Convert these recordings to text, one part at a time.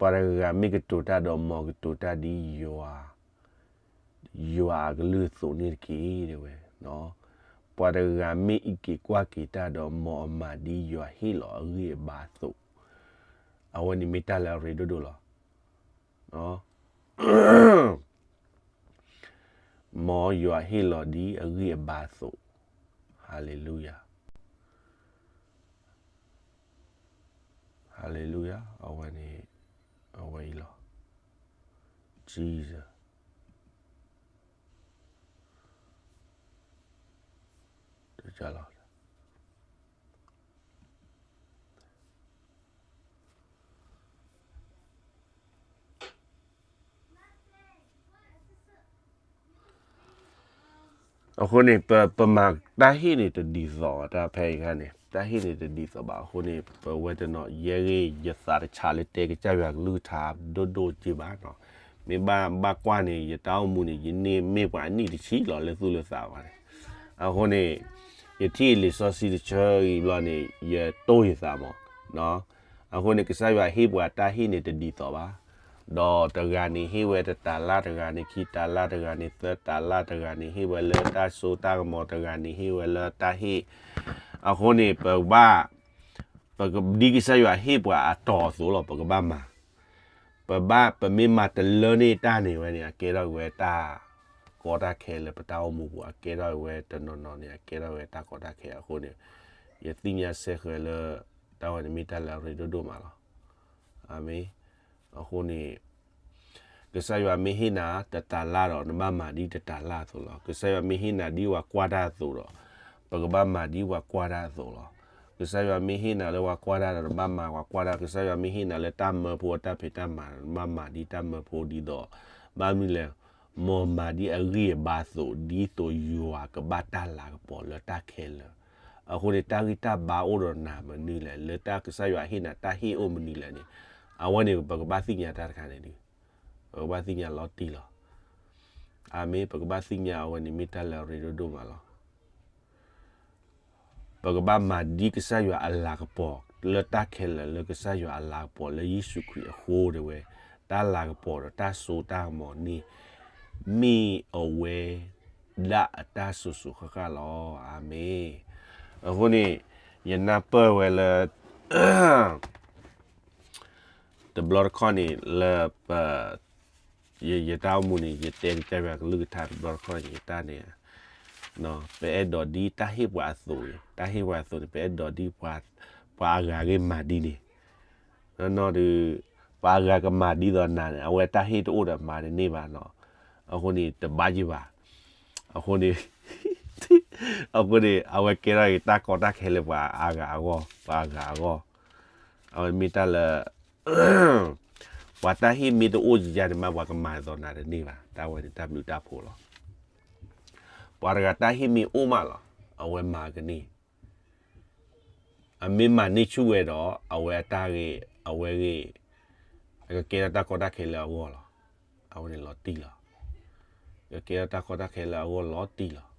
ပှၤတဂၤမ့ၢ်ကတိၤတၢ်ဒီး မ်ကတိၤတၢ်ဒ်ယွၤ ယွၤအကလုၢ်အသိးန့ၣ်တက့ၢ် တဲဝဲ. ပှၤတဂၤမ့ၢ်အံးက့ၤကွၢ်က့ၤတၢ်ဒီး မ်အမၤဒ်ယွၤဟ့ၣ်လီၤအဂံၢ်အဘါအသိး, အဝဲန့ၣ်မ့ၢ်တၢ်လၢအရ့ဒိၣ်ဒိၣ်လီၤ. မ်ယွၤဟ့ၣ်လီၤဒ်အဂံၢ်အဘါအသိး, ဟၤလ့လူယၤ, ဟၤလ့လူယၤ, အဝဲန့ၣ်, အဝဲအံၤလီၤ, Jesus, တလီၤ. အဃိန့ၣ် ပမၤတၢ်ဟ့ၣ်န့ၣ်တဒ်သိး တၢ်ဖဲအံၤခါန့ၣ် တၢ်ဟ့ၣ်န့ၣ်တဒ်သိးဘၣ်. အဃိန့ၣ် ပဝဲတနီၤ ယဲဂ့ၤ ယသးတဆါလၢတဲကစၢ်ယွၤကလုၢ်ကထါဒိၣ်ဒိၣ်က့ဘၣ်နီၤ. မ့ၢ်ဘၣ်ဘၣ်ကွၢ်န့ၣ် ယတၢ်အိၣ်မူန့ၣ် ယန့ၢ်မ့ၢ်ပှၤအနံၣ်တဆံလီၤလၢသူၣ်လၢသးဘၣ်န့ၣ်. အဃိန့ၣ် ယထံၣ်လံာ်စီဆှံတဆၢအံၤဘျီန့ၣ် ယတိၢ်ယသးမး. အဃိန့ၣ် ကစၢ်ယွၤဟ့ၣ်ပှၤတၢ်ဟ့ၣ်န့ၣ်တဒ်သိးဘၣ်. ဒီးတဂၤန့ၣ်ဟ့ၣ်ဝဲတတၤလၣ်, တဂၤန့ၣ်ခံတၤလၣ်, တဂၤန့ၣ်သၢတၤလၣ်, တဂၤန့ၣ်ဟ့ၣ်ဝဲလၢတၢ်စိတၢ်ကမီၤ, တဂၤန့ၣ်ဟ့ၣ်ဝဲလၢတၢ်ဟ့ၣ်. အဃိန့ၣ် ပကဘၣ် ပကဒ်ကစၢ်ယွၤဟ့ၣ်ပှၤအတီၤအသိးလီၤ ပကဘၣ်မၤ. ပဘၣ် ပမ့ၢ်မၤတလၢန့ၢ်တၢ်န့ၣ်ဝဲန့ၣ် အကဲထီၣ်ဝဲတၢ်ကီတၢ်ခဲလၢပတၢ်အိၣ်မူပူၤ, အကဲထီၣ်ဝဲတနီၤနီၤန့ၣ် အကဲထီၣ်ဝဲတၢ်ကီတၢ်ခဲအဃိန့ၣ်, ယသ့ၣ်ညါစဲဃဲၤလၢ တၢ်ဝဲန့ၣ်မ့ၢ်တၢ်လၢအရ့ဒိၣ်ဒိၣ်မးလီၤ. အၤမ့ၣ်. အဃိန့ၣ် ကစၢ်ယွၤမ့ၢ်ဟ့ၣ်နၤတတၤလၣ်ဒီး နဘၣ်မၤဒ်တတၤလၣ်အသိးလီၤ. ကစၢ်ယွၤမ့ၢ်ဟ့ၣ်နၤဒ်ပှၤကွၢ်တၢ်အသိးဒီး ပကဘၣ်မၤဒ်ပှၤကွၢ်တၢ်အသိးလီၤ. ကစၢ်ယွၤမ့ၢ်ဟ့ၣ်နၤလၢပှၤကွၢ်တၢ်ဒီး နဘၣ်မၤပှၤကွၢ်တၢ်, ကစၢ်ယွၤမ့ၢ်ဟ့ၣ်နၤလၢတၢ်မၢဖိအတၢ်ဖံးတၢ်မၤဒီး နဘၣ်မၤဒ်တၢ်မၢဖိဒ်သိး, ဘၣ်မနုၤလဲၣ်, မ်မၤဒ်အဂံၢ်အဘါအသိး ဒ်သိးယွၤကဘၣ်တၢ်လၤကပီၤလၢတၢ်ခဲလၢာ်. အဃိန့ၣ် တၢ်ဂံၢ်တၢ်ဘါအိၣ်ဒီးနၤမနုၤလဲၣ်, လၢတၢ်ကစၢ်ယွၤဟ့ၣ်နၤတၢ်ဟ့ၣ်အိၣ်မနုၤလဲၣ်န့ၣ်, အဝဲန့ၣ် ပကဘၣ်သ့ၣ်ညါတၢ်တခါန့ၣ်ဒုး ပကဘၣ်သ့ၣ်ညါလီၤတံၢ်လီၤ. အၤမ့ၣ်. ပကဘၣ်သ့ၣ်ညါအဝဲန့ၣ်မ့ၢ်တၢ်လၢအရ့ဒိၣ်ဒိၣ်မးလီၤ. ပကဘၣ်မၤဒ်ကစၢ်ယွၤအလၤကပီၤ လၢတၢ်ခဲလၢာ်လၢကစၢ်ယွၤအလၤကပီၤလၢယ့ၣ်ၡူးခရံာ်အဃိတဲဝဲ, တၢ်လၤကပီၤဒီးတၢ်စိတၢ်ကမီၤန့ၣ် မ့ၢ်အဝဲဒၣ်အတၢ်စိၤစိၤဃၣ်ဃၣ်လီၤ. အၤမ့ၣ်. အဃိန့ၣ် ယနၢ်ပၢၢ်ဝဲလၢ တဘျီတခီၣ်န့ၣ် လၢပ ယတၢ်အိၣ်မူန့ၣ် ယတဲကစၢ်ယွၤကလုၢ်ကထါတဘျီတခီၣ်န့ၣ် ယတၢ်န့ၣ် ပအဲၣ်ဒိးဒ်တၢ်ဟ့ၣ်ပှၤအသိးန့ၣ်, တၢ်ဟ့ၣ်ပှၤအသိးန့ၣ် ပအဲၣ်ဒိးဒ် ပှၤအဂၤဂ့ၤမၤဒ်န့ၣ်, နီၢ်နီၢ်ဒုး ပှၤအဂၤကမၤဒ်သိးနၤန့ၣ် အဝဲတၢ်ဟ့ၣ်တအိၣ်ဒီးမၤတန့ၢ်ဘၣ်နီၤ. အဃိန့ၣ် တဘၣ်ယံၤဘၣ်. အဃိန့ၣ် အဃိန့ၣ် အဝဲကဲထီၣ်က့ၤတၢ်ကီတၢ်ခဲလၢပှၤအါဂၤအဂီၢ်, ပှၤအါဂၤအဂီၢ်, အဝဲမ့ၢ်တၢ်လၢ ပှၤတၢ်ဟ့ၣ်မ့ၢ်တအိၣ်ယၤန့ၣ်မး ပှၤကမၤသိးနၤတန့ၢ်ဘၣ်, တၢ်ဝဲန့ၣ်တၢ်ဘျုးတၢ်ဖှိၣ်လီၤ. ပှၤတဂၤတၢ်ဟ့ၣ်မ့ၢ်အိၣ်မးလီၤ, အဝဲမၤကန့ၢ်, အမ့ၢ်မၤန့ၢ်ဆူၣ်ဝဲဒီး အဝဲအတၢ်ဂ့ၤ, အဝဲဂ့ၤ, အကကဲထီၣ်တၢ်ကီတၢ်ခဲလၢအဂီၢ်လီၤ. အဝဲန့ၣ်လီၤတံၢ်လီၤ. ကကဲထီၣ်တၢ်ကီတၢ်ခဲလၢအဂီၢ်လီၤတံၢ်လီၤ.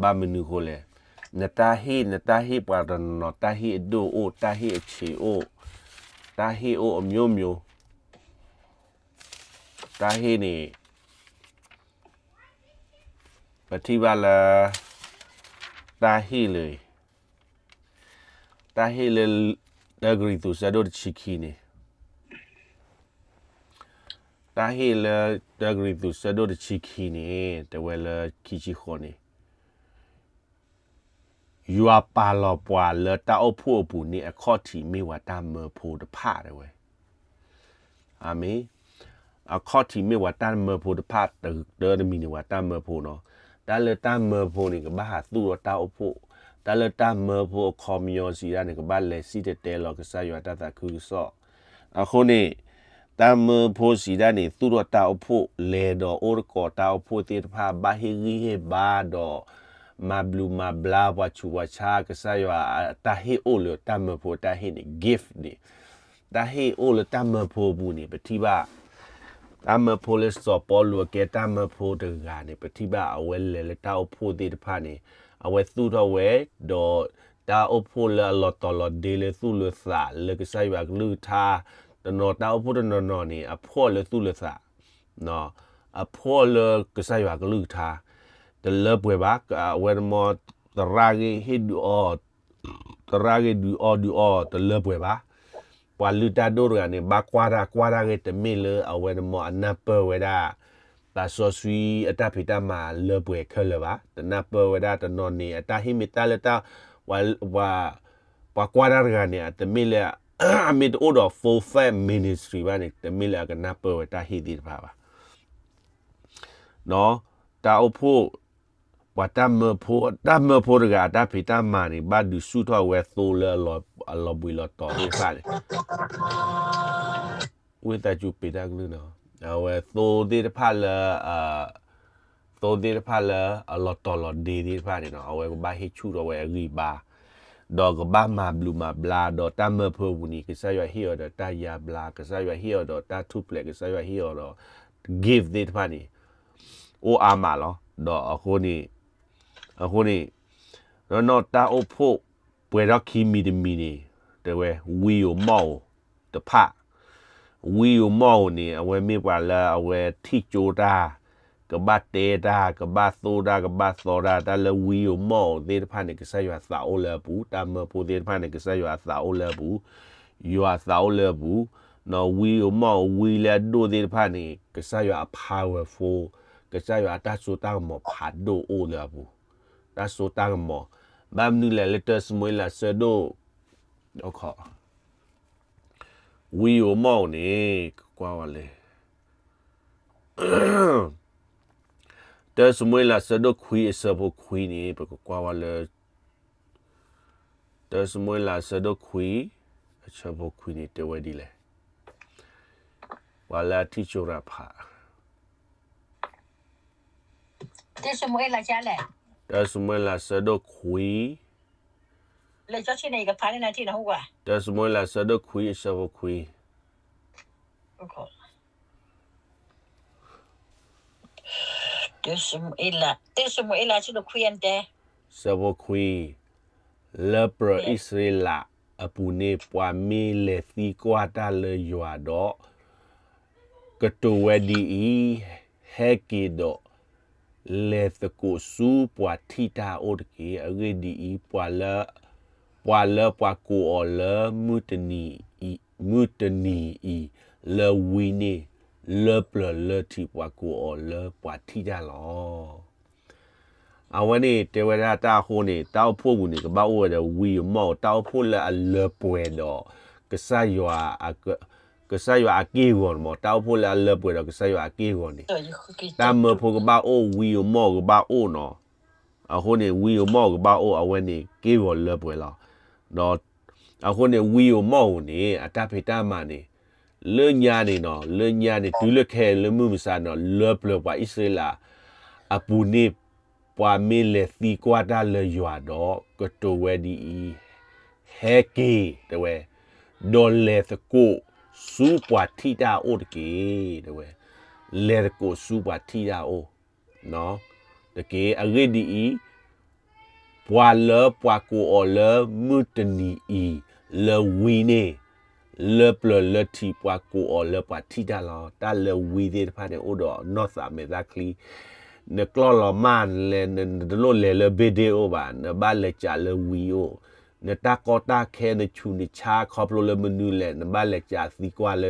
ဘၣ်မနုၤအဃိလဲၣ်, နတၢ်ဟ့ၣ်, နတၢ်ဟ့ၣ်ပှၤတနီၤနီၤ, တၢ်ဟ့ၣ်အဒိၣ်အိၣ်, တၢ်ဟ့ၣ်အဆံးအိၣ်, တၢ်ဟ့ၣ်အိၣ်အမျိုးမျိုး, တၢ်ဟ့ၣ်န့ၣ် ပထံၣ်ဘၣ်လၢ တၢ်ဟ့ၣ်လၢ တၢ်ဟ့ၣ်လၢ တၢကရံၣ်သူး ဆၢဒိၣ်တဆံခံန့ၣ်, တၢ်ဟ့ၣ်လၢ တၢကရံၣ်သူး ဆၢဒိၣ်တဆံခံန့ၣ် တဲဝဲလၢခံဆံဃိးန့ၣ် ယွၤပာ်လီၤပှၤလၢတၢ်အိၣ်ဖှိၣ်အပူၤန့ၣ် အခီၣ်ထံးမ့ၢ်ပှၤတၢ်မၢဖိတဖၣ်တဲဝဲ. အၤမ့ၣ်. အခီၣ်ထံးမ့ၢ်ပှၤတၢ်မၢဖိတဖၣ် တၢတမံၤန့ၣ် ပှၤတၢ်မၢဖိနီၤ. တၢ်လၢတၢ်မၢဖိန့ၣ် ကဘၣ်ဟးသူၣ်ထီၣ်တၢ်အိၣ်ဖှိၣ်, တၢ်လၢတၢ်မၢဖိအခီပညီစံးဒၣ်န့ၣ် ကဘၣ်လဲၤစံၣ်တဲၤတဲလီၤကစၢ်ယွၤတၢ်သးခုကစီၣ်. အဃိန့ၣ် တၢ်မၢဖိစံးဒၣ်န့ၣ် သူၣ်ထီၣ်တၢ်အိၣ်ဖှိၣ် လဲၤဒီးအိၣ်သကိးတၢ်အိၣ်ဖှိၣ်သ့ၣ်တဖၣ် ဘၣ်ဟ့ၣ်ဂံၢ်ဟ့ၣ်ဘါဒီး မၤဘျုးမၤဘျါပှၤဆူးပှၤဆါ ကစၢ်ယွၤအတၢ်ဟ့ၣ်အိၣ်လၢတၢ်မၢဖိအတၢ်ဟ့ၣ်န့ၣ် gift န့ၣ်, တၢ်ဟ့ၣ်အိၣ်လၢတၢ်မၢဖိအပူၤန့ၣ် ပထံၣ်ဘၣ် တၢ်မၢဖိလၢစီၤပီလူးအကဲတၢ်မၢဖိတဂၤန့ၣ် ပထံၣ်ဘၣ်အဝဲလဲၤလၢတၢ်အိၣ်ဖှိၣ်သ့ၣ်တဖၣ်န့ၣ် အဝဲသူၣ်ထီၣ်ဝဲ ဒီး တၢ်အိၣ်ဖှိၣ်လၢအလီၤတီၤလီၤဒ့လၢသူၣ်လၢသးလၢကစၢ်ယွၤအကလုၢ်ကထါ, တနီၤတၢ်အိၣ်ဖှိၣ်တနီၤနီၤန့ၣ် အဖှီၣ်လၢသူၣ်လၢသး, အဖှီၣ်လၢကစၢ်ယွၤအကလုၢ်ကထါ, တလၢပှဲၤဘၣ်, အဝဲတမီသရၣ်ဂ့ၢ်ဟ့ၣ်ဒုးအီၤ သရၣ်ဂ့ၢ်ဒုးအီဒုးအီတလၢပှဲၤဘၣ်. ပှၤလုၢ်တၢ်ဒိၣ်တဂၤန့ၣ် ဘၣ်ကွၢ်တၢ်ကွၢ်တၢ်ဂ့ၤ တမ့ၢ်လၢအဝဲတမီအနၢ်ပၢၢ်ဝဲဒၣ် သးစီဆှံအတၢ်ဖံးတၢ်မၤလၢပှဲၤခဲလၢာ်ဘၣ်. တနၢ်ပၢၢ်ဝဲဒၣ်တနီၤန့ၣ် အတၢ်ဟ့ၣ်မ့ၢ်တၢ်လၢတၢ် ပှၤကွၢ်တၢ်တဂၤန့ၣ် တမ့ၢ်လၢ အမ့ၢ်တအိၣ်ဒီး full fledged ministry ဘၣ်န့ၣ် တမ့ၢ်လၢအကနၢ်ပၢၢ်ဝဲတၢ်ဟ့ၣ်သ့ၣ်တဖၣ်ဘၣ်. တၢ်အိၣ်ဖှိၣ် ပှၤတၢ်မၢဖိ တၢ်မၢဖိတဂၤအတၢ်ဖံးတၢ်မၤန့ၣ် ဘၣ်ဒုးဆူၣ်ထီၣ်ဝဲသိလၢအလီၤဘှံးလီၤတီၤသ့ၣ်တဖၣ်န့ၣ် ဝံသးစူၤပ့ၤတၢ်ကလုၢ်နီၤ, အဝဲသိသ့ၣ်တဖၣ်လၢ သိသ့ၣ်တဖၣ်လၢအလီၤတီၤလီၤဒ့သ့ၣ်တဖၣ်န့ၣ်နီၤ အဝဲကဘၣ်ဟ့ၣ်ဆူၣ်ထီၣ်ဝဲအဂံၢ်အဘါ, ဒီးကဘၣ်မၤဘျုးမၤဘျါ ဒီးတၢ်မၢဖိပူၤန့ၣ် ကစၢ်ယွၤဟ့ၣ်အီၤဒီးတၢ်ယါဘျါ, ကစၢ်ယွၤဟ့ၣ်အီၤဒီးတၢ်ထူၣ်ဖျဲး, ကစၢ်ယွၤဟ့ၣ်အီၤဒီး gift သ့ၣ်တဖၣ်န့ၣ် အိၣ်အါမးလီၤ. ဒီးအဃိန့ၣ် အဃိန့ၣ် နီၢ်နီၢ်တၢ်အိၣ်ဖှိၣ်ပှဲၤထီၣ်ခံမံၤတမံၤန့ၣ် တဲဝဲ ဝံဧိၤမီၣ်ဧိၤတဖၣ်, ဝံဧိၤမီၣ်ဧိၤန့ၣ် အဝဲမ့ၢ်ပှၤလၢအဝဲထံၣ်ကၠိတၢ်, ကဘၣ်တဲတၢ်, ကဘၣ်သိတၢ်, ကဘၣ်သီတၢ်, တၢ်လၢဝံဧိၤမီၣ်ဧိၤသ့ၣ်တဖၣ်န့ၣ် ကစၢ်ယွၤသးအိၣ်လၢအပူၤ, တၢ်မၢဖိသ့ၣ်တဖၣ်န့ၣ် ကစၢ်ယွၤအသးအိၣ်လၢအပူၤ, ယွၤအသးအိၣ်လၢအပူၤ, နီၢ်ဝံဧိၤမီၣ်ဧိၤဝံလၢအဒိၣ်သ့ၣ်တဖၣ်န့ၣ် ကစၢ်ယွၤအ powerful, ကစၢ်ယွၤအတၢ်စိတၢ်ကမီၤဖးဒိၣ်အိၣ်လၢအပူၤ, တၢ်စိတၢ်ကမီၤ, ဘၣ်မနုၤလဲၣ်လၢတၢၡမူၤအ့လးဆၢဒိၣ် ဝံဧိၤမီၣ်ဧိၤန့ၣ် ကကွၢ်ဝဲလၢ တၢၡမူၤအ့လးဆၢဒိၣ်ခွံအဆၢဖိခွံန့ၣ် ပကကွၢ်ဝဲလၢ တၢၡမူၤအ့လးဆၢဒိၣ်ခွံ အဆၢဖိခွံန့ၣ် တဲဝဲဒ်လဲၣ်, ပှၤလၢအထံၣ်ကၠိတၢ်ဖး တၢၡမူၤအ့လးဆၢဒိၣ်ခွံ, တၢၡမူၤအ့လးဆၢဒိၣ်ခွံအဆၢဖိခွံ, တၢၡမူၤအ့လးဆၢဒိၣ်ခွံ ဆၢဖိခွံ, လၢပျၢၤအံၣ်စရ့လးအပူၤန့ၣ် ပှၤမ့ၢ်လဲၤသံကွၢ်တၢ်လၢယွၤဒီး ကတိၤဝဲဒ်အံၤ, ဟဲက့ၤဒီး လဲၤသကိးဆူပှၤထံၣ်တၢ်အအိၣ်တက့ၢ်. အဂ့ၢ်ဒ်အံၤ, ပှၤလၢ ပှၤလၢပှၤကိးအီၤလၢ မုၢ်တနံၤအံၤ လၢဝံန့ၣ် လၢပျၢၤလၢထံးပှၤကိးအီၤလၢပှၤထံၣ်တၢ်လီၤ. အဝဲန့ၣ်တဲဝဲဒၣ်တၢ်အဃိန့ၣ် တၢ်အိၣ်ဖှိၣ်ပူၤန့ၣ် ကဘၣ်အိၣ်ဝဲဒီးဝံဧိၤမီၣ်ဧိၤ တၢ်အိၣ်ဖှိၣ်လၢအလၢပှဲၤဒီး ကစၢ်ယွၤ ကစၢ်ယွၤအက့ၢ်အဂီၤန့ၣ်မး တၢ်အိၣ်ဖှိၣ်လၢအလၢပှဲၤဒီးကစၢ်ယွၤအက့ၢ်အဂီၤန့ၣ် တၢ်မၢဖိကဘၣ်အိၣ် ဝံဧိၤမီၣ်ဧိၤကဘၣ်အိၣ်နီၤ. အဃိန့ၣ် ဝံဧိၤမီၣ်ဧိၤကဘၣ်အိၣ် အဝဲန့ၣ်က့ၢ်ဂီၤလၢပှဲၤလီၤ. ဒီး အဃိန့ၣ် ဝံဧိၤမီၣ်ဧိၤန့ၣ် အတၢ်ဖံးတၢ်မၤန့ၣ် လၢညါန့ၣ်နီၤ လၢညါန့ၣ် တုၤလၢခဲအံၤလၢမုၢ်မဆါန့ၣ် လၢပျၢၤပှၤအံၣ်စရ့လးအပူၤန့ၣ် ပှၤမ့ၢ်လဲၤသံကွၢ်တၢ်လၢယွၤဒီး ကတိၤဝဲဒ်အံၤ, ဟဲက့ၤ တဲဝဲ, ဒီးလဲၤသကိးဆူပှၤထံၣ်တၢ်အအိၣ်တက့ၢ် တဲဝဲ, လဲၤသကိးဆူပှၤထံၣ်တၢ်အအိၣ် တက့ၢ်. အဂ့ၢ်ဒ်အံၤ, ပှၤလၢပှၤကိးအီၤလၢမုၢ်တနံၤအံၤ လၢဝံန့ၣ် လၢပျၢၤလၢထံးပှၤကိးအီၤလၢပှၤထံၣ်တၢ်လီၤ. တၢ်လၢဝံသ့ၣ်တဖၣ်န့ၣ် အိၣ်ဒီးနီၢ်သးမဲာ်သၣ်ချံ, နကျီၢ်လီၤမၢ်လဲၣ် နတလိၣ်လဲၤလၢဘ့ၣ်ဒ့ၣ်အိၣ်ဘၣ်, နဘၣ်လဲၤစးလၢဝံအိၣ်, နတၢ်ကီတၢ်ခဲ နဆူးနဆါခီဖျိလၢမနုၤလဲၣ် နဘၣ်လဲၤစးသံကွၢ်လၢ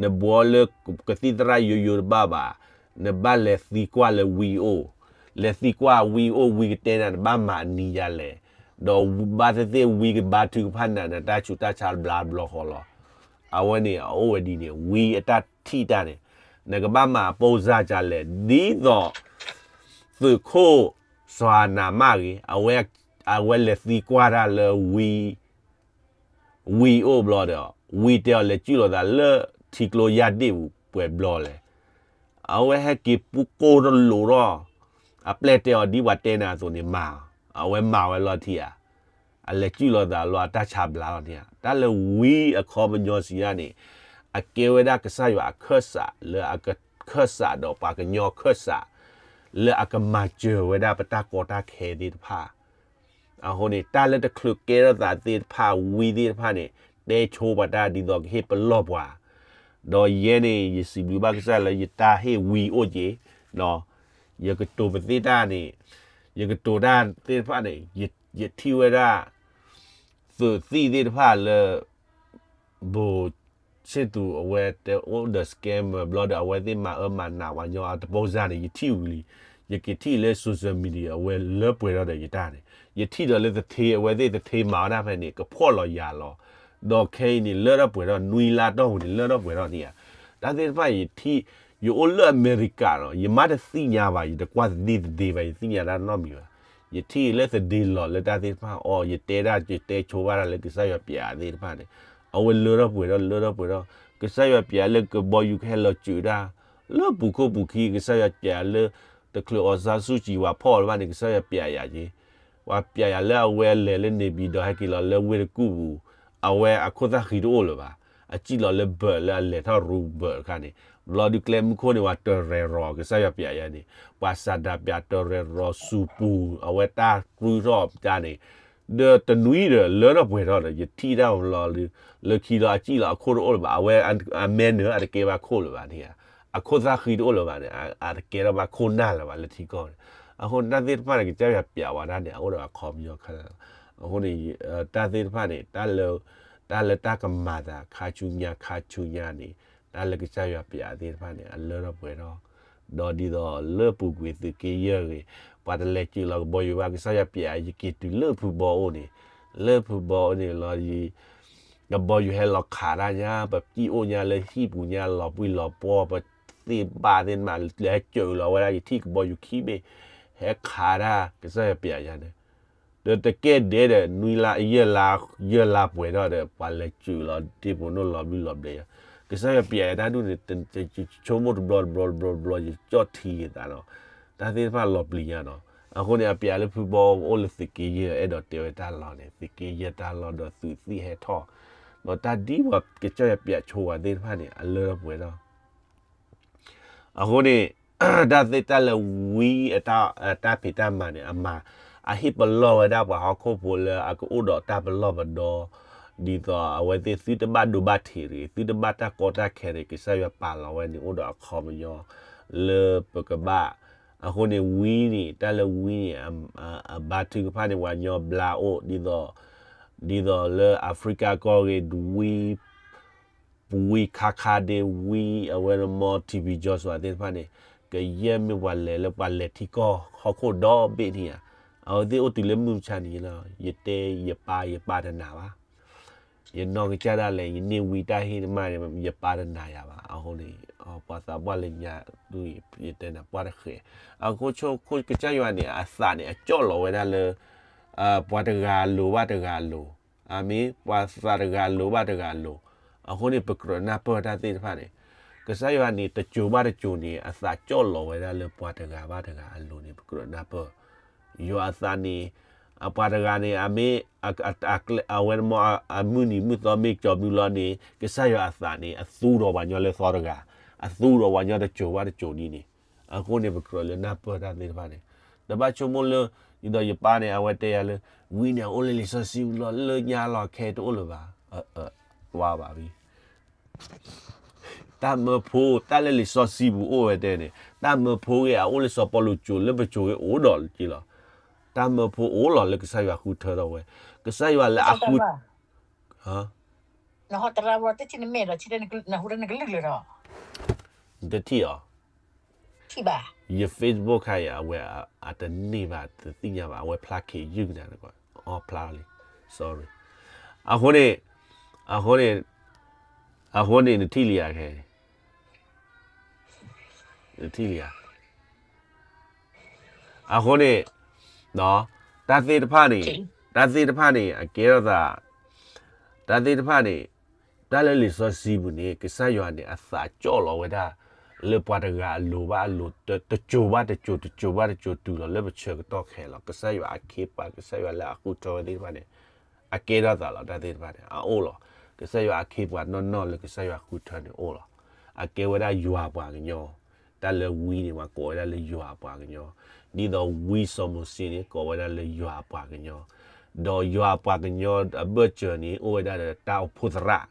နဘှီလၢကသံၣ်သရၣ်ယိယိတဘၣ်ဘၣ်, နဘၣ်လဲၤသံကွၢ်လၢဝံအိၣ်, လဲၤသံကွၢ်ဝံအိၣ် ဝံကတဲနၤ နဘၣ်မၤအနံၤဒ်လဲၣ်, ဒီးဘၣ်သ့ၣ်သ့ၣ်ဝံကဘါထုကဖၣ်နၤ နတၢ်ဆူးတၢ်ဆါဘျါဘျီဃီလီၤ. အဝဲန့ၣ်အအိၣ်ဝဲဒ်န့ၣ် ဝံအတၢ်ထံၣ်တၢ်န့ၣ် နကဘၣ်မၤအပိၢ်စၢ်ဒ်လဲၣ် ဒ်သိး သုးခိၣ်စီၤနၤမၣ်ဂ့ၤ အဝဲလဲၤသံကွၢ်တၢ်လၢဝံ ဝံအိၣ်ဘျီဒီး ဝံတဲအီၤလဲၤစုၣ်လီၤသးလၢထံကျိယၢ်ဒ့ၣ်ပူၤပှဲၤဘျီလဲၣ်. အဝဲဟဲက့ၤပူၤကိၢ်တလိာ်ထီၣ်, အပျဲၢ်တဲအီၤဒ်ပှၤတဲနၤအသိးန့ၣ်မၤ, အဝဲမၤဝဲလီၤထံဧါ, အလဲၤစုၣ်လီၤသးလီၤအတၢ်ဆါဘျါလီၤန့ၣ်ဧါ. တၢ်လၢဝံအခီပညီစံးယါန့ၣ် အကဲဝဲဒၣ်ကစၢ်ယွၤအခၢၣ်စး လၢအကခၢၣ်စးဒီးပှၤကညီခၢၣ်စး လၢအကမၤစၢၤဝဲဒၣ်ပတၢ်ကီတၢ်ခဲသ့ၣ်တဖၣ် အဃိန့ၣ် တၢ်လၢတချုးကဲထီၣ်သးသ့ၣ်တဖၣ် ဝံသ့ၣ်တဖၣ်န့ၣ် တဲဆိပှၤတၢ်ဒ်သိးကဟ့ၣ်ပလီၢ်ပှၤ, ဒီးယဲန့ၣ် ယစံးဘျုးဘၣ်ကစၢ်လၢယတၢ်ဟ့ၣ်ဝံအိၣ်က့ၤ, ယကတိၤပသ့ၣ်တၢ်န့ၣ်, ယကတိၤတၢ်သ့ၣ်တဖၣ်န့ၣ် ယထံၣ်ဝဲဒၣ် သုးသံၣ်သ့ၣ်တဖၣ်လၢ ဘိၣ်ဆ့ၣ်သူးအဝဲတဲအိၣ်ဒီး scammer ဘျီဒီး အဝဲသ့ၣ်မၤအၢမၤနးဝဲညီအတပိစၢ်န့ၣ် ယထံၣ်ဝံၤလံ. ယကထံၣ်လၢ social media အဝဲလၢပှဲၤထီၣ်ဒီးယတၢ်န့ၣ် ယထံၣ်ဒီးလၢသထ့ အဝဲသ့ၣ်သထ့မၤဝဲဒၣ်ဖဲန့ၣ် ကဖှီၣ်လီၤယာ်လီၤ. ဒီးခဲအံၤန့ၣ် လၢထီၣ်ပှဲၤထီၣ် နွံလါတီၢ်ပူၤန့ၣ် လၢထီၣ်ပှဲၤထီၣ်န့ၣ်ဧါ. တၢ်သ့ၣ်တဖၣ်ယထံၣ်, ယအိၣ်လၢအမဲရကၤဒီး ယမ့ၢ်တသ့ၣ်ညါဘၣ် ယတကွၢ်သဒ့သဒ့ဘၣ် ယသ့ၣ်ညါတၢ်နီတမံၤဘၣ်. ယထံၣ်လၢသဒ့လီၤလၢတၢ်သ့ၣ်တဖၣ်အီၤ ယတဲဒၣ်ယတဲဆိဘၣ်တၢ်လၢကစၢ်ယွၤပျဲအသ့ၣ်တဖၣ်န့ၣ် အဝဲလၢထီၣ်ပှဲၤထီၣ်လၢထီၣ်ပှဲၤထီၣ် ကစၢ်ယွၤပျဲလၢကဘီယူၤကဟဲလီၤစၢၤတၢ် လၢပူၤခိၣ်ပူၤခံ ကစၢ်ယွၤပျဲလၢ တချုးအီစါဆူၣ်ကံၤဝဲဖီၣ်လၢၤဘၣ်န့ၣ် ကစၢ်ယွၤပျဲယၤက့ၤ, ပှၤပျဲယၤလၢအဝဲအလဲၤလၢန့ၣ်ဘံၤဒီးဟဲက့ၤလီၤလၢဝ့ၢ်တကူၣ်ပူၤ, အဝဲအခိၣ်သၣ်ဃံတအိၣ်လၢၤဘၣ်, အစံၣ်လီၤလၢဘၢၣ်လၢအလဲၤထီၣ်ရူဘၢၣ်တခါန့ၣ်, ဘျီဒုးကျဲမုၢ်ခိၣ်န့ၣ် ပှၤတရဲၣ်ရီၤ ကစၢ်ယွၤပျဲယၤန့ၣ်, ပှၤစၤဒၤပျဲတရဲၣ်ရီၤစူၤပူၤ အဝဲတၢ်ကြုထီၣ်ပျဲန့ၣ် ဒီးတနွံဒီးလၢထီၣ်ပှဲၤထီၣ်ဒီး ယထံၣ်တၢ်လီၤလၢ လၢခံဒီးအစံၣ်လီၤအခိၣ်တအိၣ်လၢၤဘၣ်, အဝဲအမဲနုာ်အတကဲဘၣ်ခိၣ်လၢၤဘၣ်န့ၣ်ဧါ, အခိၣ်သၣ်ဃံတအိၣ်လၢၤဘၣ်န့ၣ် အတကဲထီၣ်ဘၣ်ခိၣ်နၢ်လၢၤဘၣ်လၢထံကီၢ်န့ၣ်, အဃိန့ၣ်တၢ်သ့ၣ်တဖၣ်န့ၣ် ကစၢ်ယွၤပျဲဝဲဒၣ်န့ၣ် အအိၣ်ဒီးအခီပညီခဲလၢာ်လီၤ. အဃိန့ၣ် တၢ်သ့ၣ်တဖၣ်န့ၣ် တၢ်လၢ တၢ်လၢတၢ်ကမၤသးခါဆူညါခါဆူညါန့ၣ် တၢ်လၢကစၢ်ယွၤပျဲသ့ၣ်တဖၣ်န့ၣ် အလၢထီၣ်ပှဲၤထီၣ် ဒီးဒ်သိးလၢပူၤကွံာ်သုးက့ယဲၢ်ဂ့ၤ, ပှၤတလဲၤစၢၤလီၤကဘီယူၤဘၣ် ကစၢ်ယွၤပျဲယက့ၤတုၤလၢဖုဘီအိၣ်န့ၣ်, လၢဖုဘီအိၣ်န့ၣ်လီၤ, ကဘီယူၤဟဲလီၤခးတၢ်ညါ ပစံၣ်အိၣ်ညါလၢဟံၣ်ပူၤညါလီၤပှံၢ်လီၤပှီၢ် ပသ့ၣ်ဘၣ်သ့ၣ်တဖၣ် လဲၤစၢၤလီၤဝဲဒၣ် ယထံၣ်ကဘီယူၤခံဘ့ၣ် ဟဲခးတၢ် ကစၢ်ယွၤပျဲယၤန့ၣ် ဒီးတကဲဒဲးဒီး နွံလါ ယဲၢ်လါ ယဲၢ်လါပှဲၤထီၣ်ဒီး ပှၤလဲၤစၢၤလီၤ ဒ့ဖိနိၣ်လီၤဘျုးလီၤဘျဲးယၤ, ကစၢ်ယွၤပျဲယၤတၢ်ဒူၣ်န့ၣ် ဆိကမိၣ်တဘျီတဘျီတဘျီတဘျီ ယကၠီၣ်ထံယသးဒီး တၢ်သ့ၣ်တဖၣ်လီၤပျံၤညါနီၤ. အဃိန့ၣ် အပျဲလၢဖုဘီအိၣ်လၢသုးက့ယဲၢ် အဲၣ်ဒိးတဲဝဲတၢ်လီၢ်န့ၣ် သုးက့ယဲၢ်တၢ်လီၢ်ဒီးသုးသံၣ်ဟဲထီၣ်, ဒီးတၢ်ဒ်ပှၤကစၢ်ယွၤပျဲဆိဝဲသ့ၣ်တဖၣ်န့ၣ် အလၢထီၣ်ပှဲၤထီၣ် အဃိန့ၣ် တၢ်သ့ၣ်တၢ်လၢဝံအတၢ်ဖံးတၢ်မၤန့ၣ် အမၤ အဟ့ၣ်ပလီၢ်ဝဲဒၣ်ပှၤဟီၣ်ခိၣ်ဖိလၢအကအိၣ်ဒီးတၢ်ပလီၢ်ပဒီ ဒ်သိးအဝဲသ့ၣ်သုတဘၣ်ဒိဘၣ်ထံးတဂ့ၤ သုတဘၣ်တၢ်ကီတၢ်ခဲတဂ့ၤ ကစၢ်ယွၤပာ်လီၤဝဲန့ၣ် အိၣ်ဒီးအခီပညီ လၢပကဘၣ် အဃိန့ၣ်ဝံန့ၣ် တၢ်လၢဝံန့ၣ် အဘါထုကဖၣ်န့ၣ် ပှၤကညီဘျါအိၣ် ဒ်သိး ဒ်သိးလၢ Africa ကီၢ်ဂ့ၤ ဝံ ပဝံခါခါဒ့ဝံ အဝဲန့ၣ် မီ ထံဘံကၠီ စွၤသ့ၣ်တဖၣ်န့ၣ် ကယဲၢ်မ့ၢ်ပှၤလဲၤလၢပှၤလဲၤထံကီၢ်ဟီၣ်ခိၣ်ဒီဘ့ၣ်န့ၣ်ဧါ, အဝဲသ့ၣ်အိၣ်တုၤလၢမုၢ်မဆါန့ၣ်လီၤ. ယတဲယပၢ်ယပၢ်တနာ်ဘၣ်, ယနီၢ်ကစၢ်ဒၣ်လဲာ် ယန့ၢ်ဝံတၢ်ဟ့ၣ်တမၣ်န့ၣ် ယပၢ်တနာ်ယၤဘၣ်. အဃိန့ၣ် ပှၤသးပှၢ်လၢညါ ယတဲနၤပှၢ်တဃဲၤ, အဃိဆိကမိၣ်ကစၢ်ယွၤန့ၣ် အသးန့ၣ် အကၠီၣ်လီၤဝဲဒၣ်လၢ ပှၤတဂၤအလိၤဘၣ်တဂၤအလိၤ အမ့ၢ်ပှၤသးတဂၤလိၤဘၣ်တဂၤလိၤ, အဃိန့ၣ် ပကြၢးနၢ်ပၢၢ်တၢ်သ့ၣ်တဖၣ်န့ၣ် ကစၢ်ယွၤန့ၣ် တစိၤဘၣ်တစိၤန့ၣ် အသးကၠီၣ်လီၤဝဲဒၣ်လၢပှၤတဂၤဘၣ်တဂၤအလိၤန့ၣ် ပကြၢးနၢ်ပၢၢ်, ယွၤအသးန့ၣ် အပှၤတဂၤန့ၣ် အမ့ၢ် အဝဲမ့ၢ်အမုၢ်နံၤမုၢ်သီမ့ၢ်ကၠီၤမုၢ်လီၤန့ၣ် ကစၢ်ယွၤအသးန့ၣ် အသူဒီးပှၤညီလၢသီတဂၤ, အသူဒီးပှၤညီတစိၤဘၣ်တစိၤဒ်န့ၣ်, အဃိန့ၣ် ပကြၢးလၢနၢ်ပၢၢ်တၢ်သ့ၣ်တဖၣ်န့ၣ် တဘၣ်ဆိကမိၣ်လၢ ဒ်သိးယပၢ်န့ၣ် အဝဲတဲယၤလၢ ဝံန့ၣ် အအိၣ်လၢလံာ်စီဆှံပူၤလီၤ လၢညါလီၤခဲတအိၣ်လၢၤဘၣ်, ဝါဘၣ်ဝံ တၢ်မၢဖိ တၢ်လၢလံာ်စီဆှံပူၤအိၣ်ဝဲတဲန့ၣ် တၢ်မၢဖိဂ့ၤ အအိၣ်လၢစီၤပီလူးစိၤ လၢပစိၤဂ့ၤအိၣ်ဒီးက့လီၤ. တၢ်မၢဖိအိၣ်လီၤလၢကစၢ်ယွၤဃုထၢထီၣ်ဝဲ, ကစၢ်ယွၤလၢအဃု နတထံၣ်အီၤ ယ Facebook ခါအံၤ အဝဲအတန့ၢ်ဘၣ် တသ့ၣ်ညါဘၣ် အဝဲဖျါက့ၤယုၢ်ကနၤ အီဖျါလံ sorry အဃိန့ၣ် အဃိန့ၣ် အဃိန့ၣ် နထံၣ်လံဧါခဲ နထံၣ်လံဧါ အဃိန့ၣ် တၢ်သ့ၣ်တဖၣ်န့ၣ် တၢ်သ့ၣ်တဖၣ်န့ၣ် အကဲထီၣ်သး တၢ်သ့ၣ်တဖၣ်န့ၣ် တၢ်လၢလံာ်စီဆှံပူၤန့ၣ် ကစၢ်ယွၤန့ၣ် အသးကၠီၣ်လီၤဝဲဒၣ် လၢပှၤတဂၤအလိၤဘၣ်အလိၤ တစိၤဘၣ်တစိၤ တစိၤဘၣ်တစိၤတုၤလီၤလၢပဆၢကတီၢ်ခဲလီၤ. ကစၢ်ယွၤအခ့အပှၤ ကစၢ်ယွၤလၢအဃုထၢဝဲသ့ၣ်တဖၣ်န့ၣ် အကဲထီၣ်သးလီၤ တၢ်သ့ၣ်တဖၣ်န့ၣ် အအိၣ်လီၤ. ကစၢ်ယွၤအခ့အပှၤနီၢ်နီၢ်လၢကစၢ်ယွၤဃုထၢန့ၣ်အိၣ်လီၤ. အကဲဝဲဒၣ်ယွၤအပှၤကညီ တၢ်လၢဝံန့ၣ် ပှၤကိးဝဲဒၣ်လၢယွၤအပှၤကညီ, ဒ်သိးဝံစီၤမိၤၡ့န့ၣ် ကိးဝဲဒၣ်လၢယွၤအပှၤကညီ, ဒီးယွၤအပှၤကညီအဘၢၣ်စၢၤန့ၣ် အိၣ်ဝဲဒၣ်ဒီးတၢ်အိၣ်ဖှိၣ်သရၣ်,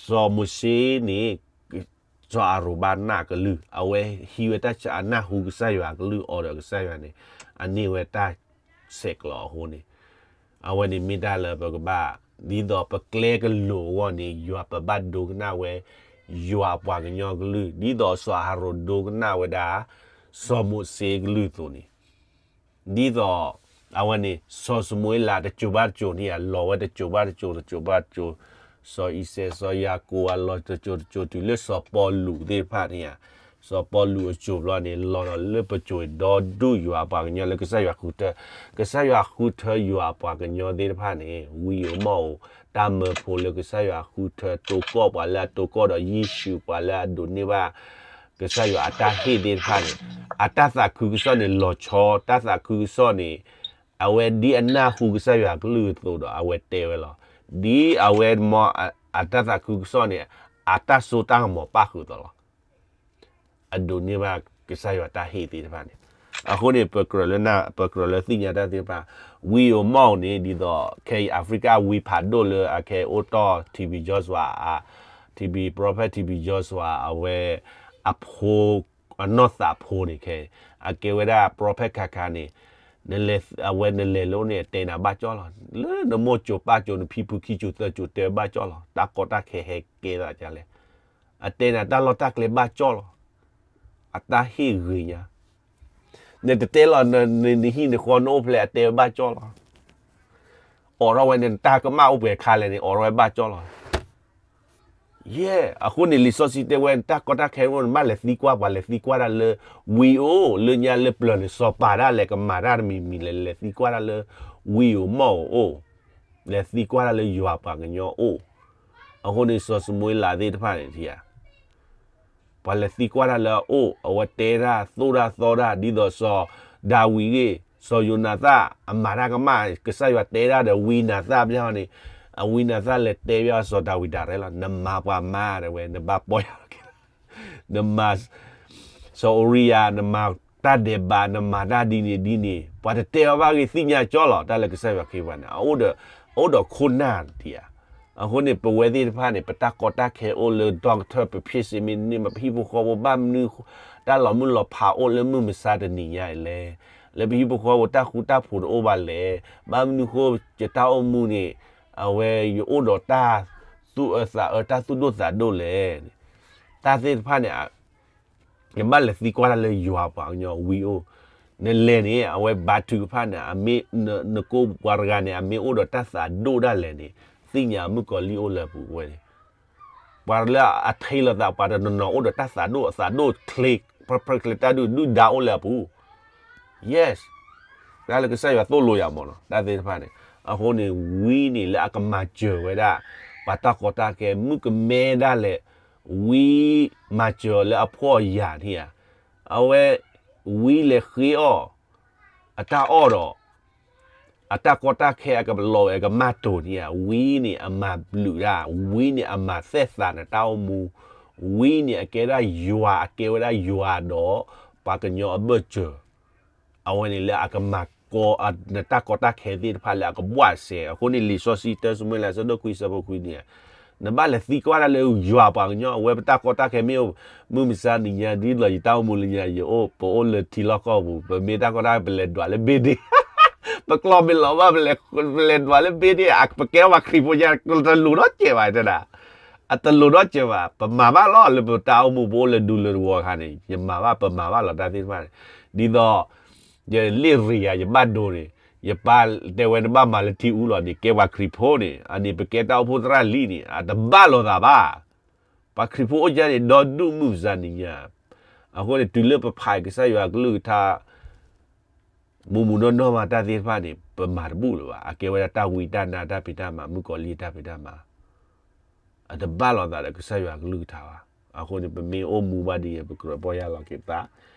စီၤမိၤၡ့န့ၣ် စီၤအၤရိၣ်ဘၣ်နာ်ကလုၢ်, အဝဲဟံးဝဲတၢ်ဆၢအနၢ်ဟူကစၢ်ယွၤအကလုၢ် အီၤဒီးကစၢ်ယွၤန့ၣ် အန့ၢ်ဝဲတၢ်ဆဲးကျိးအဃိန့ၣ်, အဝဲန့ၣ်မ့ၢ်တၢ်လၢပကဘၣ်, ဒ်သိးပကျဲကလိၤအဂီၢ်န့ၣ် ယွၤပဘၣ်ဒိကနၣ်ဝဲ ယွၤအပှၤကညီကလုၢ် ဒ်သိးစီၤအၤရိၣ်ဒိကနၣ်ဝဲဒၣ် စီၤမိၤၡ့ကလုၢ်အသိးန့ၣ် ဒ်သိး အဝဲန့ၣ် စီၤၡမူၤအ့လးတစိၤဘၣ်တစိၤန့ၣ်ဧါ, လီၤဝဲတစိၤဘၣ်တစိၤ တစိၤဘၣ်တစိၤ, စီၤအံၤစဲး စီၤယၤကိာ်အလီၤတစိၤတစိၤ တုၤလၢစီၤပီလူးသ့ၣ်တဖၣ်န့ၣ်ဧါ, စီၤပီလူးအစိၤဘျီန့ၣ် လီၤဒီးလၢပစိၤဒီဒူၣ်ယွၤအပှၤကညီလၢကစၢ်ယွၤဃုထၢ, ကစၢ်ယွၤဃုထၢယွၤအပှၤကညီသ့ၣ်တဖၣ်န့ၣ် ဝံဧိၤမီၣ်ဧိၤ တၢ်မၢဖိလၢကစၢ်ယွၤဃုထၢတိၢ်ကီၢ်ပှၤလၢအတိၢ်ကီၢ်ဒီးယ့ၣ်ၡူး ပှၤလၢအဒိးန့ၢ်ဘၣ် ကစၢ်ယွၤအတၢ်ဟ့ၣ်သ့ၣ်တဖၣ်န့ၣ်, အတၢ်သးခုကစီၣ်န့ၣ်လီၤဆီ, တၢ်သးခုကစီၣ်န့ၣ် အဝဲဒ်အနၢ်ဟူကစၢ်ယွၤကလုၢ်အသိးဒီး အဝဲတဲဝဲလီၤ. ဒ်အဝဲမ့ၢ်အတၢ်သးခုကစီၣ်န့ၣ် အတၢ်စိတၢ်ကမီၤပၣ်ဃုာ်အသိးလီၤ. အဒိးန့ၢ်ဘၣ်ကစၢ်ယွၤတၢ်ဟ့ၣ်သ့ၣ်တဖၣ်န့ၣ်, အဃိန့ၣ် ပကြၢးလၢနၢ် ပကြၢးလၢသ့ၣ်ညါတၢ်သ့ၣ်တဖၣ်, ဝံဧိၤမီၣ်ဧိၤန့ၣ် ဒ်သိး ခဲအံၤ Africa ဝံဖးဒိၣ်လၢအခဲအံၤအိၣ်တီၢ် ထံဘံၣ်ကၠီစွၤ, ထံဘံၣ် prophet ထံဘံၣ်ကၠီစွၤ အဝဲ အဖိ အနီၢ်သးဖိန့ၣ်ခဲအံၤ အကဲဝဲဒၣ် prophet ခါခါန့ၣ်, နလဲၤ အဝဲနလဲၤလိၤန့ၣ် အတဲနၤဘၣ်ကၠီလီၤ. လၢနမိၢ်စိၤပၢ်စိၤ နဖံဖုခံစိၤသၢစိၤ တဲဘၣ်ကၠီလီၤ. တၢ်ကီတၢ်ခဲဟဲကဲသးဒ်လဲၣ်, အတဲနၤတၢ်လီၢ်တၢ်ကျဲဘၣ်ကၠီလီၤ. အတၢ်ဟ့ၣ်ဂ့ၤညါ, နတတဲလီၤ နဟံၣ်နဃီနအိၣ်ဖျဲၣ် အတဲဝဲဘၣ်ကၠီလီၤ. အိးထီၣ်ဝဲန့ၣ် တၢ်ကမၣ်အိၣ်ပှဲၤခါလဲၣ်န့ၣ် အိးထီၣ်ဝဲဘၣ်ကၠီလီၤ. ယဲၢ် အဃိန့ၣ် လံာ်စီဆှံတဲဝဲ တၢ်ကီတၢ်ခဲအိၣ်န့ၣ် ဘၣ်လဲၤသံကွၢ်ပှၤ လဲၤသံကွၢ်တၢ်လၢ ဝံဧိၤ လၢညါလၢပျၢၤန့ၣ် စီၤပၤဒၣ်လဲာ် ကမၤတၢ်တမံၤမံၤလဲၣ် လဲၤသံကွၢ်တၢ်လၢ ဝံဧိၤမီၣ်ဧိၤအိၣ်, လဲၤသံကွၢ်တၢ်လၢယွၤပှၤကညီအိၣ်. အဃိန့ၣ် စီၤၡမူၤအ့လးသ့ၣ်တဖၣ်န့ၣ် ထံဧါ ပှၤလဲၤသံကွၢ်တၢ်လၢအအိၣ်, အဝဲတဲတၢ်သိၣ်တၢ်သီတၢ် ဒ်သိးစီၤဒၤဝံးဂ့ၢ်, စီၤယိၤနၤသၣ် အမၤတၢ်ကမၣ် ကစၢ်ယွၤတဲတၢ်ဒီးဝံနၤသၣ်ဘျီန့ၣ်, အဝံနၤသၣ်လဲၤတဲဘၣ်စီၤဒၤဝံးဒၣ်ရဲၣ်လီၤ, နမၤပှၤမၤဒၣ်ဝဲ နဘၣ်ပီၢ်ယၢ်လီၤက့ၤ နမၤ စီၤအူရံယၤ နမၤတၢ်ဒဲးဘး နမၤတၢ်ဒ်န့ၣ်ဒ်န့ၣ် ပှၤတတဲအီၤဘၣ်ဂ့ၤ သ့ၣ်ညါကၠီလီၤ တၢ်လၢကစၢ်ယွၤခ့ပှၤန့ၣ် အအိၣ်ဒီး အအိၣ်ဒီးခိၣ်နၢ်တံၢ်ဧါ. အဃိန့ၣ် ပဝဲသ့ၣ်တဖၣ်န့ၣ် ပတၢ်ကီတၢ်ခဲအိၣ်လၢ doctor ပဖ့စ့မ့ၢ်န့ၣ် ပဟံၣ်ဖိဃီဖိဘၣ်မနုၤ တၢ်လီၤမုၢ်လီၤဖးအိၣ်လၢမုၢ်မဆါတနံၤညါအံၤလဲၣ်. လၢပဟံၣ်ဖိဃီဖိတၢ်ဃူတၢ်ဖိးတအိၣ်ဘၣ်လဲၣ်. ဘၣ်မနုၤဃိ ယတၢ်အိၣ်မူန့ၣ် အဝဲယအိၣ်ဒီးတၢ်သူၣ်အၢသးအၢ တၢ်သူၣ်ဒိၣ်သးဒိၣ်လဲၣ်. တၢ်သ့ၣ်တဖၣ်န့ၣ် နဘၣ်လဲၤသံကွၢ်တၢ်လၢယွၤပှၤကညီဝံအိၣ်, နလဲၤန့ၣ် အဝဲဘါထုကဖၣ်န့ၣ် အမ့ၢ် နကိးပှၤတဂၤန့ၣ် အမ့ၢ်အိၣ်ဒီးတၢ်သးဒိၣ်ဒၣ်လဲာ်န့ၣ် သ့ၣ်ညါမုၣ်ကီၤလံၢ်အိၣ်လၢအပူၤဝဲန့ၣ်, ပှၤလၢအထံၣ်လိာ်သး ပှၤတနီၤနီၤအိၣ်ဒီးတၢ်သးဒိၣ် အသးဒိၣ်ချ့ ဖျါဖျါချ့တၢ်ဒုးဒုၣ်ဒါအိၣ်လၢအပူၤ Yes, တၢ်လၢကစၢ်ယွၤသိၣ်လိယၤမ့ၢ်နီၤ တၢ်သ့ၣ်တဖၣ်န့ၣ်, အဃိန့ၣ် ဝံန့ၣ်လၢအကမၤစၢၤဝဲဒၣ် ပှၤတၢ်ကီတၢ်ခဲ မုၣ်ကမဲဒၣ်လဲာ်, ဝံမၤစၢၤအီၤလၢအဖှီၣ်အယာ်န့ၣ်ဧါ, အဝဲ ဝံလဲၤဃ့အီၣ် အတၢ်အီၣ်ဒီး အတၢ်ကီတၢ်ခဲအကလီၤဝဲအကမၣ်တိၤန့ၣ်ဧါ, ဝံန့ၣ်အမၤဘျုးဒၣ်, ဝံန့ၣ်အမၤသဲၣ်သးနတၢ်အိၣ်မူ, ဝံန့ၣ်အကဲဒၣ်ယွၤ အကဲဝဲဒၣ်ယွၤဒီး ပှၤကညီအဘၢၣ်စၢၤ အဝဲန့ၣ်လၢအကမၤကီ နတၢ်ကီတၢ်ခဲသ့ၣ်တဖၣ်လၢအကဘှၣ်စဲး, အဃိန့ၣ် လံာ်စီဆှံတၢ ၡမူၤအ့လး အဆၢဒိၣ်ခွံ အဆၢဖိခွံန့ၣ်, နဘၣ်လဲၤသံကွၢ်တၢ်လၢယွၤပှၤကညီ အဝဲပတၢ်ကီတၢ်ခဲမ့ၢ်အိၣ်, မုၢ်မဆါနံၤညါ ဒ်သိးယတၢ်အိၣ်မူလၢညါ ယအိၣ် ပအိၣ်လၢထံလီၢ်ကီၢ်ပူၤ ပမ့ၢ်တၢ်ကီတၢ်ခဲ ပလဲၤဒွးလၢဘ့ၣ်ဒ့ၣ် ပကျီၢ်မ့ၢ်လီၤဘၣ် ပလဲၤဒွးလၢဘ့ၣ်ဒ့ၣ် ပကဲထီၣ်ပှၤခရံာ်ဖိညါ တလိၤနီတစဲးဘၣ်တဲဒၣ် အတလိၤနီတစဲးဘၣ်, ပမၤဘၣ်လီၤ လၢပတၢ်အိၣ်မူ ပအိၣ်လၢဒူလၢတဝီအခါန့ၣ် ယမၤဘၣ် ပမၤဘၣ်လီၤတၢ်သ့ၣ်တဖၣ်န့ၣ်, ဒ်သိး ယလ့ၣ်ရ့ၤယၤ ယဘၣ်ဒိန့ၣ်, ယပၢ်တဲဝဲနဘၣ်မၤလၢထံအူလီၤန့ၣ် ကဲပှၤခရံာ်ဖိန့ၣ် အန့ၣ် ပကဲတၢ်အိၣ်ဖှိၣ်သရၣ်လံန့ၣ် အတဘၣ်လိာ်သးဘၣ်. ပှၤခရံာ်ဖိအိၣ်ကါန့ၣ် ဒီဒူၣ်မုၢ်မဆါနံၤညါ, အဃိန့ၣ် တုၤလၢပဖးကစၢ်ယွၤကလုၢ်ကထါ မူးမူးနီၢ်နီၢ်မးတၢ်သ့ၣ်တဖၣ်န့ၣ် ပမၤတဘူၣ်လၢၤဘၣ်. အကဲဝဲဒၣ်တၢ်ဝံတၢ်နါတၢ်ဖံးတၢ်မၤ မုၣ်ကီၤလံၢ်တၢ်ဖံးတၢ်မၤ အတဘၣ်လိာ်သးဒီးကစၢ်ယွၤကလုၢ်ကထါဘၣ်. အဃိန့ၣ် ပမ့ၢ်အိၣ်မူဘၣ်ဒ်အံၤ ပကြၢးပီၢ်ယၢ်လီၤက့ၤသး,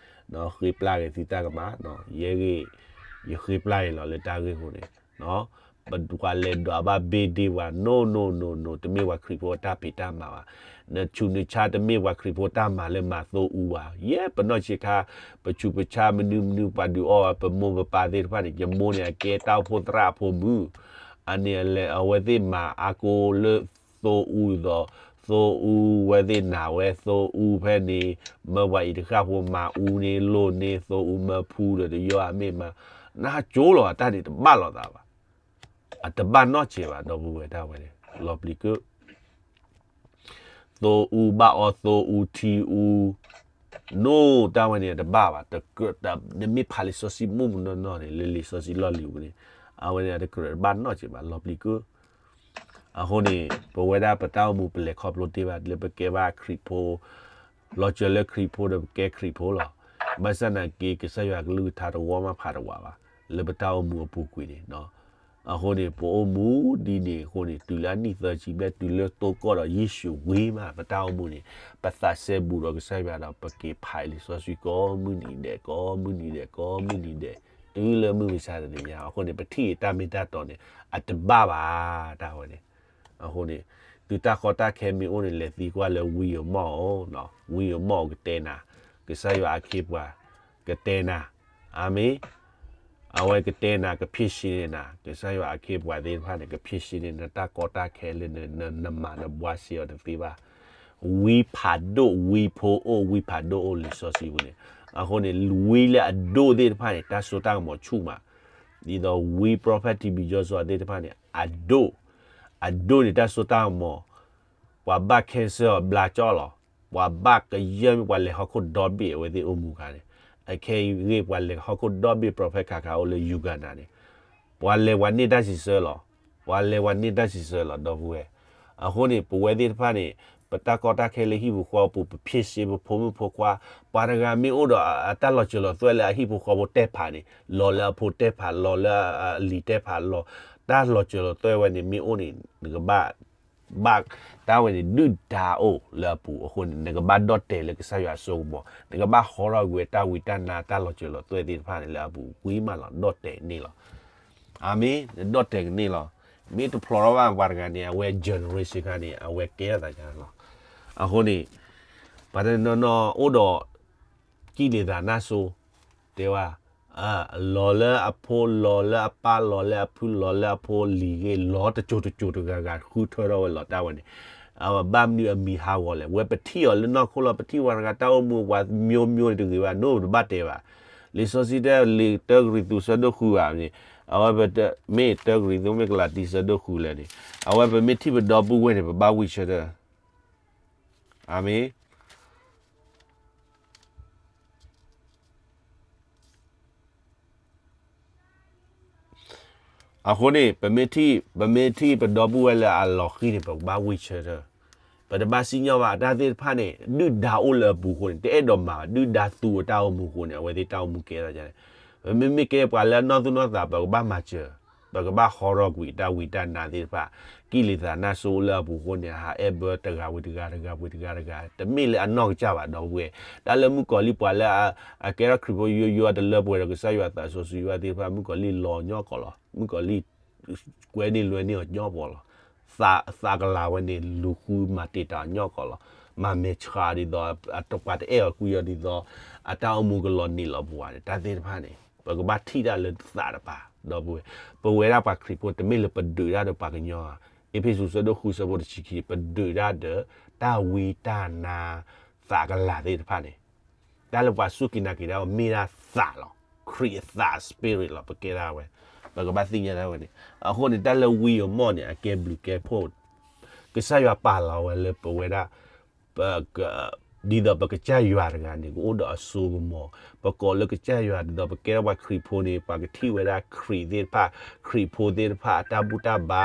ဃ့ပျၢ်က့ၤသုတၢ်ကမၣ်, ယဲဂ့ၤ, ယဃ့ပျၢ်အံၤလီၤလၢတၢ်ဂ့ၢ်အဃိန့ၣ်, ပှၤလဲၤဒွးဘၣ်ဘ့ၣ်ဒ့ၣ်ပှၤ no no no no တမ့ၢ်ပှၤခရံာ်ဖိအတၢ်ဖံးတၢ်မၤဘၣ်. နဆူးနဆါတမ့ၢ်ပှၤခရံာ်ဖိတၢ်မၤလၢမၤသိအူဘၣ်. ယဲပနီၢ်ဆံးခါ ပဆူးပဆါမနုၤမနုၤပှၤဒုးအီၣ်ဝဲ ပမိၢ်ပပၢ်သ့ၣ်တဖၣ်န့ၣ် ယမိၢ်န့ၣ် အကဲတၢ်အိၣ်ဖှိၣ်သရၣ်အဖိမုၣ် အန့ၣ်အလဲၤအဝဲသ့ၣ်မၤအါကိးလၢသိအူဒီး သိအူဝဲသ့ၣ်နာ်ဝဲ သိအူဖဲန့ၣ် မၢပှၤအံၤတဃၣ်ဖိမၤအူန့ၢ်လိၣ်န့ၢ် သိအူမၢဖူဒီးတယီအမ့ၢ်မၤ နကၠိလီၤ အတၢ်န့ၣ်တဘၣ်လိာ်သးဘၣ်. အတဘၣ်နီတစဲးဘၣ် ဒီပုၢ်ဝဲၢ်တၢ်ဝဲန့ၣ် လီၤပျံၤကုၣ် သိအူဘၣ်အီသိအူထံအူ no တၢ်ဝဲန့ၣ် အတဘၣ်ဘၣ် တကြၢး နမ့ၢ်ဖးလံာ်စီဆှံမိၢ်မုၢ်နီၢ်နီၢ်န့ၣ် လၢလံာ်စီဆှံလီၢ်လံၤပူၤန့ၣ် အဝဲန့ၣ် အတကြၢးတဘၣ်နီတစဲးဘၣ် လီၤပျံၤကုၣ် အဃိန့ၣ် ပဝဲဒၣ်ပတၢ်အိၣ်မူပလဲၤခီဖျိတ့ၢ်ဘၣ် လၢပကဲဘၣ်ခရံာ်ဖိ လီၤစၢၤလၢခရံာ်ဖိဒီးပကဲခရံာ်ဖိလီၤ. ဘၣ်ဆၣ်နာ်က့ ကစၢ်ယွၤကလုၢ်ကထါတဝီမးဖးတဝးဘၣ် လၢပတၢ်အိၣ်မူအပူၤကွံာ်န့ၣ် အဃိန့ၣ် ပအိၣ်မူဒ်န့ၣ်အဃိန့ၣ် တုၤလၢအနံၣ်သၢဆံဘျဲၣ် တုၤလၢတိၢ်ကီၢ်ဒီးယ့ၣ်ၡူးဝံၤမး ပတၢ်အိၣ်မူန့ၣ် ပသးစဲဘူးဒီးကစၢ်ယွၤဒီး ပက့ၤဖးအံၤလံာ်စီဆှံကိးမုၢ်နံၤဒဲး ကိးမုၢ်နံၤဒဲး ကိးမုၢ်နံၤဒဲး တုၤလၢမုၢ်မဆါတနံၤညါ အဃိန့ၣ် ပထံၣ်အံၤတၢ်မ့ၢ်တၢ်တီန့ၣ် အတဘၣ်ဘၣ် တၢ်ဝဲန့ၣ် အဃိန့ၣ် သုတၢ်ကီတၢ်ခဲမ့ၢ်အိၣ်န့ၣ် လဲၤသံကွၢ်လၢဝံယိၤမီၢ်အိၣ်, ဝံယိၤမီၢ်အိၣ်ကတဲနၤ, ကစၢ်ယွၤအခ့အပှၤ ကတဲနၤ, အၤမ့ၣ်, အဝဲကတဲနၤ ကဖံးစ့န့ၢ်နၤ, ကစၢ်ယွၤအခ့အပှၤသ့ၣ်တဖၣ်န့ၣ် ကဖံးစ့န့ၢ်နတၢ်ကီတၢ်ခဲလၢနမၤနဘှါစ့အီၤတသ့ဘၣ်. ဝံဖးဒိၣ် ဝံဖိအိၣ် ဝံဖးဒိၣ်အိၣ်လံာ်စီဆှံပူၤန့ၣ်, အဃိန့ၣ် ဝံလၢအဒိၣ်သ့ၣ်တဖၣ်န့ၣ် တၢ်စိတၢ်ကမီၤဆူၣ်မး, ဒ်သိးဝံ prophet ထံဘံယီစီသ့ၣ်တဖၣ်န့ၣ် အဒိၣ်, အဒိၣ်န့ၣ် တၢ်စိတၢ်ကမီၤ ပှၤဘၣ် cancer အီၤဘျါကၠီလီၤ, ပှၤဘၣ်ကယၢၢ်မ့ၢ်ပှၤလဲၤဟီၣ်ခိၣ်ဒီဘ့ၣ်အဝဲသ့ၣ်အိၣ်မူခါန့ၣ်, အခဲအံၤဂ့ၢ်ပှၤလဲၤဟီၣ်ခိၣ်ဒီဘ့ၣ် prophet ခးခးအိၣ်လၢ Uganda န့ၣ်, ပှၤလဲၤပှၤန့ၢ်တၢ်စံးဆၢလီၤ, ပှၤလဲၤပှၤန့ၢ်တၢ်စံးဆၢလီၤ ဒီပုၢ်ဝဲၢ်, အဃိန့ၣ် ပဝဲသ့ၣ်တဖၣ်န့ၣ် ပတၢ်ကီတၢ်ခဲလၢဟံၣ်ပူၤဃီပူၤ ပဖံးစ့ပဖိမုၣ်ဖိခွါ, ပှၤတဂၤမ့ၢ်အိၣ်ဒီးအတၢ်လီၤစၢၤလီၤသွဲၣ်လၢအဟံၣ်ဖိဃီဖိတဲဖးန့ၣ်, လီၤလၢအဖိတဲဖး, လီၤလၢအလံၤတဲဖး, လီၤ, တၢ်လီၤစၢၤလီၤသွဲၣ်ဝဲန့ၣ် မ့ၢ်အိၣ်န့ၣ် နကဘၣ် ဘၣ်, တၢ်ဝဲန့ၣ် ဒုၣ်ဒါအိၣ်လၢအပူၤအဃိန့ၣ် နကဘၣ်ဒီၣ်တဲာ်လၢကစၢ်ယွၤအစိကမီၤ, နကဘၣ်ဟီထီၣ်ကွံာ်တၢ်ဝံတၢ်နါတၢ်လီၤစၢၤလီၤသွဲၣ်သ့ၣ်တဖၣ်န့ၣ်လၢအပူၤဝံၤမးလီၤ, ဒီၣ်တဲာ်န့ၣ်လီၤ. အၤမ့ၣ်, နဒီၣ်တဲာ်ကန့ၢ်လီၤ. မ့ၢ်တဖျိးထီၣ်ဘၣ်ပှၤတဂၤန့ၣ် အဝဲ generation ခါန့ၣ် အဝဲကဲထီၣ်သးလီၤ. အဃိန့ၣ် ပှၤတနီၤနီၤအိၣ်ဒီး ကံၣ်လံၤသးနၢ်စိ, တဲဝဲ, လီၤလၢအဖိ, လီၤလၢအပၢ်, လီၤလၢအဖု, လီၤလၢအဖိလံၤဂ့ၤ, လီၤတစိၤတစိၤတဂၤဂၤ ဃုထၢထီၣ်ဝဲလီၤတၢ်ဝဲန့ၣ်, အဝဲဘၣ်မနုၤအမံၤဟးဂီၤလဲၣ်, ဝဲပထံၣ်အီၤလၢနီၢ်ခိလီၤ, ပထံၣ်ပှၤတဂၤတၢ်အိၣ်မူပှၤ မျိုးမျိုး န့ၣ်တဂ့ၤဘၣ်, နအိၣ်တဘၣ်တဲဘၣ်. လံာ်စီဆှံတဲ လံာ်တၢကရံၣ်သူးဆၢဒိၣ်ဃုဘၣ်န့ၣ်, အဝဲပ, မ့ၢ်တၢကရံၣ်သူး မ့ၢ်ကလၤတံဆၢဒိၣ်ဃုလဲၣ်န့ၣ်, အဝဲပမ့ၢ်ထံၣ်ပဒီပုၢ်ဝဲၢ်န့ၣ် ပဘၣ်ဝံဆၢထၢၣ်, အၤမ့ၣ် အဃိန့ၣ် ပမ့ၢ်ထံၣ်, ပမ့ၢ်ထံၣ်ပဒီပုၢ်ဝဲၢ်လၢအလီၤဃံၤန့ၣ် ပကဘၣ်ဝံဆၢထၢၣ်, ပတဘၣ်စံၣ်ညီၣ်ဘၣ် တၢ်သ့ၣ်တဖၣ်န့ၣ် ဒုၣ်ဒါအိၣ်လၢအပူၤအဃိန့ၣ် တအဲၣ်ဒိးမၤဘၣ်, ဒုၣ်ဒါသူအတၢ်အိၣ်မူအဃိန့ၣ် အဝဲသ့ၣ်တၢ်အိၣ်မူကဲထီၣ်န့ၣ်, ပမ့မ့ၢ်ကဲပှၤလၢအနီၢ်သူၣ်နီၢ်သး ပကဘၣ်မၤစၢၤ, ပကဘၣ်ဟီထီၣ်ကွံာ်တၢ်ဝံတၢ်နါသ့ၣ်တဖၣ်, ကံၣ်လံၤသးနၢ်စိလၢအပူၤအဃိန့ၣ် ဟးအဲၣ်ဘၢတဂၤဝံၤတဂၤ တဂၤဝံၤတဂၤတဂၤ, တမ့ၢ်လၢအနီၢ်ကစၢ်ဘၣ် ဒီပုၢ်ဝဲၢ်, တၢ်လၢမုၣ်ကီၤလံၢ်ပှၤလၢ အကဲထီၣ်ခရံာ်ဖိယိယိ အတလၢပှဲၤဒီးကစၢ်ယွၤသးစီဆှံယွၤသ့ၣ်တဖၣ် မုၣ်ကီၤလံၢ်လီၤညီကီးလီၤ, မုၣ်ကီၤလံၢ် ကွဲန့ၢ်လွဲန့ၢ်အီၤညီကီးလီၤ, သးကလၤဝဲန့ၣ် လူၤဃုမၤတံာ်တာ်အီၤညီကီးလီၤ, မၤမဲာ်ဆှးဒ်သိး ပှၤတအဲၣ်အီၤကွံအီၤဒ်သိး အတၢ်အိၣ်မူကလီၤနံၤလီၤပှၤန့ၣ် တၢ်သ့ၣ်တဖၣ်န့ၣ် ပကဘၣ်ထံၣ်တၢ်လၢသးတပၤ, ဒီပုၢ်ဝဲၢ်, ပဝဲဒၣ်ပှၤခရံာ်ဖိ တမ့ၢ်လၢပဒုးတၢ်ဒီးပှၤကညီဧါ, အ့းဖ့းစူးဆၢဒိၣ်ဃုဆၢဖိတဆံခံ ပဒုးတၢ်ဒီး တၢ်ဝံတၢ်နါ သးကလၤသ့ၣ်တဖၣ်န့ၣ် တၢ်လၢပှၤစူၢ်က့ၤနာ်က့ၤတၢ်အီၤမ့ၢ်ဒၣ်သးလီၤ, ခရံာ်အသး spirit လီၤ, ပကဲဒၣ်ဝဲ, ပကဘၣ်သ့ၣ်ညါဒၣ်ဝဲန့ၣ်, အဃိန့ၣ် တၢ်လၢဝံအမီၢ်န့ၣ် အကဲဘျုးကဲဖှိၣ်, ကစၢ်ယွၤပာ်လီၤဝဲလၢပဝဲဒၣ် ပက, ဒ်သိးပကစၢ်ယွၤတဂၤန့ၣ် ကအိၣ်ဒီးအစိကမီၤ, ပကိးလၢကစၢ်ယွၤဒ်သိး ပကဲထီၣ်ပှၤခရံာ်ဖိန့ၣ် ပှၤကထံၣ်ဝဲဒၣ်ခရံာ်သ့ၣ်တဖၣ်, ခရံာ်ဖိသ့ၣ်တဖၣ် အတၢ်ဘူၣ်တၢ်ဘါ,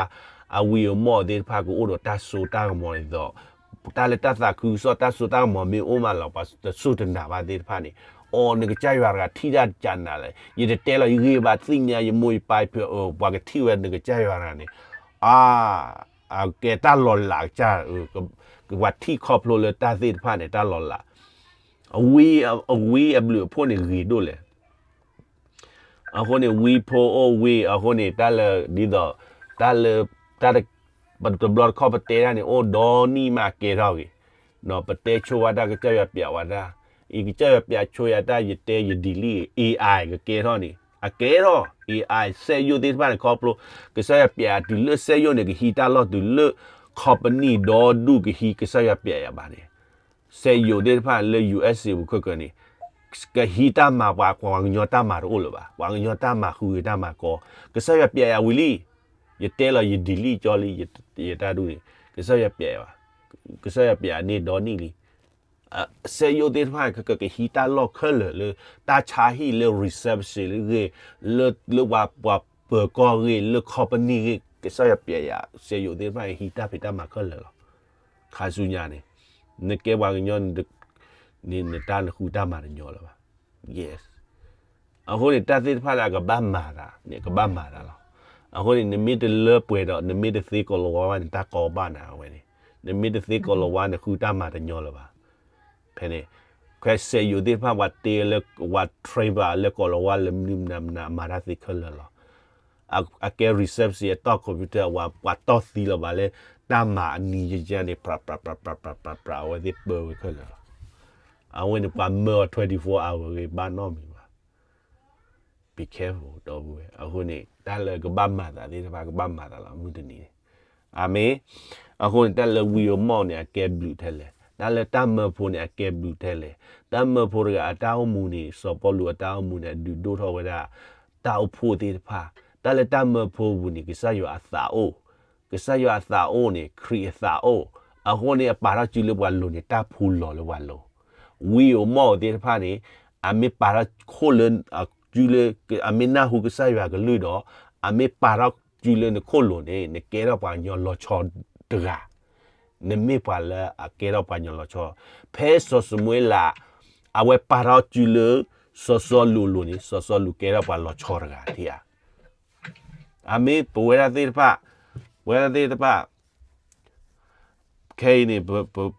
အဝံအမီၢ်သ့ၣ်တဖၣ် ကအိၣ်ဒီးတၢ်စိတၢ်ကမီၤဒ်သိး တၢ်လၢတၢ်သးခုကစီၣ် တၢ်စိတၢ်ကမီၤမ့ၢ်အိၣ်မးလီၤ ပှၤတစူၢ်တနာ်ဘၣ်သ့ၣ်တဖၣ်န့ၣ်, အိ နကစၢ်ယွၤတဂၤထံၣ်တၢ်ကနၤလဲၣ်, ယတတဲလီၤ ယဂံၢ်ဘါသ့ၣ်ညါ ယမိၢ်ယပၢ်ယဖု, ပှၤကထံၣ်ဝဲနကစၢ်ယွၤတဂၤန့ၣ်, အါ, အကဲတၢ်လီၤလးကစၢ်, ပှၤထံၣ်ခီဖျိလၢတၢ်သ့ၣ်တဖၣ်န့ၣ် တၢ်လီၤလး, အဝံ, အဝံအဘျုးအဖှိၣ်န့ၣ်ဂ့ၤဒိၣ်လဲၣ် အဃိန့ၣ် ဝံဖိအိၣ်ဝံ, အဃိန့ၣ် တၢ်လၢဒ်သိး တၢ်လၢ တၢ်တ ပတဘျီတခီၣ်ပတဲတၢ်န့ၣ် အိၣ်ဒီနံၣ်မးအကဲထီၣ်ဂ့ၤ, ပတဲဆိဝဲတၢ် ကစၢ်ယွၤပျးဝဲတၢ်, အံၤကစၢ်ယွၤပျးဆိယၤတၢ် ယတဲယ delete AI ကကဲထီၣ်န့ၣ် အကဲထီၣ် AI စက်ရုပ်သ့ၣ်တဖၣ်န့ၣ် ခီဖျိ ကစၢ်ယွၤပျးယၤတုၤလၢစက်ရုပ်န့ၣ် ကဟံးတၢ်လီၢ်တုၤလၢ company ဒီဒူၣ်ကဟံး ကစၢ်ယွၤပျးယၤဘၣ်န့ၣ် စက်ရုပ်သ့ၣ်တဖၣ်လၢ ယူႇအၣ်စ့ၣ် ပူၤခဲကနံၣ် ကဟံးတၢ်မၤပှၤ ပှၤကညီတၢ်မၤတအိၣ်လၢၤဘၣ်, ပှၤကညီတၢ်မၤဃုဂ့ၤတၢ်မၤကီ, ကစၢ်ယွၤပျးယၤဝံၤလံ, ယတဲလီၤယ delete ကၠီလံ, ယတၢ်ဒူၣ်န့ၣ် ကစၢ်ယွၤပျးယၤဘၣ်, ကစၢ်ယွၤပျးယၤန့ၣ်ဒီနံၣ်လံ, စက်ရုပ်သ့ၣ်တဖၣ် ကကဟံးတၢ်လီၢ်ခဲလၢာ်လၢ တၢ်ဆါဟံၣ်လၢ reception ဂ့ၤ, လၢ လၢပှၤ ပှၤပၢၤကီၢ်ဂ့ၤ, လၢ company ဂ့ၤ, ကစၢ်ယွၤပျးယၤ စက်ရုပ်သ့ၣ်တဖၣ် ဟံးတၢ်ဖံးတၢ်မၤခဲလၢာ်လီၤ. ခါဆူညါန့ၣ် နကဲပှၤကညီ နတၢ်နဃုတၢ်မၤတညီလၢၤဘၣ်. Yes. အဃိန့ၣ် တၢ်သ့ၣ်တဖၣ်လၢအကဘၣ်မၤသးန့ၣ် ကဘၣ်မၤသးလီၤ. အဃိန့ၣ် နမ့ၢ်တလၢပှဲၤဒီး နမ့ၢ်တသ့ကိးလၤဝါဘၣ်န့ၣ် တၢ်ကီဘၣ်နၤဝဲန့ၣ်, နမ့ၢ်တသ့ကိးလၤဝါ နဃုတၢ်မၤတညီလၢၤဘၣ်. ဖဲန့ၣ် ခဲစက်ရုပ်သ့ၣ်တဖၣ် ပှၤတဲလၢ ပှၤ train ဘၣ်လၢကိးလၤဝါလၢမနုၤမနုၤမနုၤ အမၤတၢ်သ့ခဲလၢာ်လီၤ. အကဲ reception အတီၢ် computer အဝဲ ပှၤတီၢ်သံလီၤဘၣ်လၢ တၢ်မၤအနံၤယယါန့ၣ် ပြးပြးပြးပြးပြး အဝဲသ့ၣ်ပၢဝဲခဲလၢာ်လီၤ. အဝဲန့ၣ် ပှၤမၢအီၤ twenty-four hour ဂ့ၤ ဘၣ်နီတမံၤဘၣ်. Be careful ဒီပုၢ်ဝဲၢ်. အဃိန့ၣ် တၢ်လၢကဘၣ်မၤသးသ့ၣ်တဖၣ် ကဘၣ်မၤသးလီၤ မုၢ်တနံၤန့ၣ်. အၤမ့ၣ်. အဃိန့ၣ် တၢ်လၢဝံဧိၤမီၣ်န့ၣ် အကဲဘျုးထဲလဲၣ်, တၢ်လၢတၢ်မၢဖိန့ၣ် အကဲဘျုးထဲလဲၣ်. တၢ်မၢဖိတဂၤအတၢ်အိၣ်မူန့ၣ် စီၤပီလူးအတၢ်အိၣ်မူန့ၣ် အဒုးဒိၣ်ထီၣ်ဝဲဒၣ် တၢ်အိၣ်ဖှိၣ်သ့ၣ်တဖၣ်. တၢ်လၢတၢ်မၢဖိပူၤန့ၣ် ကစၢ်ယွၤအသးအိၣ်, ကစၢ်ယွၤအသးအိၣ်န့ၣ် ခရံာ်အသးအိၣ်. အဃိန့ၣ် အပာ်ထီၣ်စုလၢပှၤလိၤန့ၣ် တၢ်ဖှူလီၤလၢပှၤလိၤ. ဝံဧိၤမီၣ်ဧိၤသ့ၣ်တဖၣ်န့ၣ် အမ့ၢ်ပာ်ထီၣ်ခိၣ်လၢ အစုလၢ အမ့ၢ်နၢ်ဟူကစၢ်ယွၤကလုၢ်ဒီး အမ့ၢ်ပာ်ထီၣ်စုလၢနခိၣ်လိၤန့ၣ် နကဲထီၣ်ပှၤကညီလီၤဆီတဂၤ. နမ့ၢ်ပှၤလၢအကဲထီၣ်ပှၤကညီလီၤဆီ. ဖဲစီၤၡမူၤအ့လး အဝဲပာ်ထီၣ်စုလၢ စီၤစီလူးအလိၤန့ၣ် စီၤစီလူးကဲထီၣ်ပှၤလီၤဆီတဂၤ ထံၣ်ဧါ. အမ့ၢ်ပဝဲဒၣ်သ့ၣ်တဖၣ်, ပဝဲဒၣ်သ့ၣ်တဖၣ် ခဲအံၤန့ၣ်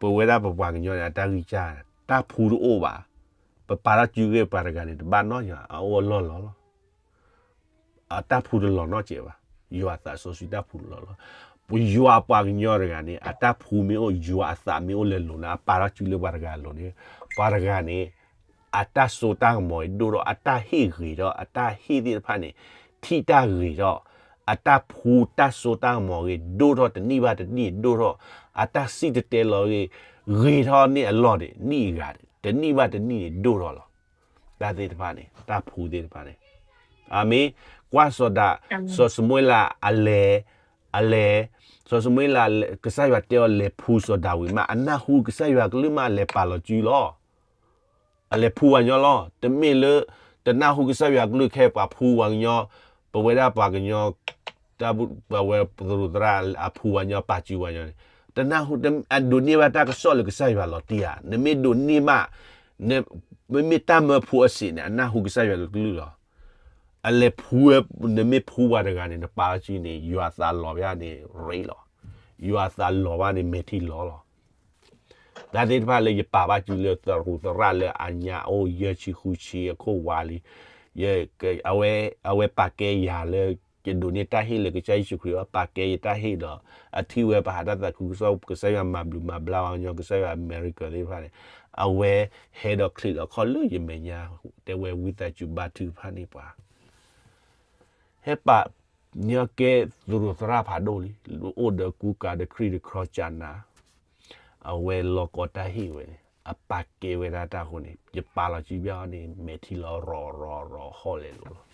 ပဝဲဒၣ်ပပှၤကညီန့ၣ် အတၢ်ဂံၢ်စၢ် တၢ်ဖှူတအိၣ်ဘၣ်. ပပာ်ထီၣ်စုဂ့ၢ်ပှၤတဂၤန့ၣ် တဘၣ်နီတမံၤ အအိၣ်အလီၢ်လီၤလီၤ. အတၢ်ဖှူတလီၤနီတစဲးဘၣ်. ယွၤအသးစီဆှံတၢ်ဖှူတလီၤလီၤ. ယွၤပှၤကညီတဂၤန့ၣ် အတၢ်ဖှူမ့ၢ်အိၣ် ယွၤအသးမ့ၢ်အိၣ်လၢလိၤန့ၣ် အပာ်ထီၣ်စုလၢပှၤတဂၤအလိၤန့ၣ် ပှၤတဂၤန့ၣ် အတၢ်စိတၢ်ကမီၤအံၤဒိၣ်ထီၣ် အတၢ်ဟ့ၣ်ဂ့ၤထီၣ် အတၢ်ဟ့ၣ်သ့ၣ်တဖၣ်န့ၣ် ထံၣ်တၢ်ဂ့ၤထီၣ် အတၢ်ဖှူတၢ်စိတၢ်ကမီၤဂ့ၤ ဒိၣ်ထီၣ်တနံၣ်ဘၣ်တနံၣ်ဒိၣ်ထီၣ် အတၢ်စံၣ်တဲၤတဲလီၤဂ့ၤ ဂ့ၤထီၣ်န့ၣ်အလီၢ်န့ၣ် နံၣ်အဂၤ တနံၣ်ဘၣ်တနံၣ်န့ၣ်ဒိၣ်ထီၣ်လီၤ. တၢ်သ့ၣ်တဖၣ်န့ၣ် တၢ်ဖှူသ့ၣ်တဖၣ်န့ၣ် အမ့ၢ်ကွၢ်စီၤဒၤ စီၤၡမူၤအ့လး အလဲၤ အလဲၤ စီၤၡမူၤအ့လး ကစၢ်ယွၤတဲအီၤလဲၤဖှူစီၤဒၤဝံးမး အနၢ်ဟူကစၢ်ယွၤကလုၢ်မး အလဲၤပာ်လီၤစုလီၤ. အလဲၤဖှူပှၤကညီလီၤ. တမ့ၢ်လၢ တနၢ်ဟူကစၢ်ယွၤကလုၢ်ခဲအံၤ ပှၤဖှူပှၤကညီ ပဝဲဒၣ်ပှၤကညီ တၢ်ပဝဲသရူးသရၣ်အဖှူပှၤကညီ ပာ်စုပှၤကညီန့ၣ် တနၢ်ဟူ အဒိးန့ၢ်ဘၣ်တၢ်ကစီၣ်လၢကစၢ်ယွၤလီၤတံၢ်ဧါ. နမ့ၢ်ဒိးန့ၢ်မး မ့မ့ၢ်တၢ်မၢဖိအစ့းန့ၣ် အနၢ်ဟူကစၢ်ယွၤကလုၢ်လီၤ. အလဲၤဖှူဝဲ နမ့ၢ်ဖှူပှၤတဂၤန့ၣ် နပာ်စုန့ၣ် ယွၤအသးလီၤဘၣ်န့ၣ် ရ့လီၤ. ယွၤအသးလီၤဘၣ်န့ၣ် မဲာ်ထံလီၤလီၤ. တၢ်သ့ၣ်တဖၣ်လၢယပာ်ဘၣ်စုလၢသရူးသရၣ်လၢအညါအိၣ်ယဲၢ်ဆံဃုဆံ အခိၣ်ဝါလံ. အဝဲ အဝဲပာ်ကဲယၤလၢ ယဒိးန့ၢ်တၢ်ဟ့ၣ်လၢကစၢ်ယ့ၣ်ၡူးခရံာ်အပာ်ကဲယတၢ်ဟ့ၣ်ဒီး အထံၣ်ဝဲပဟးတၢ်သးခုကစီၣ် ကစၢ်ယွၤမၤဘျုးမၤဘျါပှၤကညီ ကစၢ်ယွၤအမဲရကၤသ့ၣ်တဖၣ်န့ၣ် အဝဲဟဲဒီးချံးလီၤခီၣ်လၢယမဲာ်ညါ တဲဝဲဝံသးစူၤဘါထုကဖၣ်န့ၢ်ပှၤ ဟဲပာ်ညီကဲသရူးသရၣ်ဖးဒိၣ်လံ အိၣ်ဒီးကူကၤဒီးခရံာ်ဒီးခီကနၤ အဝဲလီၤကီတၢ်ဟ့ၣ်ဝဲန့ၣ် အပာ်ကဲဝဲဒၣ်တၢ်အဃိန့ၣ် ယပာ်လီၤစုဘၣ်အီၤန့ၣ် မဲာ်ထံလီၤရီၤရီၤရီၤဟီၣ်လဲၤလိၤလီၤ.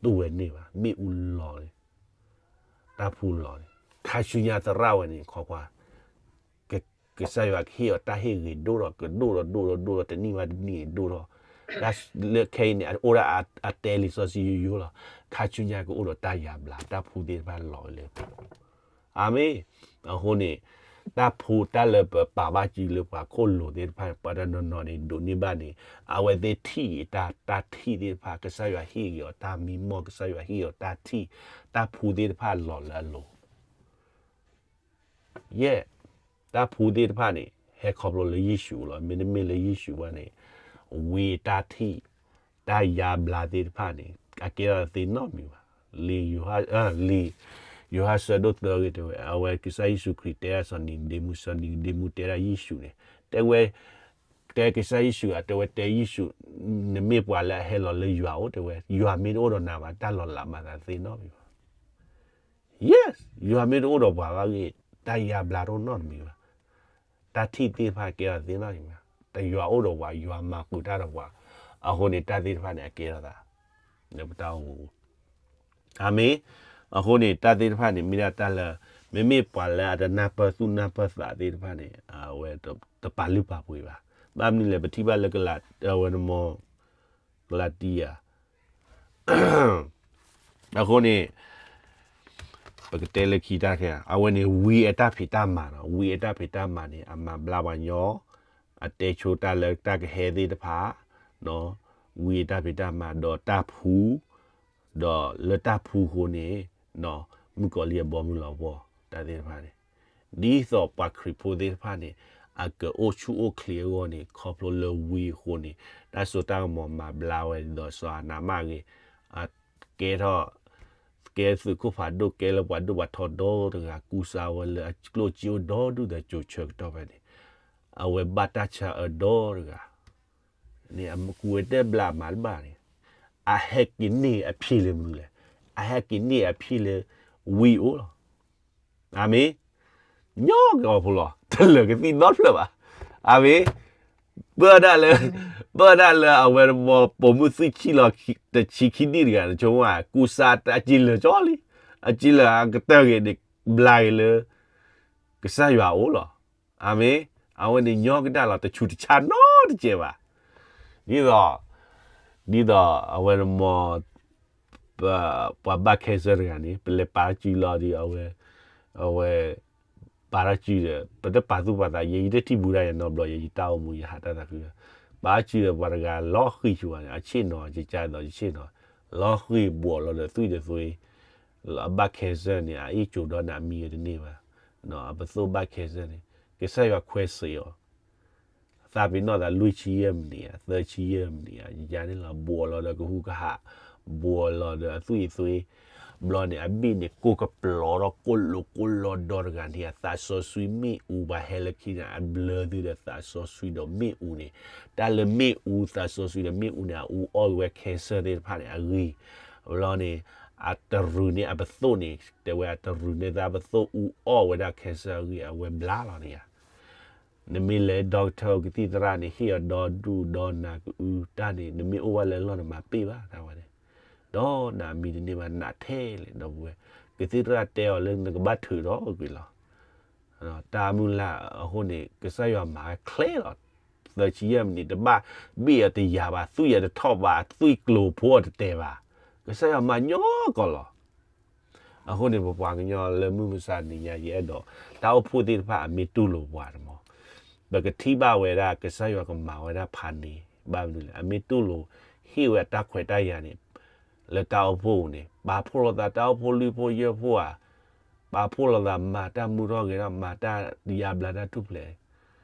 တဝဲန့ၣ်ဘၣ် မ့ၣ်အူလီၤန့ၣ် တၢ်ဖှူလီၤန့ၣ် ခါဆူညါသရၣ်ဝဲန့ၣ် ခီကွၢ် ကစၢ်ယွၤကဟ့ၣ်အီၤတၢ်ဟ့ၣ်ဂ့ၤဒိၣ်ထီၣ် ကဒိၣ်ထီၣ်ဒိၣ်ထီၣ်ဒိၣ်ထီၣ် တနံၣ်ဘၣ်တနံၣ်ဒိၣ်ထီၣ် လၢခဲအံၤန့ၣ် အိၣ်ဒၣ်အတဲလံာ်စီဆှံယိယိလီၤ. ခါဆူညါကအိၣ်ဒီးတၢ်ယါဘျါ တၢ်ဖှူသ့ၣ်တဖၣ်လီၤဝဲလၢ အၤမ့ၣ်. အဃိန့ၣ် တၢ်ဖှူတၢ်လၢပပာ်ဘၣ်စုလၢပှၤခိၣ်လိၤသ့ၣ်တဖၣ် ပှၤတနီၤနီၤန့ၣ် ဒိးန့ၢ်ဘၣ်န့ၣ် အဝဲသ့ၣ်ထံၣ်တၢ် တၢ်ထံၣ်သ့ၣ်တဖၣ် ကစၢ်ယွၤဟ့ၣ်က့ၤအီၤတၢ်မံမီၢ် ကစၢ်ယွၤဟ့ၣ်အီၤတၢ်ထံၣ် တၢ်ဖှူသ့ၣ်တဖၣ်လီၤလၢအလိၤ ယဲၢ် တၢ်ဖှူသ့ၣ်တဖၣ်န့ၣ် ဟဲခီဖျိလၢယ့ၣ်ၡူးလီၤ. မ့တမ့ၢ်လၢယ့ၣ်ၡူးဘၣ်န့ၣ် ဝံတၢ်ထံၣ် တၢ်ယါဘျါသ့ၣ်တဖၣ်န့ၣ် အကဲထီၣ်သ့နီတမံၤဘၣ်. လံာ်ယိၤဟၣ် လံာ် ယိၤဟၣ်ဆၢဒိၣ်သၢဂ့ၢ်တဲဝဲ, အဝဲကစၢ်ယ့ၣ်ၡူးခရံာ်တဲဒၣ်စီၤနံၤကဒ့မူ, စီၤနံၤကဒ့မူတဲဒၣ်ယ့ၣ်ၡူးန့ၣ်, တဲဝဲ, တဲကစၢ်ယ့ၣ်ၡူး, တဲဝဲတဲယ့ၣ်ၡူး, နမ့ၢ်ပှၤလၢအဟဲလီၤလၢယွၤအိၣ်တဲဝဲ, ယွၤမ့ၢ်တအိၣ်ဒီးနၤဘၣ် တၢ်လီၤလးမၤသးသ့နီတမံၤဘၣ်. Yes, ယွၤမ့ၢ်တအိၣ်ဒီးပှၤဘၣ်ဂ့ၤ, တၢ်ယါဘျါတအိၣ်နီတမံၤဘၣ်. တၢ်ထံၣ်သ့ၣ်တဖၣ်ကဲထီၣ်သ့နီတမံၤဘၣ်. တယွၤအိၣ်ဒီးပှၤ, ယွၤမၤဃုာ်တၢ်ဒီးပှၤ, အဃိန့ၣ် တၢ်သ့ၣ်တဖၣ်န့ၣ် အကဲထီၣ်သး လၢပတၢ်အိၣ်မူပူၤ. အၤမ့ၣ်. အဃိန့ၣ် တၢ်သ့ၣ်တဖၣ်န့ၣ် မ့ၢ်ဒၣ်တၢ်လၢ မ့မ့ၢ်ပှၤလၢအတနၢ်ပၢၢ်သူၣ်နၢ်ပၢၢ်သးသ့ၣ်တဖၣ်န့ၣ် အဝဲတပာ်လုၢ်ပာ်ပှ့ၤဘၣ်. ဘၣ်မနုၤလဲၣ် ပထံၣ်ဘၣ်လၢကလး, အဝဲနမီၤ ကလးတံယၤ အဃိန့ၣ် ပကတဲလၢခံတၢ်ခဲ အဝဲန့ၣ် ဝံအတၢ်ဖံးတၢ်မၤနီၤ, ဝံအတၢ်ဖံးတၢ်မၤန့ၣ် အမၤဘျါပှၤညီ, အတဲဆိတၢ်လၢတၢ်ကဟဲသ့ၣ်တဖၣ်, ဝံအတၢ်ဖံးတၢ်မၤ ဒီးတၢ်ဖှူ, ဒီးလၢတၢ်ဖှူအဃိန့ၣ် မုၣ်ကီၤလံၢ်အဘီမုၢ်လီၤဘီၢ် တၢ်သ့ၣ်တဖၣ်န့ၣ်, ဒ်သိးပှၤခရံာ်ဖိသ့ၣ်တဖၣ်န့ၣ် အကအိၣ်ဆူၣ်အိၣ်ချ့အဂီၢ်န့ၣ် ခီဖျိလၢဝံအဃိန့ၣ် တၢ်စိတၢ်ကမီၤမၤဘျါဝဲဒ်သိးစီၤအၤနးမၣ်ဂ့ၤ, ကဲထီၣ်, ကဲသုးခိၣ်ဖးဒိၣ် ကဲလၢပှၤဒိၣ်ပှၤထီဒီတဂၤ ကူစါဝဲလၢအကျိၣ်စ့အိၣ်ဒီဒူၣ်ဒီး ကၠိၤဆၢကတီၢ်ဖဲန့ၣ်, အဝဲဘၣ်တၢ်ဆါအၢဒီတဂၤ န့ၣ် အကူဝဲတဲဘျါမၤတဘၣ်န့ၣ်, အဟဲက့ၤန့ၢ်အဖံးလၢမနုၤလဲၣ်, အဟဲက့ၤန့ၢ်အဖံးလၢဝံအိၣ်လီၤ. အၤမ့ၣ်. ညီကီၢ်ဖိလီၤ တလၢာ်ကသံၣ်နီတဖျၢၣ်ဘၣ်. အၤမ့ၣ်. ပၢဒၣ်လၢ, ပၢဒၣ်လၢအဝဲတမီၤပိာ်မုၣ်သွံၣ်ဆံၣ်လီၤ တဆံခံနံၣ်တဂၤန့ၣ် ဆိကမိၣ် ကူစါတၢ်စ့လၢာ်ကၠီလံ, အစ့လၢာ်အကတၢၢ်ဂ့ၤန့ၣ် ဘျါဂ့ၤလၢ ကစၢ်ယွၤအအိၣ်လီၤ. အၤမ့ၣ်. အဝဲန့ၣ်ညီကဒၣ်လီၤ တဆူးတဆါနီတစဲးဘၣ်. ဒ်သိး, ဒ်သိးအဝဲတမီၤ ပှၤဘၣ် cancer တဂၤန့ၣ် ပလဲၤပာ်ထီၣ်စုလီၤဒီး အဝဲ, အဝဲ, ပာ်ထီၣ်စုဒီး ပတပာ်သူၣ်ပာ်သး ယဲယတထံၣ်ဘူးဒၣ်ယနီတဘျီ ယဲယတၢ်အိၣ်မူယဟးတၢ်သးခု, ပာ်ထီၣ်စုဒီးပှၤတဂၤလီၤဃံၤဆူၣ်ဘၣ်န့ၣ် အဆ့ၣ်နီၤ ယကါသိးယဆ့ၣ်နီၤ, လီၤဃံၤဘှီးလီၤဒီးသွံၣ်ဒီးသွ့, အဘၣ် cancer န့ၣ် အအ့ၣ်ကၠိဒီးနၤမံဝဲတန့ၢ်ဘၣ်, အပသိၣ်ဘၣ် cancer န့ၣ် ကစၢ်ယွၤခွဲးစ့းအီၤ သးပ့ၤနီၣ်သးလွံၢ်ဆံယဲၢ်မံးနံးဧါ သၢဆံယဲၢ်မံးနံးဧါ ယယါန့ၣ်လီၤ ဘှီးလီၤဒီးကဟူကဟး, ဘှီးလီၤဒီးအသွံၣ်အသွ့, ဘျီန့ၣ် အဘ့ၣ်န့ၣ် ကိၢ်ကပျီၤထီၣ်ကိၢ်လိာ်ကိၢ်လီၤဒီတဂၤန့ၣ် အသးစီဆှံမ့ၣ်အူဘၣ်ဟဲလၢခံန့ၣ် အဘျၢသုဒီးသးစီဆှံဒီးမ့ၣ်အူန့ၣ်, တၢ်လၢမ့ၣ်အူသးစီဆှံဒီးမ့ၣ်အူန့ၣ် အအူအီၣ်ဝဲ cancer သ့ၣ်တဖၣ်န့ၣ် အဂံၢ်, ဘျီန့ၣ် အတရူးန့ၢ်အပသိၣ်န့ၣ် တဲဝဲအတရူးန့ၢ်သးပသိၣ်အူအီၣ်ဝဲဒၣ် cancer အဂံၢ် အဝဲဘျါလီၤန့ၣ်ဧါ နမ့ၢ်လဲၤ doctor ကသံၣ်သရၣ်န့ၣ် ဟ့ၣ်အီၤဒီဒူၣ်ဒီနၤကအုတၢ်န့ၣ် နမ့ၢ်အိၣ်ဝဲလၢအလီၢ်န့ၣ် မၤပ့ၢ်ဘၣ်တၢ်ဝဲန့ၣ်, ဒီနၤမံတန့ၢ်ဘၣ် နးထဲလဲၣ် ဒီပုၢ်ဝဲၢ်, ကသံၣ်သရၣ်တဲအီၤလၢနကဘၣ်ထုးထီၣ်ကွံာ်လီၤ တၢ်မုၢ်လၢ်အဃိန့ၣ် ကစၢ်ယွၤမၤဝဲချ့လီၤ, သၢဆံယဲၢ်မံးနံး တဘၣ်ဘ့ၣ်အီၤတယာ်ဘၣ် သွံၣ်အီၤတထီၣ်ဘၣ် သွံၣ်ကျိၤဖိအီၤတတဲာ်ဘၣ်, ကစၢ်ယွၤမၤညီကီၢ်လီၤ. အဃိန့ၣ် ပပှၤကညီလၢမုၢ်မဆါတနံၤညါ ယအဲၣ်ဒိး တၢ်အိၣ်ဖှိၣ်သ့ၣ်တဖၣ်အမ့ၢ်တူၢ်လိာ်ပှၤတမီၤ, ပကထံၣ်ဘၣ်ဝဲဒၣ် ကစၢ်ယွၤကမၤဝဲဒၣ်ဖးန့ၣ် ဘၣ်မနုၤလဲၣ် အမ့ၢ်တူၢ်လိာ် ဟ့ၣ်ဝဲတၢ်ခွဲးတၢ်ယာ်န့ၣ် လၢတၢ်အိၣ်ဖှိၣ်ပူၤန့ၣ် ပာ်ဖှိၣ်လိာ်သးတၢ်အိၣ်ဖှိၣ်လွံၢ်ဖှိၣ်ယဲၢ်ဖှိၣ်ဧါ, ပာ်ဖှိၣ်လိာ်သးမၤတၢ်မူထီၣ်ဂဲၤထီၣ် မၤတၢ်ယါဘျါတၢ်ထူၣ်ဖျဲး,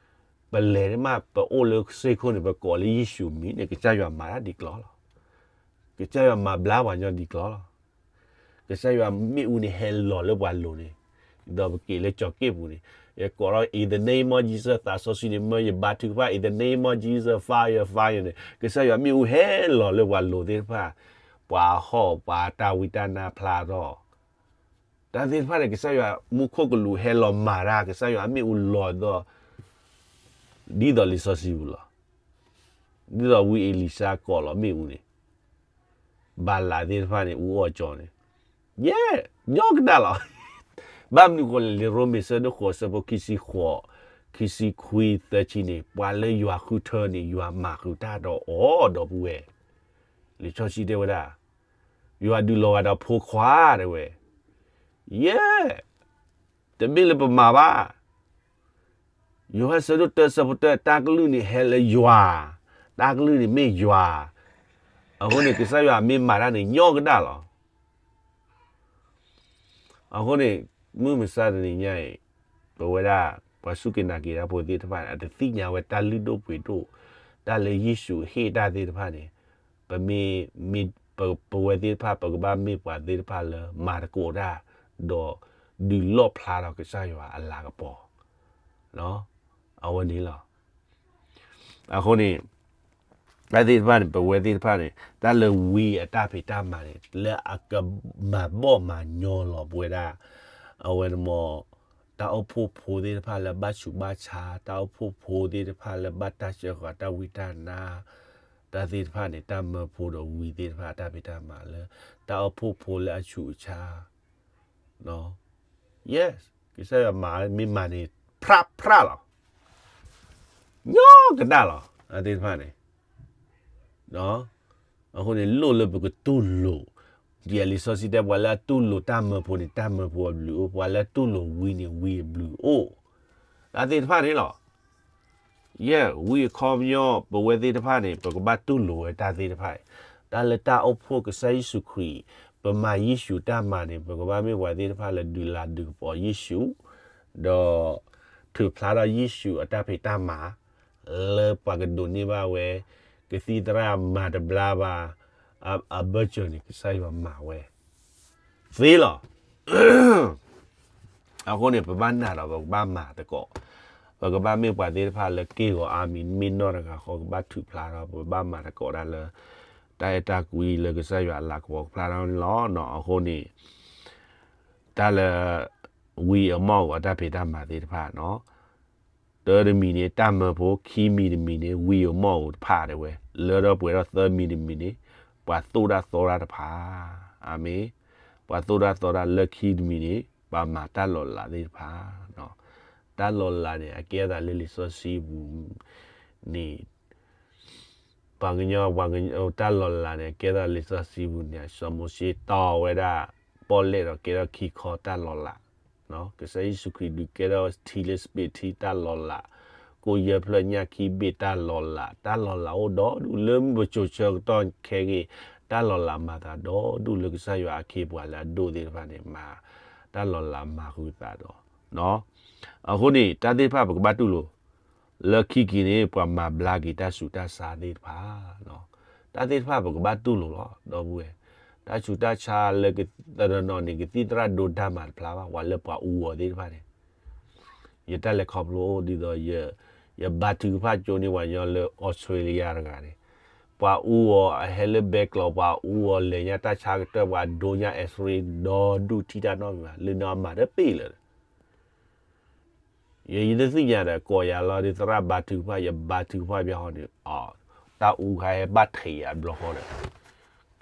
ပလဲၤမး ပအိၣ်လၢစ့ၢ်ခိၣ်န့ၣ် ပကိးလၢယ့ၣ်ၡူးမံၤန့ၣ် ကစၢ်ယွၤမၤတၢ်ဒ်ကျီလီၤ. ကစၢ်ယွၤမၤဘျါပှၤညီဒ်ကျီလီၤ. ကစၢ်ယွၤမ့ၣ်အူန့ၣ်ဟဲလီၤလၢပှၤလိၤန့ၣ်, ဒီးပက့ၤလၢကၠီၤက့ၣ်ပူၤန့ၣ်, ယကိးထီၣ် in the name of Jesus သးစီဆှံန့ၣ် မၢယဘါထုကဖၣ် in the name of Jesus fire fire န့ၣ် ကစၢ်ယွၤမ့ၣ်အူဟဲလီၤလၢပှၤလိၤသ့ၣ်တဖၣ်, ပှၤဟီၣ်ပှၤတၢ်ဝံတၢ်နါဖျါထီၣ် တၢ်သ့ၣ်တဖၣ်န့ၣ် ကစၢ်ယွၤမူခိၣ်ကလူးဟဲလီၤမၤတၢ် ကစၢ်ယွၤအမ့ၣ်အူလီၤဒီး ဒ်သိးလံာ်စီဆှံပူၤလီၤ. ဒ်သိးဝံအ့လံၡါကိးလီၤမ့ၣ်အူန့ၣ်, ဘၤလးသ့ၣ်တဖၣ်န့ၣ် အူအီၣ်ကၠီန့ၣ်, ယဲၢ်, ညီကဒၣ်လီၤ. ဘၣ်မနုၤအဃိလဲၣ် လံာ်ရိမ့ၤဆၢဒိၣ်ဃိးဆၢဖိခံဆံဃိး, ခံဆံခွံသၢဆံန့ၣ် ပှၤလၢယွၤဃုထၢန့ၣ် ယွၤမၤဃုာ်တၢ်ဒီးအီၤဒီပုၢ်ဝဲၢ်, လံာ်စီဆှံတဲဝဲဒၣ် ယွၤဒုးလီၤဂာ်ဒီးဖိခွါတဲဝဲ, ယဲၢ်, တမ့ၢ်လၢပမၤဘၣ်. ယိၤဟၣ်ဆၢဒိၣ်တၢဆၢဖိတၢ တၢ်ကလုၢ်န့ၣ်ဟဲလၢယွၤ, တၢ်ကလုၢ်န့ၣ်မ့ၢ်ယွၤ, အဃိန့ၣ် ကစၢ်ယွၤမ့ၢ်မၤတၢ်န့ၣ် ညီကဒၣ်လီၤ. အဃိန့ၣ် မုၢ်မဆါတနံၤညါအံၤ ပဝဲဒၣ် ပှၤစူၢ်က့ၤနာ်က့ၤတၢ်ဖိသ့ၣ်တဖၣ်န့ၣ် အတသ့ၣ်ညါဝဲတၢ်လုၢ်ဒိၣ်ပှ့ၤဒိၣ်, တၢ်လၢယ့ၣ်ၡူးဟ့ၣ်တၢ်သ့ၣ်တဖၣ်န့ၣ်, ပမ့ၢ်, ပဝဲသ့ၣ်တဖၣ် ပကဘၣ်မ့ၢ်ပှၤသ့ၣ်တဖၣ်လၢမၤသကိးတၢ်, ဒီးဒုးလီၣ်ဖျါထီၣ်ကစၢ်ယွၤအလၤကပီၤ, အဝဲန့ၣ်လီၤ. အဃိန့ၣ် တၢ်သ့ၣ်တဖၣ်န့ၣ် ပဝဲသ့ၣ်တဖၣ်န့ၣ် တၢ်လၢဝံအတၢ်ဖံးတၢ်မၤန့ၣ် လၢအကမၤဘီၣ်မၤညီလီၤပဝဲဒၣ် အဝဲန့ၣ်မ့ၢ် တၢ်အိၣ်ဖှိၣ်ဖိသ့ၣ်တဖၣ်လၢဘၣ်ဆူးဘၣ်ဆါ, တၢ်အိၣ်ဖှိၣ်ဖိသ့ၣ်တဖၣ်လၢဘၣ်တၢ်စၢဃာ်တၢ်ဝံတၢ်နါ, တၢ်သ့ၣ်တဖၣ်န့ၣ် တၢ်မၢဖိဒီးဝံသ့ၣ်တဖၣ်အတၢ်ဖံးတၢ်မၤလၢ တၢ်အိၣ်ဖှိၣ်ဖိလၢအဆူးအဆါ Yes, ကစၢ်ယွၤမၤ မ့ၢ်မၤန့ၣ် ဖြၣ်ဖြၣ်လီၤ. ညီကဒၣ်လီၤ အသ့ၣ်တဖၣ်န့ၣ်. အဃိန့ၣ် လိၣ်လၢပကတူၢ်လိာ်, ဒ်လံာ်စီဆှံတဲ ပှၤလၢအတူၢ်လိာ်တၢ်မၢဖိန့ၣ် တၢ်မၢဖိအဘျုးအိၣ်, ပှၤလၢအတူၢ်လိာ်ဝံန့ၣ် ဝံအဘျုးအိၣ်, တၢ်သ့ၣ်တဖၣ်န့ၣ်လီၤ. ယဲ ဝံအခီပညီ ပဝဲသ့ၣ်တဖၣ်န့ၣ် ပကဘၣ်တူၢ်လိာ်ဝဲတၢ်သ့ၣ်တဖၣ်အံၤ, တၢ်လၢတၢ်အိၣ်ဖှိၣ်ကစၢ်ယ့ၣ်ၡူးခရံာ်, ပမၤယ့ၣ်ၡူးတၢ်မၤန့ၣ် ပကဘၣ်မ့ၢ်ပှၤသ့ၣ်တဖၣ်လၢဒုးလၤဒုးကပီၤယ့ၣ်ၡူး, ဒီး ထုးဖျါထီၣ်ယ့ၣ်ၡူးအတၢ်ဖံးတၢ်မၤ, လၢပှၤကဒိးန့ၢ်ဘၣ်ဝဲ, ကသံၣ်သရၣ်မၤတဘျါဘၣ်, အဘၢၣ်စၢၤန့ၣ် ကစၢ်ယွၤမၤဝဲ, သ့လီၤ. အဃိန့ၣ် ပဘၣ်နာ်ဒီး ပကဘၣ်မၤသကိး, ပကဘၣ်မ့ၢ်ပှၤသ့ၣ်တဖၣ်လၢက့ၢ်ဂီၤအါမံၤ မ့ၢ်နီၢ်တဂၤဃီ ကဘၣ်ထုးဖျါထီၣ် ပဘၣ်မၤသကိးတၢ်လၢ တၢ်အဲၣ်တၢ်ကွံလၢကစၢ်ယွၤအလၤကပီၤကဖျါထီၣ်န့ၣ်လီၤ. အဃိန့ၣ် တၢ်လၢ ဝံအမီၢ်ဧိၤအတၢ်ဖံးတၢ်မၤသ့ၣ်တဖၣ်နီၤ, တၢတမံၤန့ၣ် တၢ်မၢဖိ, ခံမံၤတမံၤန့ၣ် ဝံအမီၢ်ဧိၤတဖၣ်ဒၣ်ဝဲ, လၢထီၣ်ပှဲၤထီၣ်သၢမံၤတမံၤန့ၣ် ပှၤသိၣ်တၢ်သီတၢ်တဖၣ်, အၤမ့ၣ်, ပှၤသိၣ်တၢ်သီတၢ်လၢခံတမံၤန့ၣ် ပှၤမၤတၢ်လီၤလးသ့ၣ်တဖၣ်, တၢ်လီၤလးန့ၣ် အကဲသးလၢလံာ်စီဆှံပူၤန့ၣ် ပှၤကညီ ပှၤကညီ တၢ်လီၤလးန့ၣ် ကဲထီၣ်လံာ်စီဆှံပူၤန့ၣ် စီၤမိၤၡ့တီဝဲဒၣ် ပီၣ်လဲၣ်ဒီးကဲထီၣ်ခံခီတၢ်လီၤလး, ကစၢ်ယ့ၣ်ၡူးခရံာ်ဒုးကဲထီၣ်ထံလၢစပံးထံတၢ်လီၤလး, ကိၣ်ယဲၢ်ဖျၢၣ်ညၣ်ခံဘ့ၣ်တၢ်လီၤလး, တၢ်လီၤလးအိၣ်ဒီဒူၣ်လၢပစိၤဆၢကတီၢ်ခဲအံၤ, တၢ်လီၤလးမၤသးဒီဒူၣ်လၢကစၢ်ယွၤအခ့အပှၤလၢအဒိၣ်သ့ၣ်တဖၣ်န့ၣ် မၤတၢ်လီၤလးမၤဃုာ်သးဒီး အဃိန့ၣ် တၢ်သ့ၣ်တဖၣ်ပကဘၣ်တူၢ်လိာ်, လၢခံက့ၤန့ၣ် ပှၤမၤဘျါက့ၤတၢ်ဆူးတၢ်ဆါသ့ၣ်တဖၣ်, တၢ်သ့ၣ်တဖၣ်ပကဘၣ်တူၢ်လိာ်လီၤ ဒီပုၢ်ဝဲၢ်, တၢ်ဆူးတၢ်ဆါလၢတနီၤနီၤန့ၣ် ကသံၣ်သရၣ်ဒိတၢ်မၤတဖျါဘၣ် ပှၤလၢပှၤအူအီၤသ့ၣ်တဖၣ်န့ၣ်, ယတၢ်လဲၤခီဖျိအိၣ်ဒ်သိး ယဘါထုကဖၣ်ကၠိန့ၢ်ပှၤကညီလၢ Australia တဂၤန့ၣ်, ပှၤအူအီၤအဟဲလၢဘဲကျိး ပှၤအူအီၤလဲၤညါတၢ်ဆါကတၢၢ် ပှၤဒိညါ X-ray ဒီဒူၣ်ထံၣ်တၢ်နီတမံၤဘၣ် လၢနီၤအမၤတပ့ၢ်လၢၤ ယဲယတသ့ၣ်ညါဒီး ကိးယၤလီၤဒီး သရၣ်ဘါထုကဖၣ် ယဘါထုကဖၣ်ဘၣ်ဃီန့ၣ်, တၢ်အူခါဟဲဘၣ်ထံးယၤတဘျီဃီဒီး,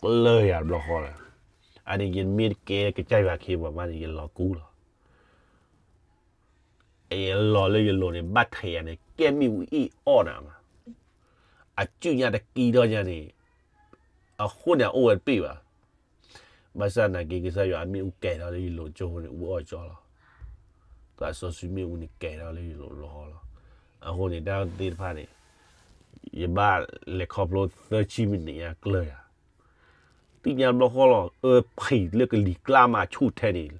ကျၢၢ်ယၤတဘျီဃီဒီး, အန့ၣ်ယမ့ၢ်တကဲကစၢ်ယွၤခ့ပှၤမးန့ၣ် ယလီၤကူလီၤ. ယလီၤလၢယလိၤန့ၣ် ဘၣ်ထံးယၤန့ၣ် ကဲမ့ၣ်အူအ့ၣ်အီၣ်နၤမး, အစုညါတကံထီၣ်ညါန့ၣ်, အဃိန့ၣ်အအိၣ်ဝဲတပ့ၢ်ဘၣ် ဘၣ်ဆၣ်နာ်က့ ကစၢ်ယွၤအမ့ၣ်အူကဲၤထီၣ်လၢယလိၤကၠိန့ၣ် အူအီၣ်ကၠီလီၤ. သးစီဆှံမ့ၣ်အူန့ၣ်ကဲၤထီၣ်လၢယလိၤလီၤလီၤ. အဃိန့ၣ် တၢ်သ့ၣ်တဖၣ်န့ၣ် ယဘၣ်လဲၤခီဖျိသၢဆံမံးနံးညါကျၢၢ်ယၤ, သ့ၣ်ညါတဘျီဃီလီၤ. အဖံးလၢကလံၤကျါမးဆူၣ်ထဲန့ၣ်,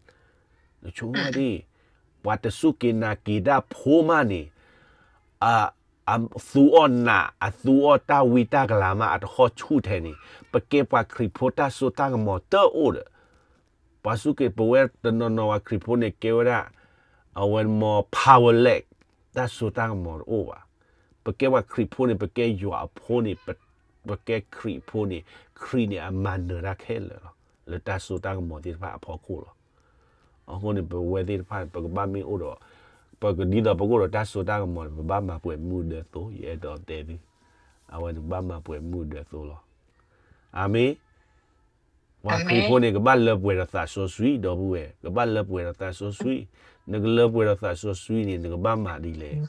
နဆိကမိၣ်ဒ် ပှၤတစူၢ်က့ၤနာ်က့ၤတၢ်ဖိမးန့ၣ်, အသူအီၣ်နး အသူအီၣ်တၢ်ဝံတၢ်ကလၤမး အတဟီၣ်ဆူၣ်ထဲန့ၣ်, ပကဲပှၤခရံာ်ဖိတၢ်စိတၢ်ကမီၤတအိၣ်ဒီး, ပှၤစူၢ်က့ၤ ပဝဲတနီၤနီၤပှၤခရံာ်ဖိန့ၣ် ကဲဝဲဒၣ် အဝဲမ့ၢ် powerless တၢ်စိတၢ်ကမီၤတအိၣ်ဘၣ်. ပကဲပှၤခရံာ်ဖိန့ၣ် ပကဲယွၤအဖိန့ၣ်, ပကဲခရံာ်ဖိန့ၣ် ခရံာ်န့ၣ်အမၤနၢၤတၢ်ခဲလၢာ်လီၤ. လၢတၢ်စိတၢ်ကမီၤသ့ၣ်တဖၣ်အဖီခိၣ်လီၤ. အဃိန့ၣ် ပဝဲသ့ၣ်တဖၣ်န့ၣ် ပကဘၣ်မ့ၢ်အိၣ်ဒီး, ပကဒ်သိးပကအိၣ်ဒီးတၢ်စိတၢ်ကမီၤန့ၣ် ပဘၣ်မၤပှဲၤမုၢ်ဒၢသိ, ယအဲၣ်ဒိးတဲသု, အဝဲန့ၣ်ပဘၣ်မၤပှဲၤမုၢ်ဒၢသိလီၤ. အၤမ့ၣ်. ပှၤခရံာ်ဖိန့ၣ် ကဘၣ်လၢပှဲၤဒီးသးစီဆှံ ဒီပုၢ်ဝဲၢ်, ကဘၣ်လၢပှဲၤဒီးသးစီဆှံ. နကလၢပှဲၤဒီးသးစီဆှံန့ၣ် နကဘၣ်မၤဒ်လဲၣ်.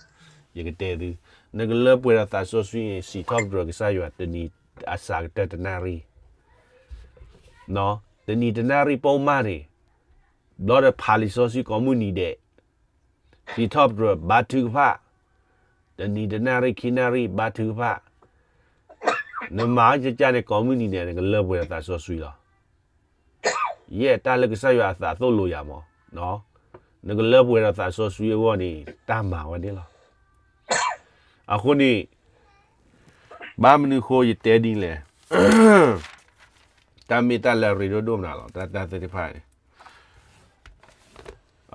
ယကတဲသု, နကလၢပှဲၤဒီးသးစီဆှံန့ၣ် စံးထီၣ်ပတြၢၤကစၢ်ယွၤတနံၤအစှၤကတၢၢ်တနၣ်ရံၣ်, တနံၤတနၣ်ရံၣ်ပိာ်မးန့ၣ်, ဘျီဒီးဖးလံာ်စီဆှံကိးမုၢ်နံၤဒဲး, စံးထီၣ်ပတြၢၤ ဘါထုကဖၣ်, တနံၤတနၣ်ရံၣ်ခံနၣ်ရံၣ် ဘါထုကဖၣ်, နမၤအီၣ်ကကၢ်န့ၣ် ကိးမုၢ်နံၤဒဲး နကလၢပှဲၤဒီးသးစီဆှံလီၤ. ယဲၢ်တၢ်လၢကစၢ်ယွၤအသးသိၣ်လိယၤမး, နကလၢပှဲၤဒီးသးစီဆှံအဂီၢ်န့ၣ် တၢ်မၤဝဲန့ၣ်လီၤ. အဃိန့ၣ် ဘၣ်မနုၤဃိယတဲဒ်လဲၣ်, တၢ်မ့ၢ်တၢ်လၢအရ့ဒိၣ်ဒိၣ်မးလီၤ, တၢ်တၢ်သ့ၣ်တဖၣ်န့ၣ်,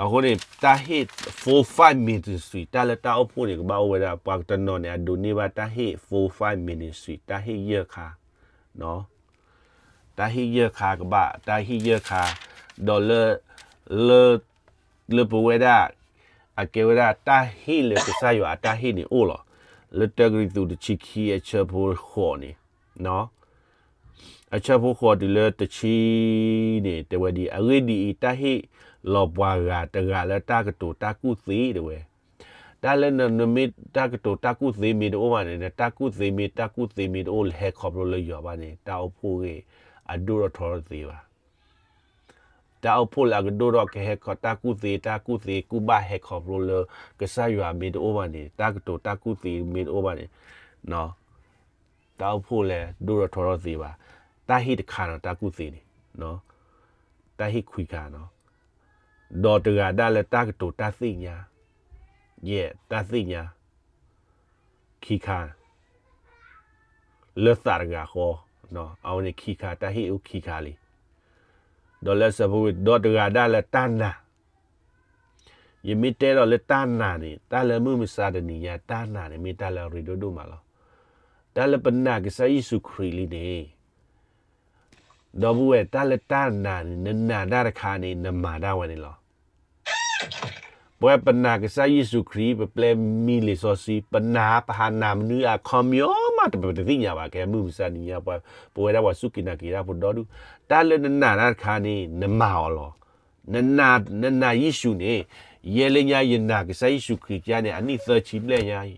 အဃိန့ၣ် တၢ်ဟ့ၣ် four five ministry တၢ်လၢတၢ်အိၣ်ဖှိၣ်န့ၣ် ကဘၣ်အိၣ်ဝဲဒၣ် ပှၤတနီၤန့ၣ် အဒိးန့ၢ်ဘၣ်တၢ်ဟ့ၣ် four five ministry တၢ်ဟ့ၣ်ယဲၢ်ခါ, တၢ်ဟ့ၣ်ယဲၢ်ခါကဘၣ် တၢ်ဟ့ၣ်ယဲၢ်ခါ, ဒီးလၢ လၢ လၢပဝဲဒၣ် အကဲဝဲဒၣ်တၢ်ဟ့ၣ်လၢကစၢ်ယွၤအတၢ်ဟ့ၣ်န့ၣ်အိၣ်လီၤ. လၢတၢကရံၣ်သူးတဆံခံအဆၢဖိဃိးန့ၣ်, အဆၢဖိဃိးတုၤလၢတဆံန့ၣ် တဲဝဲဒ်အံၤ, အဂ့ၢ်ဒ်အံၤ, တၢ်ဟ့ၣ်လီၤပှၤဂၤတဂၤလၢတၢ်ကတိၤတၢ်ကူၣ်သ့တဲဝဲ, တၢ်လၢနမ့ၢ်တၢ်ကတိၤတၢ်ကူၣ်သ့မ့ၢ်တအိၣ်ဘၣ်န့ၣ် နတၢ်ကူၣ်သ့မ့ၢ်တၢ်ကူၣ်သ့မ့ၢ်တအိၣ် ဟဲခီဖျိလၢယွၤဘၣ်န့ၣ် တၢ်အိၣ်ဖှိၣ်ဂ့ၢ် အဒိၣ်ထီၣ်ထီထီၣ်တသ့ဘၣ်. တၢ်အိၣ်ဖှိၣ်လၢအကဒိၣ်ထီၣ်ကဟဲခီ တၢ်ကူၣ်သ့ တၢ်ကူၣ်သ့ကူၣ်ဘၣ်ဟဲခီဖျိလၢ ကစၢ်ယွၤမ့ၢ်တအိၣ်ဘၣ်န့ၣ် တၢ်ကတိၤတၢ်ကူၣ်သ့မ့ၢ်တအိၣ်ဘၣ်န့ၣ် တၢ်အိၣ်ဖှိၣ်လဲၤဒိၣ်ထီၣ်ထီထီၣ်တသ့ဘၣ်. တၢ်ဟ့ၣ်တခါနီၤ တၢ်ကူၣ်သ့န့ၣ်, တၢ်ဟ့ၣ်ခွံခါနီၤ, ဒီးတဂၤဒၣ်လၢတၢ်ကတိၤတၢ်သ့ၣ်ညါ, ယဲၢ်တၢ်သ့ၣ်ညါ ခံခါ လၢသးတဂၤဃီ, အဝဲန့ၣ်ခံခါ တၢ်ဟ့ၣ်အိၣ်ခံခါလံ. ဒီးလၢအဆၢဖိဝ့ၢ် ဒီးတဂၤဒၣ်လၢတၢ်နာ်, ယမ့ၢ်တဲဒီးလၢတၢ်နာ်န့ၣ် တၢ်လၢမုၢ်မဆါတနံၤညါ တၢ်နာ်န့ၣ် မ့ၢ်တၢ်လၢအရ့ဒိၣ်ဒိၣ်မးလီၤ. တၢ်လၢပနာ်ကစၢ်ယ့ၣ်ၡူးခရံာ်လံန့ၣ် ဒီပုၢ်ဝဲၢ် တၢ်လၢတၢ်နာ်န့ၣ် နနာ်တၢ်တခါန့ၣ် နမၤတၢ်ဝဲန့ၣ်လီၤ. ပဝဲပနာ်ကစၢ်ယ့ၣ်ၡူးခရံာ် ပပျဲမံလံာ်စီဆှံ ပနာ် ပဟးနာ်မနုၤအခီပညီမး ပတသ့ၣ်ညါဘၣ် ကဲမုၢ်မဆါတနံၤညါ ပဝဲဒၣ်ပှၤစူၢ်က့ၤနာ်က့ၤတၢ်ဖိဒီဒူၣ် တၢ်လၢနနာ်တၢ်တခါန့ၣ် နမၤအီၤလီၤ. နနာ်ယ့ၣ်ၡူးန့ၣ် ယဲလၢညါယနာ်ကစၢ်ယ့ၣ်ၡူးခရံာ်ကါန့ၣ် အနံၣ်သၢဆံဘျဲၣ်ညါအံၤ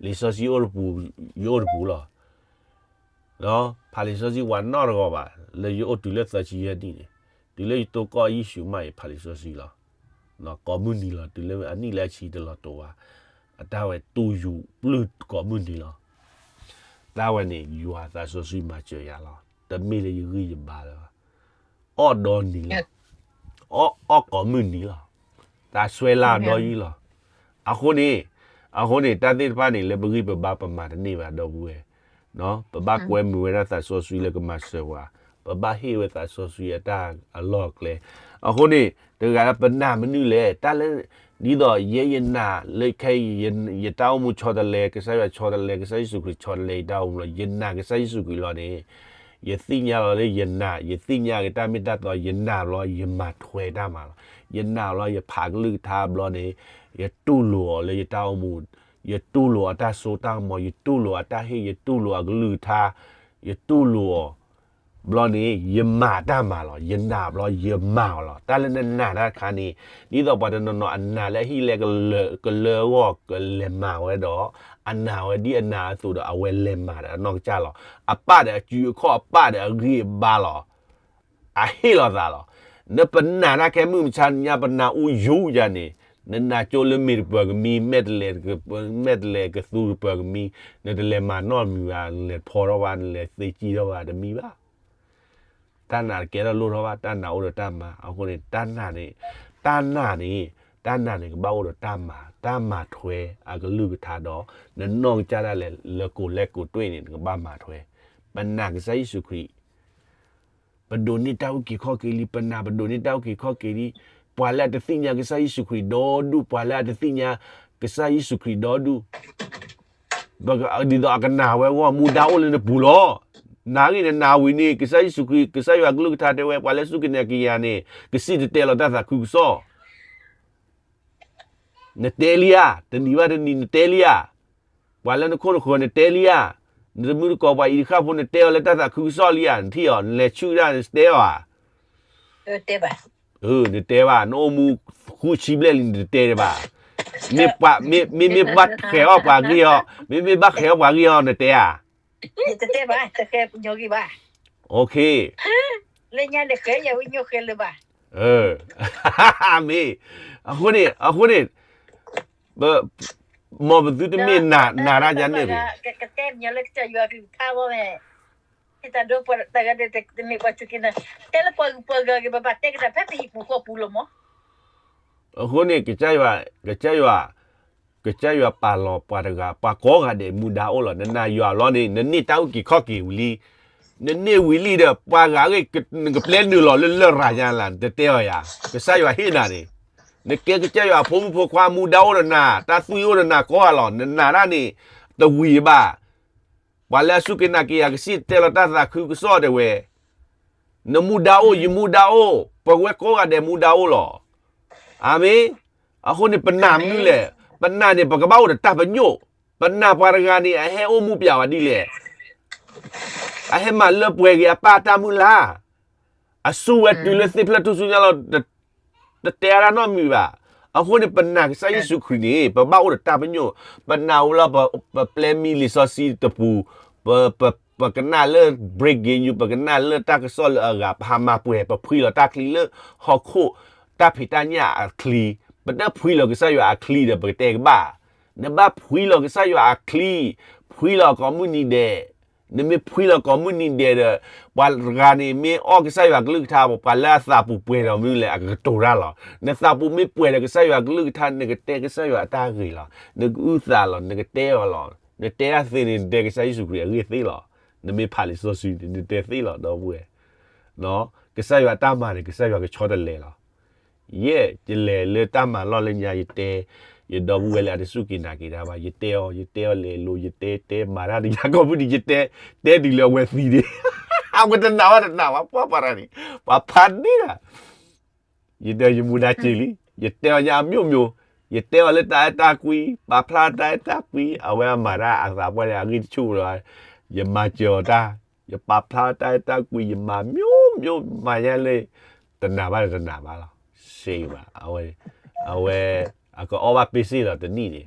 လံာ်စီဆှံအိၣ်တပူၤ ယအိၣ်တပူၤလီၤ. ဖးလံာ်စီဆှံပှၤနီတဂၤဘၣ် လၢယအိၣ်တုၤလၢသၢဆံယဲၢ်နံၣ်န့ၣ် တုၤလၢယတိၢ်ကီၢ်ယ့ၣ်ၡူးမးအံၤ ဖးလံာ်စီဆှံလီၤ. ကိးမုၢ်နံၤလီၤ တုၤလၢအနံၣ်လၢအဆံတလီၤတိာ်ဘၣ် အတၢ်ဝဲတူၢ်ယူၤပျုၢ်ကိးမုၢ်နံၤလီၤ. တၢ်ဝဲန့ၣ် ယွၤသးစီဆှံမၤစၢၤယၤလီၤ. တမ့ၢ်လၢယဂံၢ်ယဘါလၢၤဘၣ် အီၣ်ဒီနံၤလီၤ. အီၣ်ကိးမုၢ်နံၤလီၤ. တၢ်ဆွဲလၢအဒီယံၤလီၤ. အဃိန့ၣ် အဃိန့ၣ် တၢ်သ့ၣ်တဖၣ်န့ၣ် လၢပဂံၢ်ပဘါပမၤတန့ၢ်ဘၣ် ဒီပုၢ်ဝဲၢ်, ပဘၣ်ကွဲမုာ်ဝဲဒၣ်သးစီဆှံလၢကမၤစၢၤပှၤ, ပဘၣ်ဟ့ၣ်ဝဲသးစီဆှံအတၢ်အလီၢ်အကျဲ. အဃိန့ၣ် တဂၤလၢပနာ်မနုၤလဲၣ် တၢ်လၢ ဒ်သိးယဲယနာ်လၢခဲအံၤ ယတၢ်အိၣ်မူဆီတလဲ ကစၢ်ယွၤဆီတလဲ ကစၢ်ယ့ၣ်ၡူးခရံာ်ဆီတလဲ ယတၢ်အိၣ်မူလီၤ ယနာ်ကစၢ်ယ့ၣ်ၡူးခရံာ်လီၤန့ၣ် ယသ့ၣ်ညါလီၤလၢယနာ် ယသ့ၣ်ညါက့ၤတၢ်မ့ၢ်တၢ်တီ ယနာ်ဘျီ ယမၤထွဲတၢ်မၤလီၤ. ယနာ်လီၤ ယဖးကလုၢ်ကထါဘျီန့ၣ် ယတူၢ်လိာ်အီၤလၢယတၢ်အိၣ်မူ ယတူၢ်လိာ်အတၢ်စိတၢ်ကမီၤ ယတူၢ်လိာ်အတၢ်ဟ့ၣ် ယတူၢ်လိာ်အကလုၢ်ကထါ ယတူၢ်လိာ်အီၤ ဘျီန့ၣ် ယမၤတၢ်မၤလီၤ. ယနာ်ဘျီ ယမၤအီၤလီၤ. တၢ်လၢနနာ်တၢ်တခါန့ၣ် ဒ်သိးပှၤတနီၤနီၤအနာ်လၢအဟံၣ်လဲၣ် ကလၢအဂီၢ် ကလဲၤမၤဝဲဒီး အနာ်ဝဲဒ်အနာ်အသိးဒီး အဝဲလဲၤမၤဒီးအနီၢ်ကစၢ်လီၤ. အပၣ်ဒီးအစုအခီၣ် အပၣ်ဒီးအဂံၢ်အဘါလီၤ. အဟ့ၣ်လီၤသးလီၤ. နပနာ်တၢ်ခဲမုၢ်မဆါညါ ပနာ်အူယူၤယၤန့ၣ် နနာ်ကၠိလၢမ့ၢ်တပၢၤကမံၤ မဲာ်တဲးလဲး မဲာ်တဲးလဲးကသူတပၢၤကမံၤ နတလဲၤမၤနီတမံၤဘၣ် နလဲၤဖီထီၣ်ဘၣ် နလဲၤသ့ကံထီၣ်ဘၣ် တမံၤဘၣ်. တၢ်နာ်တကဲထီၣ်လိၣ်ထီၣ်ဘၣ် တၢ်နာ်အိၣ်ဒီးတၢ်မၤ အဃိန့ၣ် တၢ်နာ်န့ၣ် တၢ်နာ်န့ၣ် တၢ်နာ်န့ၣ် ကဘၣ်အိၣ်ဒီးတၢ်မၤ တၢ်မၤထွဲအကလုၢ်ကထါဒီး နနီၢ်ကစၢ်ဒၣ်လဲာ် လၢကိးလဲကိးတွ့ၢ်န့ၣ် နကဘၣ်မၤထွဲ ပနာ်ကစၢ်ယ့ၣ်ၡူးခရံာ် ပဒိးန့ၢ်တၢ်အုၣ်က့ၤခီၣ်က့ၤလံ ပနာ်ပဒိးန့ၢ်တၢ်အုၣ်က့ၤခီၣ်က့ၤလံ ပှၤလၢအတသ့ၣ်ညါကစၢ်ယ့ၣ်ၡူးခရံာ်ဒီဒူၣ် ပှၤလၢအတသ့ၣ်ညါကစၢ်ယ့ၣ်ၡူးခရံာ်ဒီဒူၣ် ဒ်သိးအကနာ်ဝဲအဂီၢ် မူဒါအိၣ်လၢနပူၤလီၤ. နာ်ဂ့ၤနနာ်ဝံၤန့ၣ် ကစၢ်ယ့ၣ်ၡူးခရံာ် ကစၢ်ယွၤကလုၢ်ကထါတဲဝဲ ပှၤလၢစူၢ်က့ၤနာ်က့ၤယၤန့ၣ် ကစံၣ်တဲၤတဲလီၤတၢ်သးခုကစီၣ် နတဲလံဧါ, တနံၤဘၣ်တနံၤနတဲလံဧါ, ပှၤလၢနခိၣ်နဃၢၤနတဲလံဧါ, နတမုၢ်တကိးပှၤအံၤတဃၣ်ဖိနတဲအီၤလၢတၢ်သးခုကစီၣ်လံဧါ, နထံၣ်အီၤ နလဲၤဆူၣ်ဒၣ်နတဲအီၤဧါ, နတဲဘၣ်, နအိၣ်မူဃုဆံဘျဲၣ်လံနတတဲဘၣ်, မ့မ့ၢ်ဘၣ်ဃဲၤအီၣ်ပှၤဂ့ၢ်အီၤ, မ့မ့ၢ်ဘၣ်ဃဲၤအီၣ်ပှၤဂ့ၢ်အီၤ နတဲဧါ တတဲဘၣ်, တဃဲၤပညီဂ့ၢ်ဘၣ်, လၢညါန့ၣ်ဃဲၤယၤဝဲညိဃဲၤလၢၤဘၣ်, မ့ၢ်, အဃိန့ၣ်, အဃိန့ၣ်, မ်ပသုတမ့ၢ်နာ်တၢ်ယါန့ၣ်, ကတဲပညီလၢကစၢ်ယွၤကလုၢ်ကထါဝဲ, ဟဲတၢ်ဒိပှၤတဂၤဒီး တမ့ၢ်ပှၤစူၢ်က့ၤနာ်, တဲလၢပှၤဂုၤပှၤဂၤဂ့ၤ ဘၣ်ဘၣ်တဲကဒါဖဲပဟံၣ်ပူၤဃီပူၤလီၤမး, အဃိန့ၣ် ကစၢ်ယွၤ, ကစၢ်ယွၤ, ကစၢ်ယွၤပာ်လီၤပှၤတဂၤ ပှၤကိးဂၤဒဲးမူဒါအိၣ်လီၤ, နနာ်ယွၤလီၤန့ၣ် နန့ၢ်တၢ်အုၣ်က့ၤခီၣ်က့ၤဝံၤလံ, နန့ၢ်ဝံၤလံဒီး ပှၤဂၤအဂ့ၢ် နကပျဲနုာ်လီၤလၢလရာ်ညါလၢ် နတတဲအီၤယၤ, ကစၢ်ယွၤဟ့ၣ်နၤန့ၣ်, နကဲကစၢ်ယွၤအဖိမုၣ်ဖိခွါ မူဒါအိၣ်ဒီးနၤ, တၢ်သွံၣ်အိၣ်ဒီးနၤကိးဂၤလီၤ. နနာ်တၢ်န့ၣ် တဝံၤဘၣ်. ပှၤလၢအစူၢ်က့ၤနာ်က့ၤယၤ ကစံၣ်တဲၤတဲလီၤတၢ်သးခုကစီၣ်ဒၣ်ဝဲ, နမူဒါအိၣ်, ယမူဒါအိၣ်, ပဝဲကိးဂၤဒဲးမူဒါအိၣ်လီၤ. အၤမ့ၣ်. အဃိန့ၣ် ပနာ်မနုၤလဲၣ်. ပနာ်န့ၣ် ပကဘၣ်အိၣ်ဒီးတၢ်ပညိၣ်. ပနာ်ပှၤတဂၤန့ၣ် အဟဲအိၣ်မူပျဲဝဲဒ်လဲၣ်. အဟဲမၤလၢပှဲၤက့ၤအပၢ်တၢ်မုၢ်လၢ်, အစူၢ်ဝဲတုၤလၢသ့ၣ်ဖျၢၣ်ထူၣ်စုညါလီၤ. တတဲအါတၢ်နီတမံၤဘၣ်. အဃိန့ၣ် ပနာ်ကစၢ်ယ့ၣ်ၡူးခရံာ်န့ၣ် ပဘၣ်အိၣ်ဒီးတၢ်ပညိၣ်, ပနာ်ဝဲလၢပပျဲမံလံာ်စီဆှံတပူၤ, ပကနၣ်လၢ breaking news, ပကနၣ်လၢတၢ်ကစီၣ်လၢအဂၤ, ပဟးမၤပှဲၤ, ပဖှံလီၤတၢ်ချံလၢဟီၣ်ခိၣ်တၢ်ဖံးတၢ်ညၣ်အချံ, ပတဖှံလီၤကစၢ်ယွၤအချံဒီး ပကတဲကဘၣ်. နဘၣ်ဖှံလီၤကစၢ်ယွၤအချံ, ဖှံလီၤကိးမုၢ်နံၤဒဲး, နမ့ၢ်ဖှံလီၤကိးမုၢ်နံၤဒဲးဒီး ပှၤတဂၤန့ၣ် မ့ၢ်အီၣ်ကစၢ်ယွၤကလုၢ်ကထါ, ပှၤလၢအသးပူၤပှဲၤဒီးမနုၤလဲၣ်, အကကတိၤတၢ်လီၤ. နသးပူၤမ့ၢ်ပှဲၤဒီးကစၢ်ယွၤကလုၢ်ကထါ, နကတဲကစၢ်ယွၤအတၢ်ဂ့ၤလီၤ. နကအုၣ်သးလီၤ, နကတဲအီၤလီၤ. နတဲတၢ်သ့န့ၣ် နတဲကစၢ်ယ့ၣ်ၡူးခရံာ်အဂ့ၢ်သ့လီၤ. နမ့ၢ်ဖးလံာ်စီဆှံန့ၣ် နတဲသ့လီၤ, ဒီပုၢ်ဝဲၢ်. ကစၢ်ယွၤအတၢ်မၤန့ၣ် ကစၢ်ယွၤကဆီတလဲလီၤ. ယဲၢ် ယလဲၤလၢတၢ်မၤလီၢ်လၢညါ ယတဲ, ယဒီပုၢ်ဝဲၢ်လၢအတစူၢ်က့ၤနာ်က့ၤတၢ်ဘၣ်, ယတဲအီၤ, ယတဲအီၤလဲၤလိၤ, ယတဲတဲမၤတၢ်တယၤကိးမုၢ်နံၤ, ယတဲ, တဲတုၤလၢအဝဲသံန့ၣ်, အဝဲတနာ်ဘၣ်တနာ်ဘၣ်, ပှၤပှၤတဂၤန့ၣ် ပှၤဖးန့ၢ်တၢ်. ယတဲယမူဒါစ့လံ, ယတဲအီၤညါအမျိုးမျိုး, ယတဲအီၤလၢတၢ်အဲၣ်တၢ်ကွံ, ပာ်ဖျါတၢ်အဲၣ်တၢ်ကွံ, အဝဲအမၤတၢ်အသးပှၢ်န့ၣ် အဂံၢ်တဆူၣ်လီၤ, ယမၤစၢၤအီၤတၢ်, ယပာ်ဖျါတၢ်အဲၣ်တၢ်ကွံ, ယမၤမျိုးမျိုး, မၤညါလၢ တနာ်ဘၣ်တနာ်ဘၣ်လီၤ. စ့ဘၣ်, အဝဲ, အဝဲ, အကအီၣ်ဘၣ်ပ့စ့လီၤတနံၣ်န့ၣ်,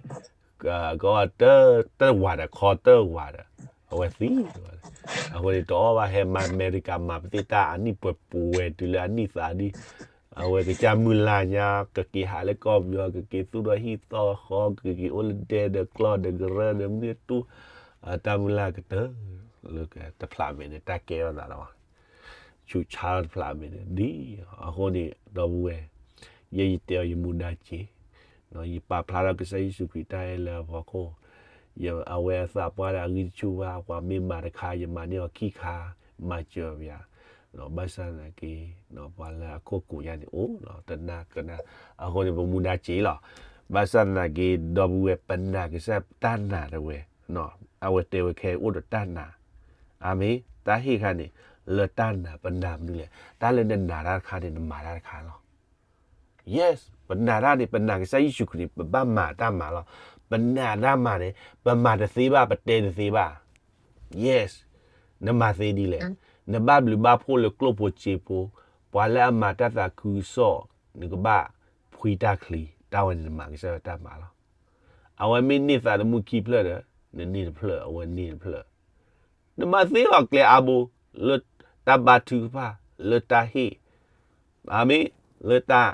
ကအီၣ်ဘၣ်, တဝၤဒီးခီတဝၤဒီး, အဝဲသံ, အဃိန့ၣ် တအီၣ်ဘၣ်, ဟဲမၤအမဲရကၤမၤပသ့ၣ်တၢ်အနံၣ်ပှဲၤပှဲၤတုၤလၢအနံၣ်သးဒ်, အဝဲကစၢ်မုၢ်လၢ်ညါ, ကက့ၤဟးလၢကီၢ်ပယီၤ, ကက့ၤသူၣ်ထီၣ်ဟံၣ်သီဃီ, ကက့ၤအိၣ်လၢဒဲဒီးကျီၢ်ဒီးကရၢဒီးမ့ၢ်တူၢ်, တၢ်မုၢ်လၢ်ကတၢၢ်, လၢတဖျးမဲာ်န့ၣ် တၢ်ကဲထီၣ်သးလီၤ. ဆူးဆါတဖျးမဲာ်န့ၣ် ဒ်အဃိန့ၣ် ဒီပုၢ်ဝဲၢ်, ယဲယတဲအီၤယမူဒါစ့, ယပာ်ဖျါထီၣ်ကစၢ်ယ့ၣ်ၡူးခရံာ်တၢ်အဲၣ်လၢအဖီခိၣ်, အဝဲအသးပှၢ်ဒီးအဂံၢ်တဆူၣ်ဘၣ်, ပှၤမ့ၢ်မၤတခါ ယမၤန့ၢ်အီၤခံခါ, မၤစၢၤပယၤ, ဘၣ်ဆၣ်သနာ်က့, ပှၤလၢအခိၣ်ကိးယါန့ၣ်အိၣ်လီၤ, တနာ်ကနၣ်, အဃိန့ၣ် ပမူဒါစ့လီၤ. ဘၣ်ဆၣ်သနာ်က့ ဒီပုၢ်ဝဲၢ် ပနာ်ကစၢ်တၢ်နာ်တဝဲ, အဝဲတဲဝဲခဲအံၤအိၣ်ဒီးတၢ်နာ်, အၤမ့ၣ်, တၢ်ဟ့ၣ်ခါန့ၣ်, လၢတၢ်နာ် ပနာ်မနုၤလဲၣ်, တၢ်လၢနနာ်တၢ်တခါန့ၣ် နမၤတၢ်တခါလီၤ. Yes, ပနာ်တၢ်န့ၣ် ပနာ်ကစၢ်ယ့ၣ်ၡူးခရံာ်န့ၣ် ပဘၣ်မၤတၢ်မၤလီၤ. ပနာ်တၢ်မၤန့ၣ် ပမၤတသ့ဘၣ်, ပတဲတသ့ဘၣ်. Yes, နမၤသ့ဒ်လဲၣ်. နဘၣ်ဘျုးဘၣ်ဖှိၣ်လၢကျိၣ်ဖိစ့ဖိ, ပှၤလၢအမၤတၢ်သးခုကစီၣ်, နကဘၣ်ဖှံတၢ်ချံ, တၢ်ဝဲန့ၣ်နမၤကစၢ်ယွၤတၢ်မၤလီၤ. အဝဲမ့ၢ်န့ၢ်သးသမူခံဖျၢၣ်ဒီး, နန့ၢ်တဖျၢၣ်, အဝဲန့ၢ်တဖျၢၣ်. နမၤသ့လီၤကျဲအါဘိ, လၢတၢ်ဘါထုကဖၣ်, လၢတၢ်ဟ့ၣ်, အၤမ့ၣ်, လၢတၢ်,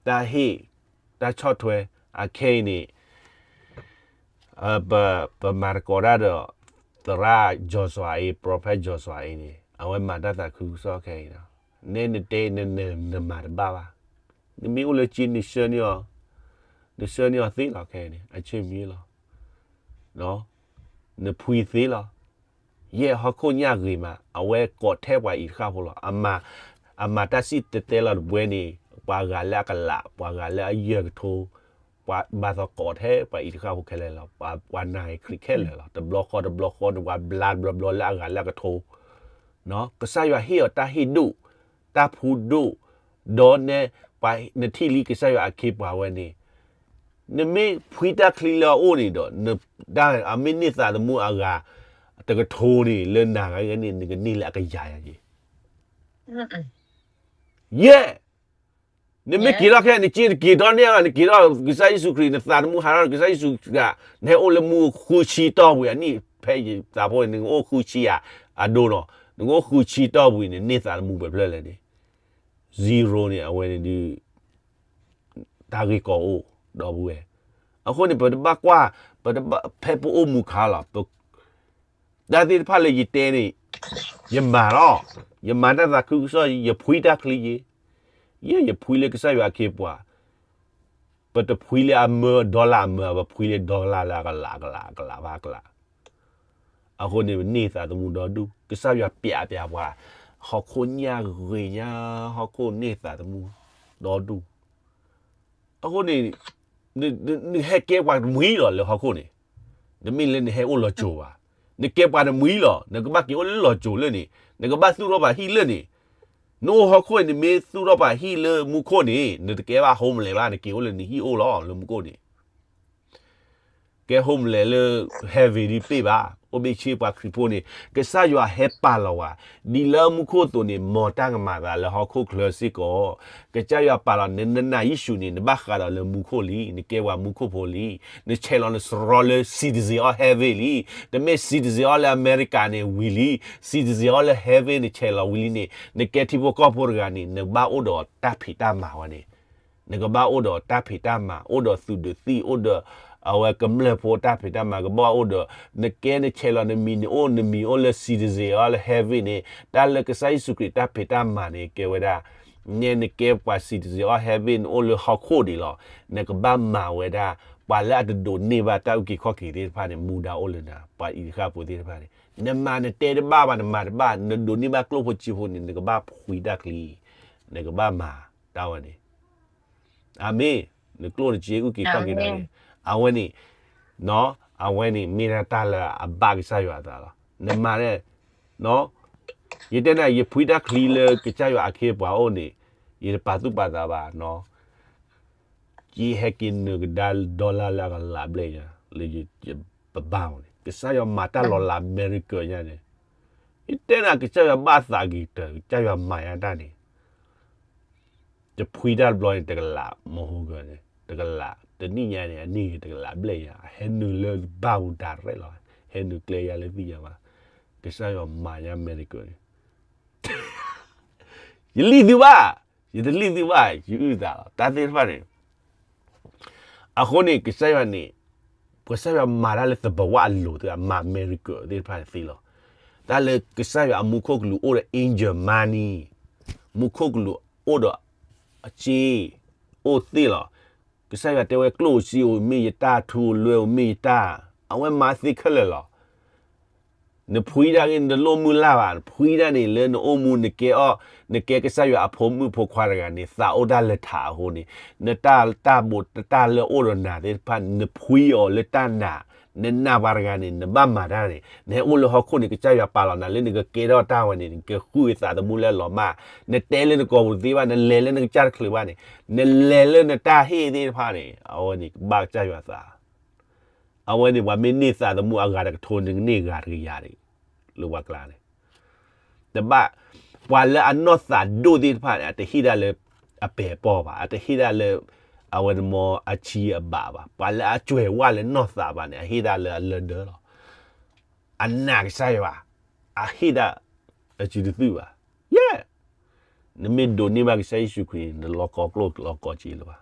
တၢ်ဟ့ၣ်, တၢ်ဆီၣ်ထွဲ, အခဲအံၤန့ၣ်, ပမၤသကိးတၢ်ဒီး သရၣ် Joshua အံၤ, prophet Joshua အံၤန့ၣ် အဝဲမၤတၢ်သးခုကစီၣ်ခဲအံၤလီၤ. နဲနတဲ နမၤတဘၣ်ဘၣ်. နမ့ၢ်အိၣ်လၢက့ နဆှၢန့ၢ်အီၤ, နဆှၢန့ၢ်အီၤသ့လီၤခဲအံၤန့ၣ် အဆၢမံၤလီၤ. နဖှံသ့လီၤ. ယဲၢ်ဟီၣ်ခိၣ်ညၣ်ဂ့ၤမး အဝဲကိးထဲပှၤအံၤတဃၣ်ဖိလီၤ. အမၤတၢ်စံၣ်တဲၤတဲလီၤတဘျီန့ၣ် ပှၤဂၤလၢအကလး, ပှၤဂၤလၢအယဲၢ်ကထိ, ပှၤဘၣ်သီကိးထဲပှၤအံၤတဃၣ်ဖိခဲလၢာ်လီၤ. ပှၤနာ်ဂ့ၤခရံာ်ခဲလၢာ်လီၤ. တဘျီဃီတဘျီဃီန့ၣ် ပှၤဘျါတဘျီဘျီလၢအဂၤလၢအကထိ, ကစၢ်ယွၤဟ့ၣ်အီၤတၢ်ဟ့ၣ်ဒိၣ်, တၢ်ဖှူဒိၣ်, ဒီးနဲ, ပှၤနထံၣ်လံကစၢ်ယွၤအခ့အပှၤဝဲန့ၣ် နမ့ၢ်ဖှံတၢ်ချံလၢအအိၣ်န့ၣ်ဒီး အမ့ၢ်န့ၢ်သးသမူအဂၤ တကထိန့ၣ် လၢနၤဂၤန့ၣ် နကန့ၢ်လၢအကယၤယၤက့ၤ. ယဲၢ်, နမ့ၢ်က့ၤထီၣ်ခဲ နက့ၤတက့ၤထီၣ်န့ၢ်ဘၣ်, နက့ၤထီၣ်ကစၢ်ယ့ၣ်ၡူးခရံာ် နသးသမူဟးထီၣ် ကစၢ်ယ့ၣ်ၡူးခရံာ် နဟဲအိၣ်လၢမူဃုဆံတီၢ်ပူၤ အနံၣ်ဖဲယသးဖိန့ၣ် နကအိၣ်ဃုဆံယၤ အဒိနီၤ, နကအိၣ်ဃုဆံတီၢ်ပူၤန့ၣ် နန့ၢ်သးသမူပှဲၤဖျၢၣ်လဲၣ်န့ၣ် zero န့ၣ် အဝဲန့ၣ်ဒုး တၢ်ဂ့ၢ်ကီအိၣ် ဒီပုၢ်ဝဲၢ်. အဃိန့ၣ် ပတဘၣ်ကွၢ်, ပတဘၣ်ဖဲပအိၣ်မူခါလီၤ. တၢ်သ့ၣ်တဖၣ်လၢယတဲန့ၣ် ယမၤလီၤ. ယမၤတၢ်သးခုကစီၣ်, ယဖှံတၢ်ချံယ့, ယဲၢ်ယဖှံလၢကစၢ်ယွၤအခ့အပှၤ, ပတဖှံလၢအမၢ dollar အမၢ, ပဖှံလၢ dollar လၢအကလး အကလး အကလး ဘၣ်အကလး. အဃိန့ၣ် ပန့ၢ်သးသမူဒီဒူၣ်, ကစၢ်ယွၤပျးပျးပှၤ, ဟီၣ်ခိၣ်ညၣ်ဂ့ၤညါ, ဟီၣ်ခိၣ်န့ၢ်သးသမူဒီဒူၣ်. အဃိန့ၣ် နဟဲကဲပှၤတမှံၤလီၤလၢဟီၣ်ခိၣ်န့ၣ်, တမ့ၢ်လၢနဟဲအိၣ်လီၤစိၤဘၣ်. နကဲပှၤတမှံၤလီၤ, နကဘၣ်က့ၤအိၣ်လၢလီၤစိၤလၢန့ၣ်, နကဘၣ်သူၣ်ထီၣ်ပာ်ဟံၣ်လၢန့ၣ်. နအိၣ်ဟီၣ်ခိၣ်န့ၣ် နမ့ၢ်သူၣ်ထီၣ်ပာ်ဟံၣ်လၢမူခိၣ်န့ၣ် နတကဲဘၣ် homeless ဘၣ်, နက့ၤအိၣ်လၢနဟံၣ်အိၣ်လီၤလၢမူခိၣ်န့ၣ် ကဲ homeless လၢ heaven ဒ်ပ့ၢ်ဘၣ်. အိၣ်ဘ့ၣ်ဆ့ပှၤခရံာ်ဖိန့ၣ် ကစၢ်ယွၤဟဲပာ်လီၤဝဲ, ဒ်လၢမူခိၣ်အသိးန့ၣ် မ်တၢ်ကမၤသးလၢဟီၣ်ခိၣ်ချၢစ့ၢ်ကီး, ကစၢ်ယွၤပာ်လီၤ နနာ်ယ့ၣ်ၡူးန့ၣ် နဘၣ်ဃးဒီးလၢမူခိၣ်လံ, နကဲပှၤမူခိၣ်ဖိလံ, နဆဲးလီၤနစရီလၢ citizen of heaven လံ, တမ့ၢ် citizen of လၢအမဲရကၤန့ၣ်ဝံၤလံ, citizen of လၢ heaven နဆဲးလီၤဝံၤလံန့ၣ် နကဲထံဖိကီၢ်ဖိတဂၤန့ၣ် နကဘၣ်အိၣ်ဒီးတၢ်ဖံးတၢ်မၤဝဲန့ၣ် နကဘၣ်အိၣ်ဒီးတၢ်ဖံးတၢ်မၤ, အိၣ်ဒီးသုးဒီးသံၣ်, အိၣ်ဒီးအဝဲကမျၢၢ်ဖိတၢ်ဖံးတၢ်မၤ, ကဘၣ်အိၣ်ဒီး နကဲနဆဲးလီၤနမံၤန့ၣ် အိၣ်နမံၤအိၣ်လၢ citizen of လၢ heaven န့ၣ်, တၢ်လၢကစၢ်ယ့ၣ်ၡူးခရံာ်တၢ်ဖံးတၢ်မၤန့ၣ် ကဲဝဲဒၣ် နဲနကဲပှၤ citizen of heaven နအိၣ်လၢဟီၣ်ခိၣ်ဒံးလီၤ. နကဘၣ်မၤဝဲဒၣ် ပှၤလၢအတဒိးန့ၢ်ဘၣ်တၢ်အုၣ်က့ၤခီၣ်က့ၤသ့ၣ်တဖၣ်န့ၣ် မူဒါအိၣ်လၢနၤ, ပှၤအံၤတဃၣ်ဖိသ့ၣ်တဖၣ်န့ၣ် နမၤနတဲတဘၣ်ဘၣ်, နမၤတဘၣ်, နဒိးန့ၢ်ဘၣ်ကျိၣ်ဖိစ့ဖိန့ၣ် နကဘၣ်ဖှံတၢ်ချံ, နကဘၣ်မၤတၢ်ဝဲန့ၣ် အၤမ့ၣ်, နကျိၣ်နစ့အုၣ်က့ၤခီၣ်က့ၤတၢ်န့ၣ်, အဝဲန့ၣ်, အဝဲန့ၣ် မ့ၢ်ဒၣ်တၢ်လၢအဘၣ်ကစၢ်ယွၤအသးလီၤ. နမၤန့ၣ်, ယတဲနၤ ယဖှံတၢ်ချံလၢကစၢ်ယွၤအခ့အပှၤအိၣ်န့ၣ်, ယတပာ်သူၣ်ပာ်သးဘၣ်နီၤ, ယဟဲက့ၤနုာ်ကဒါ dollar လၢအကလးဘျဲၣ်ညါ, လၢယပဘၣ်အီၤန့ၣ် ကစၢ်ယွၤမၤတၢ်လီၤလး miracle ညါန့ၣ်, ယတဲနၤ ကစၢ်ယွၤဘၣ်သးက့ၤတၢၢ်, ကစၢ်ယွၤမၤယါတၢ်န့ၣ် တဖှံတၢ်တဘျီန့ၣ် တကလး မဟိကန့ၣ် တကလး, တနံၣ်ညါန့ၣ် အန့ၢ်ဂ့ၤတကလးဘျဲၣ်ယါ, ဟဲနုာ်လၢဘၣ်ပူၤ direct လီၤ, ဟဲနုာ်ကျဲယါလၢသ့ၣ်ညါဘၣ်, ကစၢ်ယွၤမၤညါ miracle န့ၣ်, ယလံၣ်သုဘၣ်, ယတလံၣ်သုဘၣ်, ယအုၣ်သးလီၤ တၢ်သ့ၣ်တဖၣ်န့ၣ်, အဃိန့ၣ် ကစၢ်ယွၤန့ၣ်, ကစၢ်ယွၤမၤတၢ်လၢသဘဝအလိၤသ့ၣ်တဖၣ်, မၤ miracle သ့ၣ်တဖၣ်န့ၣ်သ့လီၤ. တၢ်လၢကစၢ်ယွၤအမူခိၣ်ကလူးအိၣ်ဒီး angel money, မူခိၣ်ကလူးအိၣ်ဒီးအစ့, အိၣ်သ့လီၤ. ကစၢ်ယွၤတဲဝဲ ကျိၣ်ဧိၤစ့ဧိၤမ့ၢ်ယတၢ်, ထူဧိၤလွဲဧိၤမ့ၢ်ယတၢ်, အဝဲမၤသ့ခဲလၢာ်လီၤ. နဖှံတၢ်ဂ့ၢ် နတလိၣ်မုၢ်လၢ်ဘၣ်, နဖှံတၢ်န့ၣ် လၢနအိၣ်မူ နကဲအီၣ်, နကဲကစၢ်ယွၤအဖိမုၣ်ဖိခွါတဂၤန့ၣ် သးအိၣ်တၢ်လၢထးအဃိန့ၣ်, နတၢ်တၢ်ဘိးတၢ်လၢအိၣ်ဒီးနၤသ့ၣ်တဖၣ် နဖှံအီၤလၢတၢ်နာ်, နနာ်ပှၤတဂၤန့ၣ် နဘၣ်မၤတၢ်န့ၣ်, နဟဲအိၣ်လၢဟီၣ်ခိၣ်န့ၣ် ကစၢ်ယွၤပာ်လီၤနၤလၢနကကဲထီၣ်တၢ်ဝဲန့ၣ် နကဃုသးသမူလၢအလီၤမၢ်, နတဲလၢနကိာ်ပူၤတသ့ဘၣ်, နလဲၤလၢနကစၢ်တချုးဘၣ်န့ၣ်, နလဲၤလၢနတၢ်ဟ့ၣ်သ့ၣ်တဖၣ်န့ၣ် အဝဲန့ၣ်ကဘၣ်ကစၢ်ယွၤသး အဝဲန့ၣ်ပှၤမ့ၢ်န့ၢ်သးသမူအဂၤတကထိန့ၣ် ကန့ၢ်ဂၤတကယၤန့ၣ်, လၢပှၤကျါန့ၣ်, တဘၣ်, ပှၤလၢအနီၢ်သးဒိၣ်သ့ၣ်တဖၣ်န့ၣ် အတဟ့ၣ်ဒၣ်လၢအပဲာ်ပီၢ်ဘၣ်, အတဟ့ၣ်ဒၣ်လၢ အဝဲန့ၣ်မ့ၢ်အဆံအဘၣ်ဘၣ်, ပှၤလၢအစှဲးဝါလၢနီၢ်သးဘၣ်န့ၣ် အဟ့ၣ်ဒၣ်လၢအလၢဒၢလီၤ. အနာ်ကစၢ်ယွၤ, အဟ့ၣ်ဒၣ်အစုတသုဘၣ်. ယဲၢ်, နမ့ၢ်ဒိးန့ၢ်ဘၣ်ကစၢ်ယ့ၣ်ၡူးခရံာ်န့ၣ် နလီၤကီကျိၣ်လီၤကီစ့လၢၤဘၣ်.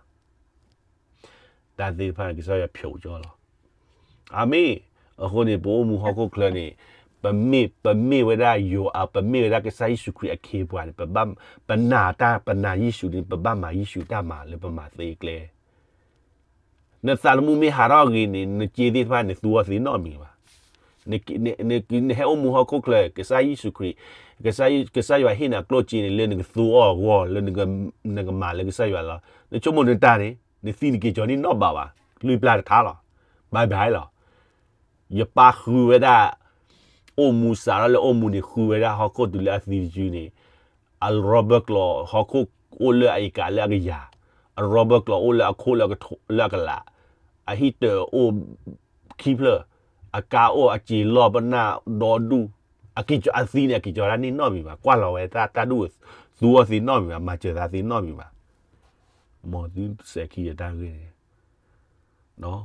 တၢ်သ့ၣ်တဖၣ်န့ၣ် ကစၢ်ယွၤဖျိးကၠီလီၤ. အၤမ့ၣ်. အဃိန့ၣ် ပအိၣ်မူဟီၣ်ခိၣ်ချၢန့ၣ် ပမ့ၢ်, ပမ့ၢ်ဝဲဒၣ်ယွၤ, ပမ့ၢ်ဝဲဒၣ်ကစၢ်ယ့ၣ်ၡူးခရံာ်အခ့အပှၤန့ၣ် ပဘၣ်, ပနာ်တၢ်, ပနာ်ယ့ၣ်ၡူးန့ၣ် ပဘၣ်မၤယ့ၣ်ၡူးတၢ်မၤလၢပမၤသ့ကျဲ နသးသမူမ့ၢ်ဟးထီၣ်ဂ့ၤန့ၣ် နစ့သ့ၣ်တဖၣ်န့ၣ် သူအီၤသ့နီတမံၤဘၣ်. နဟဲအိၣ်မူဟီၣ်ခိၣ်ချၢ ကစၢ်ယ့ၣ်ၡူးခရံာ်, ကစၢ်, ကစၢ်ယွၤဟ့ၣ်နၤကျိၣ်စ့န့ၣ် လၢနကသူအီၤအဂီၢ် လၢနကမၤလၢကစၢ်ယွၤလီၤ. နဆိကမိၣ်နတၢ်န့ၣ် နသံနက့ၤကီၤန့ၣ်နီတဘျီဘၣ်, လွံၢ်ပျၢ်တထါလီၤ, ဘၣ်ဘၣ်လီၤ. ယပၢ်ဃုဝဲဒၣ် အိၣ်မူစးထီၣ်လၢအိၣ်မူန့ၣ် ဃုဝဲဒၣ်ဟီၣ်ခိၣ်တုၤလၢအသံတစုန့ၣ် အရီဘၢကျိာ်ဟီၣ်ခိၣ်အိၣ်လၢအအံၤကးလၢအကယၤ, အရီဘၢကျိာ်အိၣ်လၢအခိၣ်လၢအကထိလၢအကလး, အဟံၣ်တၢၤအိၣ်ခံဖျၢၣ်, အကါအိၣ်အစ့လီၢ်ပနၢ်ဒီဒူၣ်, အက့ၤကီၤအသံန့ၣ် အက့ၤကီၤတၢ်န့ၣ်နီတမံၤဘၣ်, ကွၢ်လီၤဝဲတၢ်ဒူၣ်, သူအီၤသ့နီတမံၤဘၣ်, မၤစၢၤသးသ့နီတမံၤဘၣ်. မ်သုစဲးခံယတၢ်ဂ့ၢ်န့ၣ်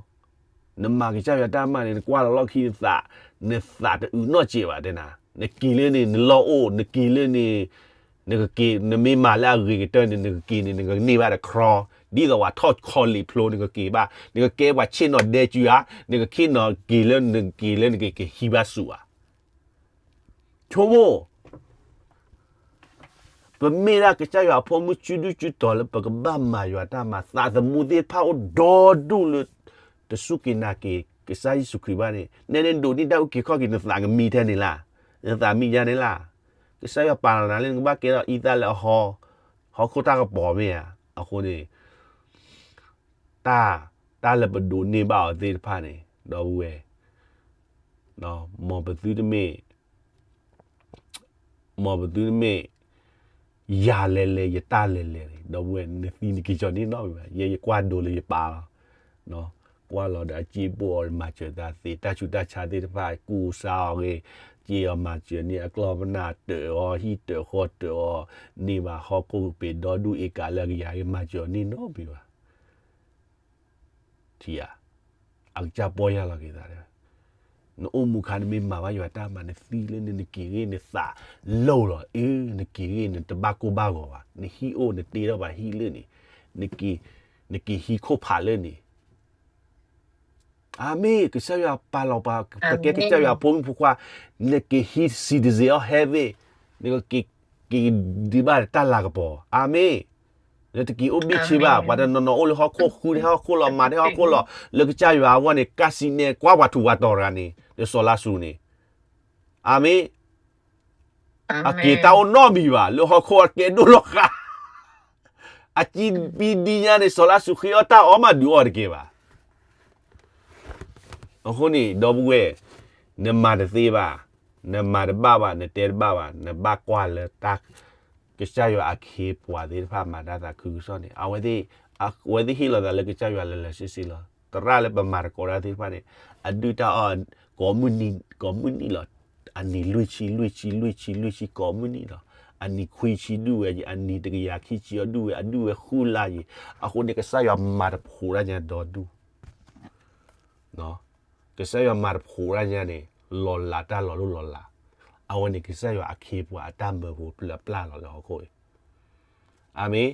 နမၤကစၢ်ယွၤတၢ်မၤန့ၣ် နကွၢ်လီၤလီၢ်ခံနသး, နသးတအုးနီၢ်စဲးဘၣ်တဲနၤ, နက့ၤလၢန့ၣ် နလီၢ်အိၣ်, နက့ၤလၢန့ၣ်, နကက့ၤ, နမ့ၢ်မၤလၢအဂ့ၤကတၢၢ်န့ၣ် နကက့ၤန့ၣ် နကန့ၢ်ဘၣ်တခီ, ဒ်သိးပှၤထီၣ်ခီလ့ၣ်ဖျိ နကက့ၤဘၣ်, နကကဲပှၤဆ့ၣ်နီၤဒဲကုဧါ, နကခ့ၣ်နီၤက့ၤလၢနက့ၤလၢနကက့ၤဟံးဘၣ်ဆူၣ်ဧါ. ဆိကမိၣ် ပမ့ၢ်ဒၣ်ကစၢ်ယွၤအဖိမုၣ်စုဒုၣ်စုတီၤလၢပကဘၣ်မၤယွၤတၢ်မၤ, သးသမူသ့ၣ်တဖၣ်အိၣ်ဒီဒူၣ်လၢ တစူၢ်က့ၤနာ်က့ၤကစၢ်ယ့ၣ်ၡူးခရံာ်ဘၣ်န့ၣ်, နဲန့ၣ်ဒိးန့ၢ်တၢ်အုၣ်က့ၤခီၣ်က့ၤ နသးကမံထဲန့ၣ်လၢ်, နသးမံယါန့ၣ်လၢ်, ကစၢ်ယွၤပာ်လီၤနၤလၢနကဘၣ်ကဲထီၣ်အံသၣ်လၢအဟီ, ဟီၣ်ခိၣ်တၢ်ကပီၤမ့ၢ်ဧါ. အဃိန့ၣ် တၢ်, တၢ်လၢပဒိးန့ၢ်ဘၣ်အီၤသ့ၣ်တဖၣ်န့ၣ် ဒီပုၢ်ဝဲၢ်, မ်ပသုတမ့ၢ် မ်ပသုတမ့ၢ် ယၤလဲၤလဲၤ ယတၢ်လဲၤလဲၤန့ၣ် ဒီပုၢ်ဝဲၢ် နသံနက့ၤကီၤန့ၢ်နီတမံၤဘၣ်. ယဲယကွၢ်ဒိလၢယပၢ်လီၤ. ကွၢ်လီၤဒီးအစ့ဘိၣ်အီၤမၤစၢၤတၢ်သ့ တၢ်ဆူးတၢ်ဆါသ့ၣ်တဖၣ် ကူစါအီၤဂ့ၤ, စ့အီၤမၤစၢၤန့ၢ်အကျီၢ်ပနၢ်တၢၢ်အီၤ ဟံၣ်တၢၢ်ဃီတၢၢ်အီၤ, န့ၢ်ဘၣ်ဟီၣ်ခိၣ်ကပ့ၤဒီဒူၣ်အ့ကၤလၢအကယၤဂ့ၤ မၤစၢၤအီၤန့ၢ်နီတမံၤဘၣ်. ထံဧါ, အကစၢ်ပီၢ်ယၢ်လီၤက့ၤသး, နအိၣ်မူခါနမ့ၢ်မၤဘၣ်ယွၤတၢ်မၤ နသံလၢန့ၣ် နက့ၤဂ့ၤနသးလိၢ်လီၤ, အ့ နက့ၤဂ့ၤနတဘၣ်ကိၢ်ဘၣ်ဂီၤဘၣ်, နဟံၣ်အိၣ်နတ့ထီၣ်ဘၣ်ဟံၣ်လၢန့ၣ်, နက့ၤဟံးခိၣ်ဖးလၢန့ၣ် အၤမ့ၣ်, ကစၢ်ယွၤပာ်လီၤပှၤ ပကဲကစၢ်ယွၤဖိမုၣ်ဖိခွါ, နက့ၤဟံး citizen of heaven, နက့ၤဒုးဘၣ်တၢ်လၤကပီၤ, အၤမ့ၣ်. နတက့ၤအိၣ်ဘံၣ်ဆ့ဘၣ်, ပှၤတနီၤနီၤအိၣ်လၢဟီၣ်ခိၣ်ဃု ဟီၣ်ခိၣ်လီၤ မၤတဟီၣ်ခိၣ်လီၤ, လၢကစၢ်ယွၤအဂီၢ်န့ၣ် ကးစံးနဲၣ်ကွၢ်ပှၤထူးပှၤတီၤတဂၤန့ၣ် လၢစီၤလါစရူးန့ၣ်, အၤမ့ၣ်. အက့ၤတၢ်အိၣ်နီတမံၤဘၣ် လၢဟီၣ်ခိၣ်အကဲဒိၣ်လီၤဃာ်, အကံပံဒံညါန့ၣ် စီၤလါစရူးဃ့အီၣ်တၢ်အီၣ်မးဒုးအီၣ်တက့ၢ်ဘၣ်. အဃိန့ၣ် ဒီပုၢ်ဝဲၢ်, နမၤတသ့ဘၣ်, နမၤတဘၣ်ဘၣ်, နတဲတဘၣ်ဘၣ်, နဘၣ်ကွၢ်လၢတၢ် ကစၢ်ယွၤအခ့အပှၤသ့ၣ်တဖၣ်မၤတၢ်သးခုကစီၣ်န့ၣ် အဝဲသ့ၣ်, အဝဲသ့ၣ်ဟ့ၣ်လီၤသးလၢကစၢ်ယွၤလၢလၢဆ့ဆ့လီၤ. သရၣ်လၢပမၤသကိးတၢ်သ့ၣ်တဖၣ်န့ၣ် အဒုၣ်တၢ်အီၣ် ကိးမုၢ်နံၤ, ကိးမုၢ်နံၤလီၤ. အနံၤလွံၢ်ဆံ, လွံၢ်ဆံ, လွံၢ်ဆံ, လွံၢ်ဆံ ကိးမုၢ်နံၤလီၤ. အနံၤခွံဆံဒုၣ်ဝဲ, အနံၤတကယၤခံဆံအီၤဒုၣ်ဝဲ, အဒုၣ်ဝဲဃုလါယံၤ, အဃိန့ၣ် ကစၢ်ယွၤမၤတဖိးတၢ်ညါဒီဒူၣ် ကစၢ်ယွၤမၤတဖိးတၢ်ညါန့ၣ် လီၤလးတၢ်လီၤလိၢ်လီၤလး, အဝဲန့ၣ် ကစၢ်ယွၤအခ့အပှၤအတၢ်မၢဖိဖျၢၣ်အပျၢ်လီၤလၢဟီၣ်ခိၣ်အံၤ. အၤမ့ၣ်.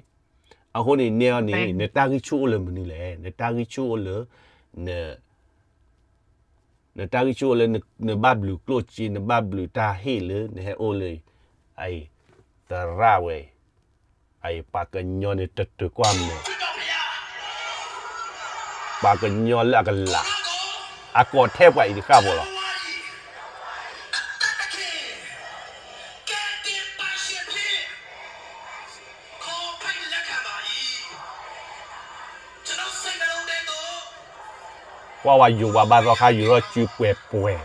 အဃိန့ၣ် နဲအီၤန့ၣ် နတၢ်ဂံၢ်ဆူၣ်အိၣ်လၢမနုၤလဲၣ်, နတၢ်ဂံၢ်ဆူၣ်အိၣ်လၢ နတၢ်ဂံၢ်ဆူၣ်အိၣ်လၢ နဘၣ်ဘျုးကျိၣ်စ့, နဘၣ်ဘျုးတၢ်ဟ့ၣ်လၢ နဟဲအိၣ်လၢ အံၤ သရၣ်ဝဲအံၤ, အံၤ ပှၤကညီန့ၣ် တတုၤကွၢ်မဲာ်, ပှၤကညီလၢအကလး အကိးထဲပှၤအံၤတဃၣ်ဖိလီၤ. ကွၢ်ဝဲယိၤဝါဘၣ်သီခါ ယိၤထီၣ်စုပှဲၤပှဲၤ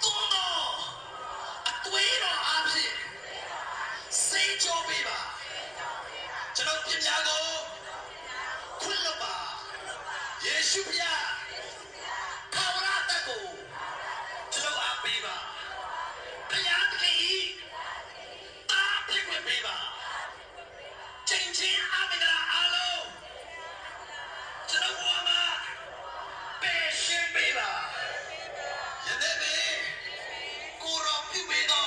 သို့သော် အသွေးတော်အားဖြင့် ဆေးကြောပေးပါ။ ကျွန်ုပ်အပြစ်များကို ခွင့်လွှတ်ပါ။ ယေရှုဘုရား ထာဝရအသက်ကို ကျွန်ုပ်အားပေးပါ။ ဘုရားသခင်၏ သားဖြစ်ခွင့်ပေးပါ။ ကျင့်ခြင်းအမင်္ဂလာအားလုံး ကျွန်ုပ်ဘဝမှာ ပယ်ရှင်းပေးပါ။ ယနေ့ပင် ကိုယ်တော်ပြုပေးသော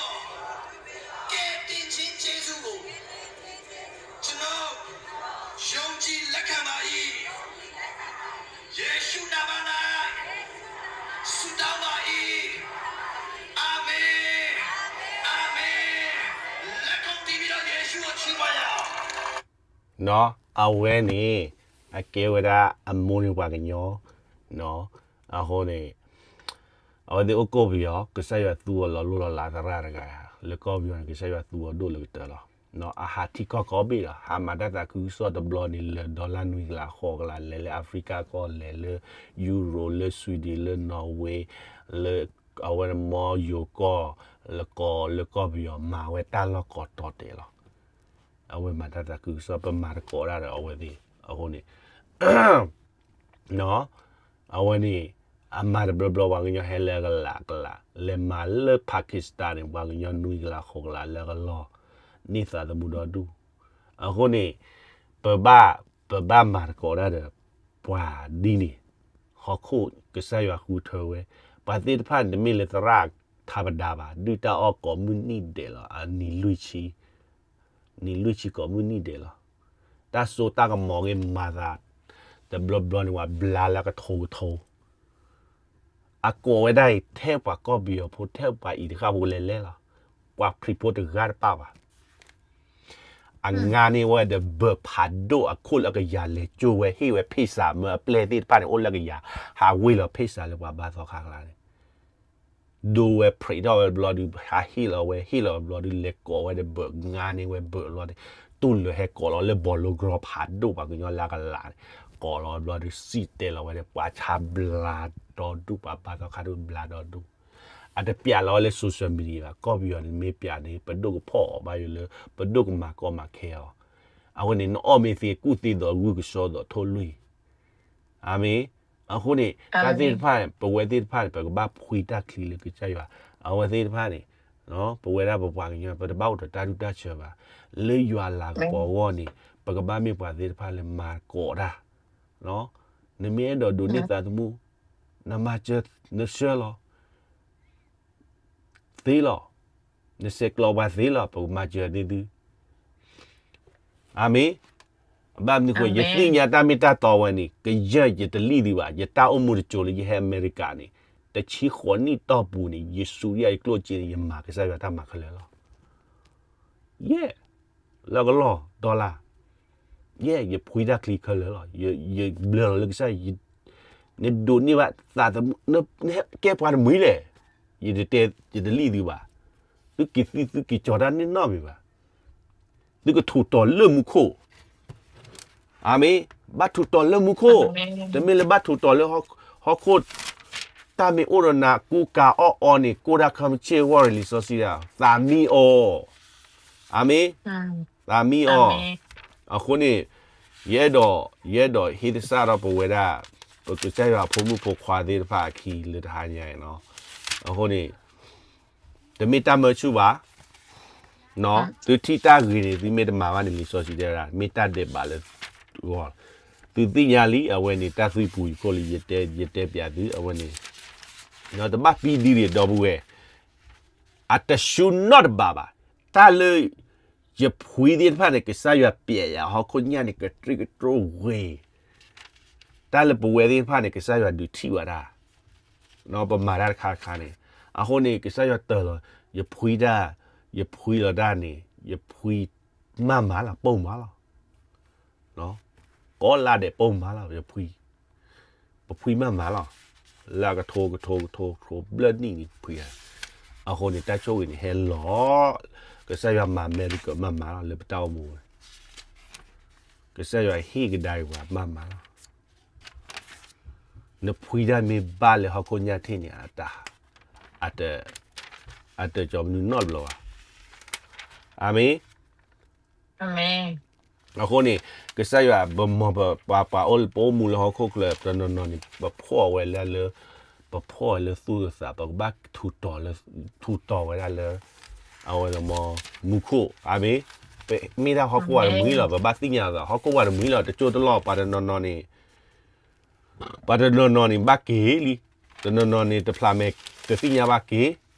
ကယ်တင်ခြင်းကျေးဇူးကို ကျွန်ုပ်ယုံကြည်လက်ခံပါ၏။ ယေရှုနာမ၌ဆုတောင်းပါ၏။ အာမင်။ အာမင်။ လက်ခုပ်တီးပြီးတော့ယေရှုကိုချီးမွမ်းရအောင်။ အဝဲန့ၣ် အကဲဝဲဒၣ်အမိၢ်န့ၣ်ပှၤကညီ, အဃိန့ၣ် အဝဲသ့ၣ်အိၣ်ကီၢ်ပယီၤ ကစၢ်ယွၤသူအီၤလီၤလိၢ်လီၤလးသရၣ်တဂၤ, လၢကီၢ်ပယီၤန့ၣ် ကစၢ်ယွၤသူအီၤဒိၣ်လၢကတၢၢ်လီၤ. အဟးထံကီၢ်ကိးဘ့ၣ်လီၤ, ဟးမၤတၢ်သးခုကစီၣ်တဘျီန့ၣ် လၢဒီလါနွံကလးဃိးကလး လဲၤလၢ Africa ကီၢ် လဲၤလၢ Europe လၢ Sweden လၢ Norway လၢ အဝဲမီယိၤကီၢ် လၢကီၢ် လၢကီၢ်ပယီၤ မၤဝဲတၢ်လီၢ်ကိးတီၤတဲာ်လီၤ. အဝဲမၤတၢ်သးခုကစီၣ် ပမၤသကိးတၢ်ဒီးအဝဲသ့ၣ်အဃိန့ၣ် အဝဲန့ၣ် အမၤတဘျီဘျီပှၤကညီဟဲလၢအကလးကလး လဲၤမၤလၢ Pakistan န့ၣ် ပှၤကညီနွံကလးဃိးကလးလၢအကလီၢ် န့ၢ်သးသမူဒီဒူၣ်. အဃိန့ၣ် ပဘၣ် ပဘၣ်မၤသကိးတၢ်ဒီး ပှၤဒ်န့ၣ် ဟီၣ်ခိၣ်ကစၢ်ယွၤဃုထၢဝဲ ပှၤသ့ၣ်တဖၣ်န့ၣ် တမ့ၢ်လၢသရၣ်ထးပဒါဘၣ် ဒုၣ်တၢ်အီၣ်ကိးမုၢ်နံၣ်ဒဲးလီၤ အနံၤလွံၢ်ဆံ နံၤလွံၢ်ဆံကိးမုၢ်နံၣ်ဒဲးလီၤ. တၢ်စိတၢ်ကမီၤဂ့ၤမၤသး တဘျီဘျီန့ၣ် ပှၤဘျါလၢကထိကထိ အကိးဝဲဒၣ်အံၤ ထဲပှၤကီၢ်ပယီၤဖိ ထဲပှၤအံၤတဃၣ်ဖိလဲၤလဲၤလီၤ. ပှၤခရံာ်ဖိတဂၤတပၣ်ဘၣ်. အငါန့ၢ်ဝဲဒီး ဘၢၣ်ဖးဒိၣ် အခိၣ်လၢအကယၤလဲၤကၠိဝဲ ဟ့ၣ်ဝဲ pizza မၢအပျဲၢ်သ့ၣ်တဖၣ်န့ၣ် အိၣ်လၢကယၤ ဟးဝ့ၢ်လီၤ pizza လၢပှၤဘါသီခါကျါန့ၣ် ဒိဝဲ ဖျံးထီၣ်ဝဲဘျီဒုး ဟးဟ့ၣ်လီၤဝဲ ဟ့ၣ်လီၤဘျီဒုး လဲၤကိးဝဲဒီးဘၢၣ် ငါန့ၢ်ဝဲဘၢၣ်လီၤန့ၣ် တူၢ်လၢာ်ဟဲကိးလီၤလၢဘီလိကရီဖးဒိၣ် ပှၤကညီလၢအကလးန့ၣ် ကိးလီၤဘျီဒုး စံၣ်တဲၤလီၤဝဲဒီး ပှၤဆါဘျါဒီဒူၣ် ပှၤဘါသီခါဒိၣ်ဘျါဒီဒူၣ် အတပျးလီၤဝဲလၢ social media ဘၣ် ကီၢ်ပယီၤန့ၣ် မ့ၢ်ပျးန့ၣ် ပဒိၣ်ကဖီၣ်အီၤဘၣ်ယိၣ်လၢ ပဒိၣ်ကမၤကီမၤခဲအီၤ အဃိန့ၣ် နအီၣ်မ့ၢ်သ့ ကူၣ်သ့ဒီးဂုၢ်ကစီဒီးထိၣ်လွံၢ် အၤမ့ၣ် အဃိန့ၣ် တၢ်သ့ၣ်တဖၣ် ပဝဲသ့ၣ်တဖၣ်န့ၣ် ပကဘၣ်ဖှံတၢ်ချံလၢကစၢ်ယွၤ အဝဲသ့ၣ်တဖၣ်န့ၣ် ပဝဲဒၣ်ပပှၤကညီ ပတဘၣ်အိၣ်ဒီးတၢ်ဒူၣ်တၢ်ဆၢဘၣ် လၢယွၤလၤကပီၤအဂီၢ်န့ၣ် ပကဘၣ်မ့ၢ်ပှၤသ့ၣ်တဖၣ်လၢမၤကိးတၢ် နမ့ၢ်အဲၣ်ဒိးဒိးန့ၢ်သးသမူ နမၤစၢၤ နဆှၢလီၤ သ့လီၤ. နဆဲးကျိးပှၤသ့လီၤ ပကမၤစၢၤန့ၢ်သု အၤမ့ၣ်. ဘၣ်မနုၤဃိ ယသ့ၣ်ညါတၢ်မ့ၢ်တၢ်တီဝဲန့ၣ် ကယဲၢ်ယတလံၣ်သုဘၣ် ယတၢ်အိၣ်မူတစိၤလၢယဟဲအမဲရကၤန့ၣ် တဆံဃိးနံၣ်တီၢ်ပူၤန့ၣ် ယစူးယၤယကျိၣ်စ့န့ၣ် ယမၤကစၢ်ယွၤတၢ်မၤခဲလၢာ်လီၤ. ယဲၢ် လၢကလီၢ်ဒီလၢ် ယဲၢ် ယဖှံတၢ်ချံခဲလၢာ်လီၤ. ယဘျၢလီၤလၢကစၢ် နဒိးန့ၢ်ဘၣ်သးသမူ နကဲပှၤတမှံၤလဲၣ်. ယတတဲ ယတလံၣ်သုဘၣ်. သုက့ၤသံ သုက့ၤကၠီၤတၢ်န့ၣ်နီတမံၤဘၣ်. သုကထူးတီၤလၢမူခိၣ် အၤမ့ၣ်. ဘၣ်ထူးတီၤလၢမူခိၣ်, တမ့ၢ်လၢဘၣ်ထူးတီၤလၢဟီၣ်ခိၣ်, တၢ်မ့ၢ်အိၣ်ဒီးနၤကူကၤအီၣ်အီန့ၣ် ကိၣ်တၢ်ခီမ့ၢ်ဆ့ၣ်ဂီၢ်ရ့ၣ်လံာ်စီဆှံဒၣ် သးမံအီၤ, အၤမ့ၣ်, သးမံအီၤ. အဃိန့ၣ် ယအဲၣ်ဒိး ယအဲၣ်ဒိးဟ့ၣ်သဆၣ်ထီၣ်ပဝဲဒၣ် ပကစၢ်ယွၤအဖိမုၣ်ဖိခွါသ့ၣ်တဖၣ်အခံလၢတဟါညါအံၤလီၤ. အဃိန့ၣ် တမ့ၢ်တၢ်မၢဆူၣ်ဘၣ် သုထံၣ်တၢ်ဂ့ၤန့ၣ် သုမ့ၢ်တမၤဘၣ်န့ၣ် လံာ်စီဆှံတဲဝဲဒၣ် မ့ၢ်တၢ်ဒဲးဘးလၢဂီၢ်, သုသ့ၣ်ညါလံ အဝဲန့ၣ် တၢ်သွံၣ်ပူၤယခိၣ်လံ ယတဲပၠးသု အဝဲန့ၣ် တဘၣ်ပံဒံးဒံးဒီပုၢ်ဝဲၢ်, အတဆူနီတဘးဘၣ်. တၢ်လၢ ယဖှံသ့ၣ်တဖၣ်န့ၣ် ကစၢ်ယွၤပျဲယၤဟီၣ်ခိၣ်ညၣ်န့ၣ် ကတြံၣ်ကတြိၣ်ဂ့ၤ တၢ်လၢပဝဲသ့ၣ်တဖၣ်န့ၣ် ကစၢ်ယွၤဒုးထံၣ်ဝဲဒၣ် ပမၤတၢ်တခါတခါန့ၣ်, အဃိန့ၣ် ကစၢ်ယွၤတၢၢ်လီၤ ယဖှံတၢ်, ယဖှံလီၤတၢ်န့ၣ် ယဖှံမးမးလီၤ ပိာ်မးလီၤ. ကိးလါဒဲးပိာ်မးလီၤ ယဖှံ, ပဖှံမးမးလီၤ. လၢကထိကထိကထိကထိ ဘျၢၣ်နံၣ်န့ၣ်ဖှံဧါ. အဃိန့ၣ် တၢ်ဆိၣ်ဂ့ၤန့ၣ်ဟဲလီၤ, ကစၢ်ယွၤမၤ miracle မးမးလီၤ လၢပတၢ်အိၣ်မူဝဲ ကစၢ်ယွၤဟ့ၣ်ကဒါက့ၤပှၤမးမးလီၤ. နဖှံတၢ်မ့ၢ်ဘၣ်လၢဟီၣ်ခိၣ်ညၣ်ထံၣ်န့ၣ် အတၢ်, အတၢ်, အတၢ်ကၠီမနုၤနီတဘျီဘၣ်. အၤမ့ၣ်, အဃိန့ၣ် ကစၢ်ယွၤ ပမၤပှၤပှၤအိၣ်လၢပအိၣ်မူလၢဟီၣ်ခိၣ်ချၢ တနီၤနီၤန့ၣ် ပဖှီၣ်ဝဲလၢလၢ, ပဖှီၣ်ဝဲလၢသူၣ်လၢသး ပကဘၣ်ထူးတီၤလၢ, ထူးတီၤဝဲဒၣ်လၢ အဝဲလၢမူခိၣ် အၤမ့ၣ်, ပမ့ၢ်ဒၣ်ဟီၣ်ခိၣ်ပှၤတမှံၤလီၤ ပဘၣ်သ့ၣ်ညါလီၤ ဟီၣ်ခိၣ်ပှၤတမှံၤလီၤ တကၠိတလီၢ် ပှၤတနီၤနီၤန့ၣ် ပှၤတနီၤနီၤန့ၣ် ဘၣ်က့ၤလံ, တနီၤနီၤန့ၣ် တဖျးမဲာ် တသ့ၣ်ညါဘၣ်က့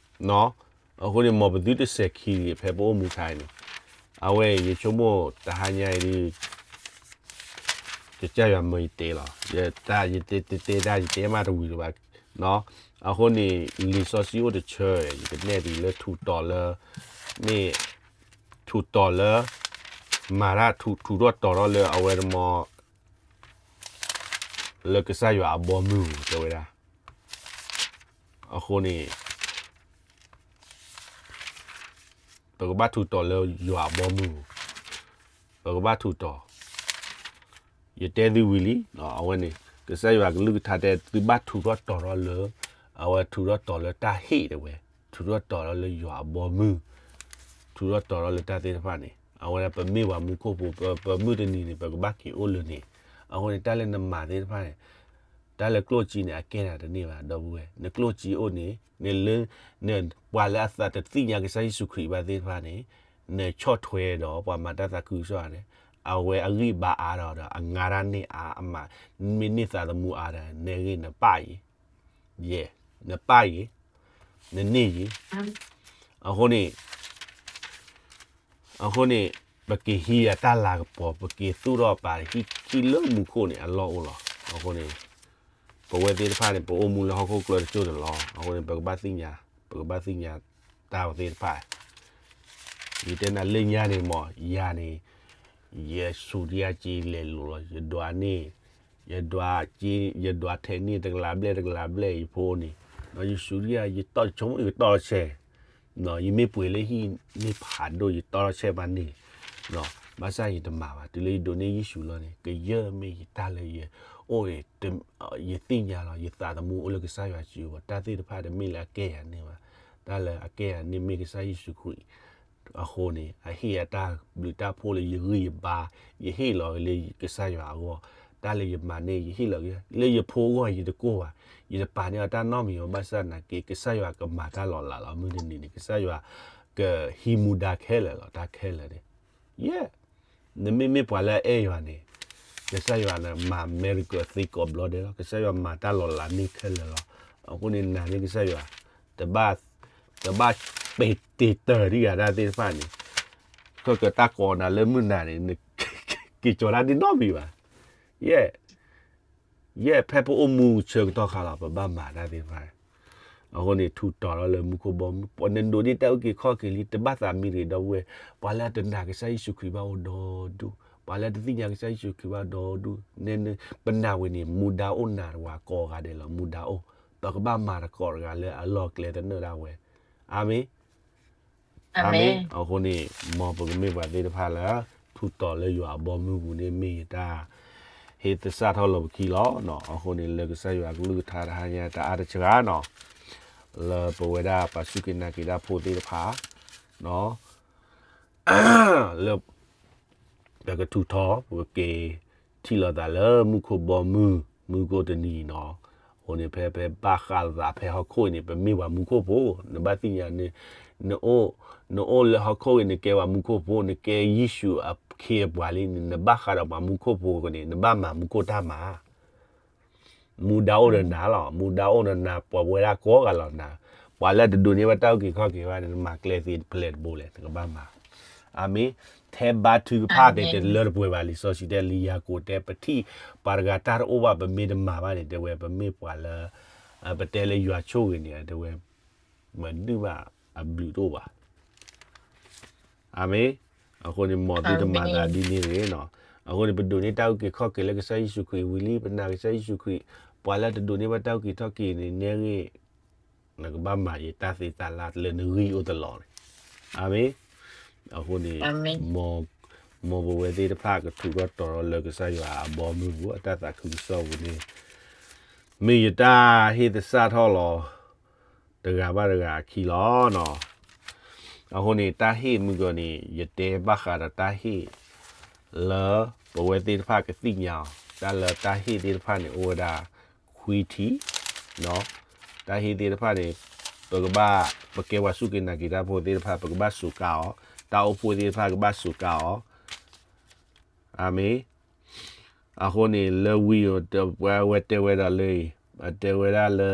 ၤ, အဃိန့ၣ် မ်ပသုတစဲးခံလံ ဖဲပအိၣ်မူခါအံၤန့ၣ်, အဝဲယဆိကမိၣ်တဟါညါအံၤဒ် ကစၢ်ယွၤမၢယတဲလီၤ, ယတဲတၢ်ယတဲမးတဝံၤလၢၤဘၣ်, အဃိန့ၣ် လံာ်စီဆှံအိၣ်တဆၢ ယကနဲၣ်သုလၢထူးတီၤလၢ, မ့ၢ်, ထူးတီၤလၢ, မၤတၢ်ထူးထီၣ်တီၤထီၣ်လၢအဝဲတမီၤ လၢကစၢ်ယွၤအဘီမုၢ်တဲဝဲဒၣ်, အဃိန့ၣ် ပကဘၣ်ထူးတီၤလၢယွၤအဘီမုၢ်, ပကဘၣ်ထူးတီၤ, ယတဲသုဝံၤလံ, အဝဲန့ၣ် ကစၢ်ယွၤကလုၢ်ကထါတဲ သုဘၣ်ထူးထီၣ်တီၤထီၣ်လၢ, အဝဲထူးထီၣ်တီၤလၢတၢ်ဟ့ၣ်တဲဝဲ, ထူးထီၣ်တီၤထီၣ်လၢယွၤအဘီမုၢ်, ထူးထီၣ်တီၤထီၣ်လၢတၢ်သ့ၣ်တဖၣ်န့ၣ် အဝဲဒၣ်ပမ့ၢ်ပှၤမူခိၣ်ဖိ ပမုၢ်တနံၤန့ၣ် ပကဘၣ်က့ၤအိၣ်လၢန့ၣ်, အဃိန့ၣ် တၢ်လၢနမၤသ့ၣ်တဖၣ်န့ၣ် တၢ်လၢကျိၣ်စ့န့ၣ် အကဲနၤတန့ၢ်ဘၣ် ဒီပုၢ်ဝဲၢ်, နကျိၣ်စ့အိၣ်န့ၣ် နလၢ, နပှၤလၢအသးတသ့ၣ်ညါကစၢ်ယ့ၣ်ၡူးခရံာ်ဘၣ်သ့ၣ်တဖၣ်န့ၣ်, နဆီၣ်ထွဲဒီးပှၤမၤတၢ်သးခုကစီၣ်န့ၣ်, အဝဲအဂံၢ်ဘါအါဒီး အငါတၢ်န့ၢ်အါအမး, မ့ၢ်န့ၢ်သးသမူအါဒီး နဂ့ၤနပၢ်ယံၤ, ယဲ, နပၢ်ယံၤ, နန့ၢ်ယံၤ, အဃိန့ၣ် အဃိန့ၣ် ပက့ၤဟံးယၤတၢ်လၤကပီၤ ပက့ၤသူၣ်ထီၣ်ပာ်ဟံၣ်လၢမူခိၣ်န့ၣ် အလီၢ်အိၣ်လီၤ. အဃိန့ၣ် ပဝဲသ့ၣ်တဖၣ်န့ၣ် ပအိၣ်မူလၢဟီၣ်ခိၣ်ချၢတစိၢ်တလီၢ်, အဃိန့ၣ် ပကဘၣ်သ့ၣ်ညါ, ပကဘၣ်သ့ၣ်ညါတၢ်သ့ၣ်တဖၣ်, ယတဲနၤလၢညါန့ၣ်မး ယၤန့ၣ် ယဆူးတယၢ်က့လဲၤလိာ်လီၤ ယဒွးန့ၢ်, ယဒွးက့, ယဒွးထဲန့ၢ်တကလးဘျဲၣ်တကလးဘျဲၣ် ယဖိန့ၣ် ယစူၤဒံယၤ ယတီၢ်ဆိကမိၣ်ယကတီၢ်ထီၣ်ဆဲး, ယမ့ၢ်ပှ့ၤလၢဟံၣ်န့ၢ်ဖးဒိၣ် ယတီၢ်ထီၣ်ဆဲးမးန့ၣ်, ဘၣ်ဆၣ်ယတမၤဘၣ် တုၤလၢယဒိးန့ၢ်ယ့ၣ်ၡူးလီၤန့ၣ် ကယဲၢ်မ့ၢ်ယတၢ်လၢယအိၣ်န့ၣ်, ယသ့ၣ်ညါလီၤ ယသးသမူအိၣ်လၢကစၢ်ယွၤစုပူၤ တၢ်သ့ၣ်တဖၣ်တမ့ၢ်လၢအကဲယၤန့ၢ်ဘၣ်, တၢ်လၢအကဲယၤန့ၢ်မ့ၢ်ကစၢ်ယ့ၣ်ၡူးခရံာ် အဃိန့ၣ် အဟ့ၣ်အတၢ်ဘျုးတၢ်ဖှိၣ်လၢယဂံၢ်ယဘါ, ယဟ့ၣ်လီၤက့ၤလၢကစၢ်ယွၤအဂီၢ်, တၢ်လၢယမၤန့ၣ် ယဟ့ၣ်လီၤက့ၤ လၢယဖိအဂီၢ်ယတကိၢ်ဘၣ်, ယတပာ်န့ၢ်အီၤတၢ်နီတမံၤဘၣ်, ဘၣ်ဆၣ်သနာ်က့ ကစၢ်ယွၤကမၤတၢ်လီၤလးလီၤ မုၢ်တနံၤန့ၣ် ကစၢ်ယွၤကဟံးမူဒါခဲလၢာ်လီၤ တၢ်ခဲလၢာ်န့ၣ်, ယဲ နမ့မ့ၢ်ပှၤလၢအအဲၣ်ယွၤန့ၣ်, ကစၢ်ယွၤန့ၣ်မၤ miracle သ့ကိးဘျီဒဲးလီၤ, ကစၢ်ယွၤမၤတၢ်လီၤလးန့ၢ်ခဲလၢာ်လီၤ, အဃိန့ၣ်နၤန့ၣ်ကစၢ်ယွၤ, တဘၣ်, တဘၣ်ပဲာ်တ့ၢ်တၢ်ဒံးဂၤတၢ်သ့ၣ်တဖၣ်န့ၣ်, ခဲကတၢ်ကိးနၤလၢမုၢ်နၤန့ၣ် နက့ၤကၠီၤတၢ်ဒ်နီတမံၤဘၣ်, ယဲ ယဲ ဖဲပအိၣ်မူဆၢကတီၢ်ခါလီၤ ပဘၣ်မၤတၢ်သ့ၣ်တဖၣ်, အဃိန့ၣ် ထူးတီၤထီၣ်လၢမူခိၣ်ဘီမုၢ်, နဒိးန့ၢ်တၢ်အုၣ်က့ၤခီၣ်က့ၤလံ တဘၣ်သးမံတဂ့ၤ ဒီပုၢ်ဝဲၢ်, ပှၤလၢအတနာ်ကစၢ်ယ့ၣ်ၡူးခရံာ်ဘၣ်အိၣ်ဒီဒူၣ်, ပှၤလၢတသ့ၣ်ညါကစၢ်ယ့ၣ်ၡူးခရံာ်ဘၣ်ဒီဒူၣ်, ပနာ်ဝဲန့ၣ် မူဒါအိၣ်နၤတဝၤကိးဂၤဒဲးလီၤ မူဒါအိၣ်, ပကဘၣ်မၤတကိးတဂၤလၢအလီၢ်ကျဲသနၢၣ်ဒၣ်ဝဲ, အၤမ့ၣ် အၤမ့ၣ်, အဃိန့ၣ် မ်ပကမ့ၢ်ပှၤသ့ၣ်တဖၣ်လၢ ထူးတီၤလၢယွၤအဘီမုၢ်ပူၤန့ၣ် မ့ၢ်ယတၢ်ဟ့ၣ်သဆၣ်ထီၣ်လီၤပခံလီၤ. အဃိန့ၣ် လၢကစၢ်ယွၤကလုၢ်ကထါတဟါညါတၢ်အါတစှၤနီၤ, လၢပဝဲဒၣ်ပှၤစူၢ်က့ၤနာ်က့ၤတၢ်ဖိသ့ၣ်တဖၣ် လၢ ပကထူးထီၣ် ပကက့ၤထံၣ်လိာ်သးလၢမူခိၣ်ဘီမုၢ် မုၢ်ကိၢ်တနံၤနီၤ. အဃိန့ၣ် ဖဲ ဖဲဘၣ်ဃးလိာ်သးဖဲဟီၣ်ခိၣ်အံၤန့ၣ် ပမ့ၢ်ပှၤမူခိၣ်ဖိ, နဘၣ်သ့ၣ်ညါန့ၣ်, နအိၣ်, နအိၣ်လၢဟီၣ်ခိၣ်အံၤ နကဲပှၤမူခိၣ်ဖိ, နကဲယ့ၣ်ၡူးအခ့အပှၤလံန့ၣ် နဘၣ်ဃးဒီးပှၤမူခိၣ်ဖိအဃိန့ၣ် နဘၣ်မၤမူခိၣ်တၢ်မၤ မူဒါအိၣ်ဒီးနၤလီၤ. မူဒါအိၣ်ဒီးနၤ ပှၤဝဲဒၣ်ကိးဂၤလီၤနၤ. ပှၤလၢတဒိးန့ၢ်ဘၣ်တၢ်အုၣ်က့ၤခီၣ်က့ၤဘၣ်န့ၣ် နမၤကျဲသ့တဖျဲးတဘိလဲၣ် နကဘၣ်မၤ. အၤမ့ၣ်. ထဲဘါထုကဖၣ်သ့ၣ်တလၢတပှဲၤဘၣ် လံာ်စီဆှံတဲ လံာ်ယၤကိာ်တဲ ပထံၣ်ပှၤတဂၤတၢ်တအိၣ်ဘၣ် ပမ့ၢ်တမၤဘၣ်န့ၣ် တဲဝဲ ပမ့ၢ်ပှၤလၢ ပတဲလၢယွၤဆိၣ်ဂ့ၤန့ၣ် တဲဝဲ မနုၤဘၣ်အဘျုးတအိၣ်ဘၣ်. အၤမ့ၣ်. အဃိန့ၣ် မ်သုတမၤသးဒ်န့ၣ်တဂ့ၤနီၤ. အဃိန့ၣ် ပဒိးန့ၢ်တၢ်အုၣ်က့ၤခီၣ်က့ၤလၢကစၢ်ယ့ၣ်ၡူးခရံာ်ဝံၤလံ ပနာ်ကစၢ်ယ့ၣ်ၡူးခရံာ်, ပှၤလၢတဒိးန့ၢ်ဘၣ်တၢ်အုၣ်က့ၤခီၣ်က့ၤန့ၣ် နဲဂ့ၤ နကဘၣ်မၤယတၢ်သ့တၢ်လၢ်လၢနဂံၢ်အိၣ်တလီၤန့ၣ်. အၤမ့ၣ်. အဃိန့ၣ် မ်ပဝဲသ့ၣ်တဖၣ်ကထူးထီၣ်တီၤထီၣ်လၢကစၢ်ယွၤအဘီမုၢ်ပူၤ အတၢ်သးခုကစီၣ်ပူၤန့ၣ် မ့ၢ်ယတၢ်ဟ့ၣ်သဆၣ်ထီၣ်လီၤ တဂၤဘၣ်တဂၤအခံလီၤနီၤ. အဃိန့ၣ် တၢ်ဟ့ၣ်မုၢ်ကီၤန့ၣ် ယတဲဘၣ်ဃးဒီးတၢ်ဟ့ၣ် လၢပဝဲသ့ၣ်တဖၣ်ကသ့ၣ်ညါအီၤ တၢ်လၢတၢ်ဟ့ၣ်သ့ၣ်တဖၣ်န့ၣ် အိၣ်ဝဲဒၣ် ခွံထံၣ် တၢ်ဟ့ၣ်သ့ၣ်တဖၣ်န့ၣ် ပကဘၣ် ပကဲပှၤစူၢ်က့ၤနာ်က့ၤတၢ်ဖိသ့ၣ်တဖၣ် ပကဘၣ်စူးကါအီၤ, တၢ်အိၣ်ဖှိၣ်သ့ၣ်တဖၣ်ကဘၣ်စူးကါအီၤ. အၤမ့ၣ်. အဃိန့ၣ် လၢဝံၤ ပဝဲတဲဝဲဒၣ်လၢ အတဲဝဲဒၣ်လၢ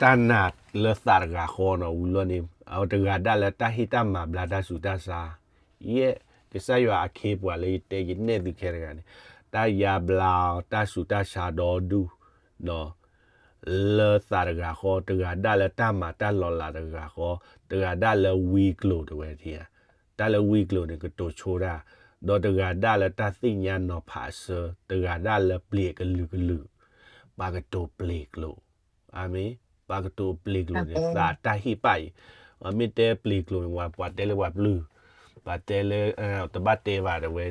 တၢ်နာ်လၢသးတဂၤဃီနီၤ ဝံၤလီၤန့ၣ် အတဂၤဒၣ်လၢတၢ်ဟ့ၣ်တၢ်မၤဘျါတၢ်ဆူးတၢ်ဆါ, ယဲ ကစၢ်ယွၤအခ့အပှၤလၢယတဲယနဲၣ်သုခဲတဂၤန့ၣ် တၢ်ယါဘျါအီၤတၢ်ဆူးတၢ်ဆါဒီဒူၣ် လၢသးတဂၤဃီ, တဂၤဒၣ်လၢတၢ်မၤတၢ်လီၤလးတဂၤဃီ, တဂၤဒၣ်လၢဝံကျိၤတဝဲတဂၤ, တၢ်လၢဝံကျိၤန့ၣ် ကတိၤဆိတၢ်, ဒီးတဂၤဒၣ်လၢတၢ်သ့ၣ်ညါနီၤဖးအဆၢ, တဂၤဒၣ်လၢပျ့ၤကလုာ်ကလုာ်, ပှၤကတိၤပျ့ၤကျိၤ, အၤမ့ၣ်, ပှၤကတိၤပျ့ၤကျိၤန့ၣ် သးတၢ်ဟ့ၣ်ပၣ်အံၤ, မ့ၢ်တဲပျ့ၤကျိၤန့ၣ် ပှၤတဲလၢပှၤပျုၢ်, ပှၤတဲလၢ တဘၣ်တဲဘၣ်တဝဲ,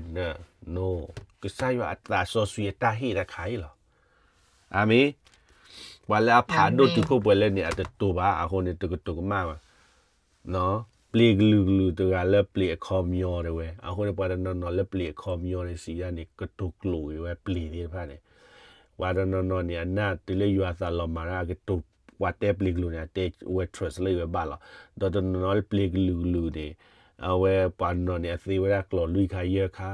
ကစၢ်ယွၤအသးစီဆှံအတၢ်ဟ့ၣ်တခါအံၤလီၤ. အၤမ့ၣ်. ပှၤလၢအဖးဒိၣ်တုၤခိၣ်ပှဲၤလၢန့ၣ် အတတိၤဘၣ်, အဃိန့ၣ် တကတိၤကမၣ်ဘၣ်. ပျ့ၤကလုာ်ကလုာ်တဂၤလၢပျ့ၤအခီပညီတဝဲ, အဃိန့ၣ် ပှၤတနီၤနီၤလၢပျ့ၤအခီပညီန့ၣ် စံးယၤန့ၣ် ကတိၤကျိာ်က့ၤဝဲပျ့ၤသ့ၣ်တဖၣ်န့ၣ်, ပှၤတနီၤနီၤန့ၣ် အနၢ်တုၤလၢယွၤသးလီၤမၤတၢ် အကတိၤ, ပှၤတဲပျ့ၤကလုာ်န့ၣ် အတဲဝဲ translate ဝဲဘၣ်လီၤ. ဒီးတနီၤနီၤလၢပျ့ၤကလုာ်ကလုာ်န့ၣ် အဝဲပှၤနီၤန့ၣ် အသ့ဝဲဒၣ်ကျိာ်လွံၢ်ခါယဲၢ်ခါ,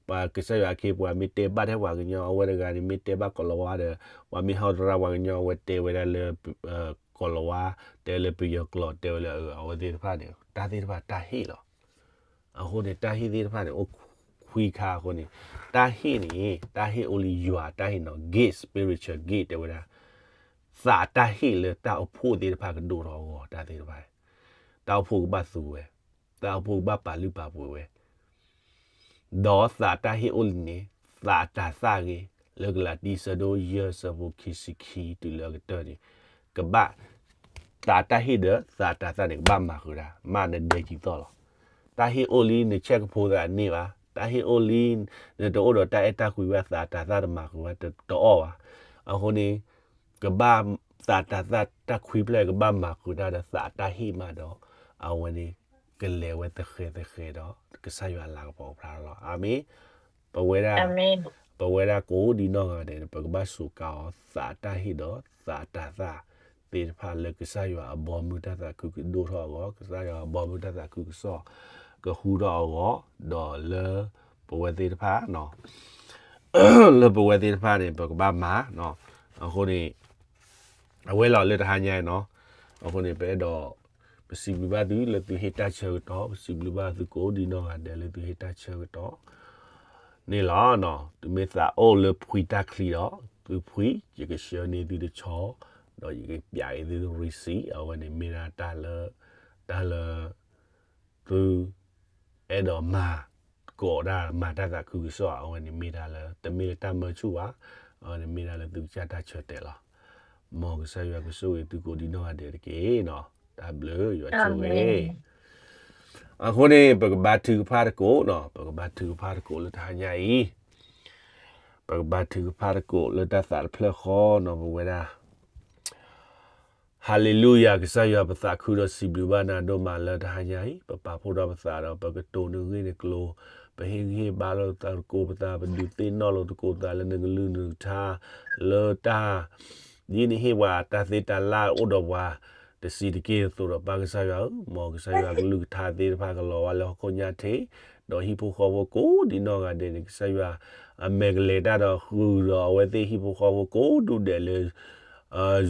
ပှၤကစၢ်ယွၤအခ့အပှၤမ့ၢ်တဲဘၣ်ထဲပှၤကညီ အဝဲတဂၤန့ၣ် မ့ၢ်တဲဘၣ်ကိၤလၤဝါဒီး ပှၤမ့ၢ်ဟီၣ်သရၣ်ပှၤကညီ အဝဲတဲဝဲဒၣ်လၢ ကိၤလၤဝါ, တဲလၢပယီၤကျိာ် တဲဝဲလၢအဝဲသ့ၣ်တဖၣ်န့ၣ် တၢ်သ့ၣ်တဖၣ်တၢ်ဟ့ၣ်လီၤ. အဃိန့ၣ် တၢ်ဟ့ၣ်သ့ၣ်တဖၣ်န့ၣ် အိၣ်ခွံခါအဃိန့ၣ်, တၢ်ဟ့ၣ်န့ၣ် တၢ်ဟ့ၣ်အိၣ်လံယွၤတၢ်ဟ့ၣ်နီၤ gift, spiritual gift တဲဝဲဒၣ်, သးတၢ်ဟ့ၣ်လၢတၢ်အိၣ်ဖှိၣ်သ့ၣ်တဖၣ်ကဒိၣ်ထီၣ်အဂီၢ် တၢ်သ့ၣ်တဖၣ်, တၢ်အိၣ်ဖှိၣ်ကဘၣ်သူဝဲ, တၢ်အိၣ်ဖှိၣ်ကဘၣ်ပာ်လုၢ်ပာ်ပှ့ၤဝဲ ဒီးသးတၢ်ဟ့ၣ်အိၣ်လံန့ၣ် သးတၤသၣ်ဂ့ၤ, လၢကလၤတံ ဆၢဒိၣ်ယဲၢ် ဆၢဖိခံဆံခံတုၤလၢအကတၢၢ်န့ၣ်, ကဘၣ် သးတၢ်ဟ့ၣ်ဒီးသးတၢ်သၣ်န့ၣ် ကဘၣ်မၤဃုာ်တၢ်, မ့ၢ်နဒဲကံသီၣ်လီၤ. တၢ်ဟ့ၣ်အိၣ်လံ နဆဲးကဖိသးန့ၢ်ဘၣ်, တၢ်ဟ့ၣ်အိၣ်လံ နတအိၣ်ဒီးတၢ်အဲၣ်တၢ်ကွံဘၣ် သးတၢ်သၣ်တမၤဃုာ်ဘၣ် တအီၣ်ဘၣ်. အဃိန့ၣ် ကဘၣ် သးတၢ်သၣ်တၢ်ခွံဖျၢၣ် ကဘၣ်မၤဃုာ်တၢ်ဒီးသးတၢ်ဟ့ၣ်မးဒီး အဝဲန့ၣ် ကလဲၤဝဲသဃဲၤသဃဲၤဒီး ကစၢ်ယွၤအလၤကပီၤကဖျါလီၤ. အၤမ့ၣ်. ပဝဲဒၣ် ပဝဲဒၣ်ကိးဒံနီၢ်ဂၤဒဲးန့ၣ် ပကဘၣ်စူးကါအီၤ သးတၢ်ဟ့ၣ်ဒီးသးတၢ်သၣ်သ့ၣ်တဖၣ်လၢကစၢ်ယွၤအဘီမုၢ်တၢ်သးခုကဒိၣ်ထီၣ်အဂီၢ်, ကစၢ်ယွၤအဘီမုၢ်တၢ်သးခုကစီၣ် ကဟူထီၣ်အဂီၢ်, ဒီးလၢပဝဲသ့ၣ်တဖၣ် လၢပဝဲသ့ၣ်တဖၣ်န့ၣ် ပကဘၣ်မၤ, အဃိန့ၣ် အဝဲလီၤလၢတဟါညါနီၤ, အဃိန့ၣ် ပအဲၣ်ဒိး ပစံးဘျုးဘၣ်သုလၢသုဟ့ၣ်တၢ်ဆၢကတီၢ်, ပစံးဘျုးဘၣ်သုကိးဒံနီၢ်ဂၤဒဲးလၢသုဟ့ၣ်တၢ်ဆၢကတီၢ်န့ၣ်လီၤ. သုမ့ၢ်သးအိၣ်လၢဖှံတၢ်ချံဒီး သုဖှံ, ယကဆှၢန့ၢ်သုတဆီ, ဒီးယကပျးက့ၤသု receipt, အဝဲန့ၣ်မ့ၢ်ဒၣ်တၢ်လၢ တၢ်လၢ သု အဲၣ်ဒိးမၤ ကိးဒၣ်မၤတၢ်သးခုကစီၣ် အဝဲန့ၣ်မ့ၢ်ဒၣ်လၢ တမ့ၢ်လၢတၢ်မၢဆူၣ်ဘၣ်, အဝဲန့ၣ်မ့ၢ်ဒၣ်လၢသုကစၢ်တၢ်ဆၢတဲာ်လီၤ. မ်ကစၢ်ယွၤကဆိၣ်ဂ့ၤသုကိးဒံနီၢ်ဂၤဒဲးတက့ၢ်နီၤ. တၢ်ဘျုးယွၤဆိၣ်ဂ့ၤ. အဃိန့ၣ် ပကဘါထုကဖၣ်တကိးနီၤ, ပကဘါထုကဖၣ်တကိးလၢတဟါညါအံၤ, ပကဘါထုကဖၣ်တကိးလၢတၢ်သးတဖျၢၣ်ဃီနီၤ ပဝဲဒၣ် ဟါလ့လူယၤ ကစၢ်ယွၤ ပသးခုဒီးစံးဘျုးဘၣ်နၤဒိၣ်မးလၢတဟါညါအံၤ, ပပာ်ဖှိၣ်ထီၣ်ပသးဒီး ပကတိၤနဂ့ၢ်နကျိၤ, ပဟ့ၣ်ဂံၢ်ဟ့ၣ်ဘါလိာ်သကိးပသး, ပဒုးသ့ၣ်နီၣ်လိာ်သကိးပသးလၢနကလုၢ်နကထါ, လၢတၢ် ဒ်နဟ့ၣ်ပှၤတၢ်သ့တၢ်လၢ်အိၣ်ဒီးပှၤ တဆံးတက့ၢ်အသိးဒီး ပၢ်ကစၢ်ယွၤဧၢ, မ်ကစၢ်ယွၤကလုၢ်ကထါသ့ၣ်တဖၣ်ကလီၤဘၣ်လၢဟီၣ်ခိၣ်ညါထံး, ဒီးဟံၣ်ဖိဃီဖိကိးဒံနီၢ်ဂၤဒဲးန့ၣ် ကစၢ်ယွၤ အမဲာ်ကလဲၤတၢ်ဒီးဃုာ်ဒီးအဝဲသ့ၣ်ဟံၣ်ဖိဃီဖိကိးဒူၣ်ဒဲးလၢ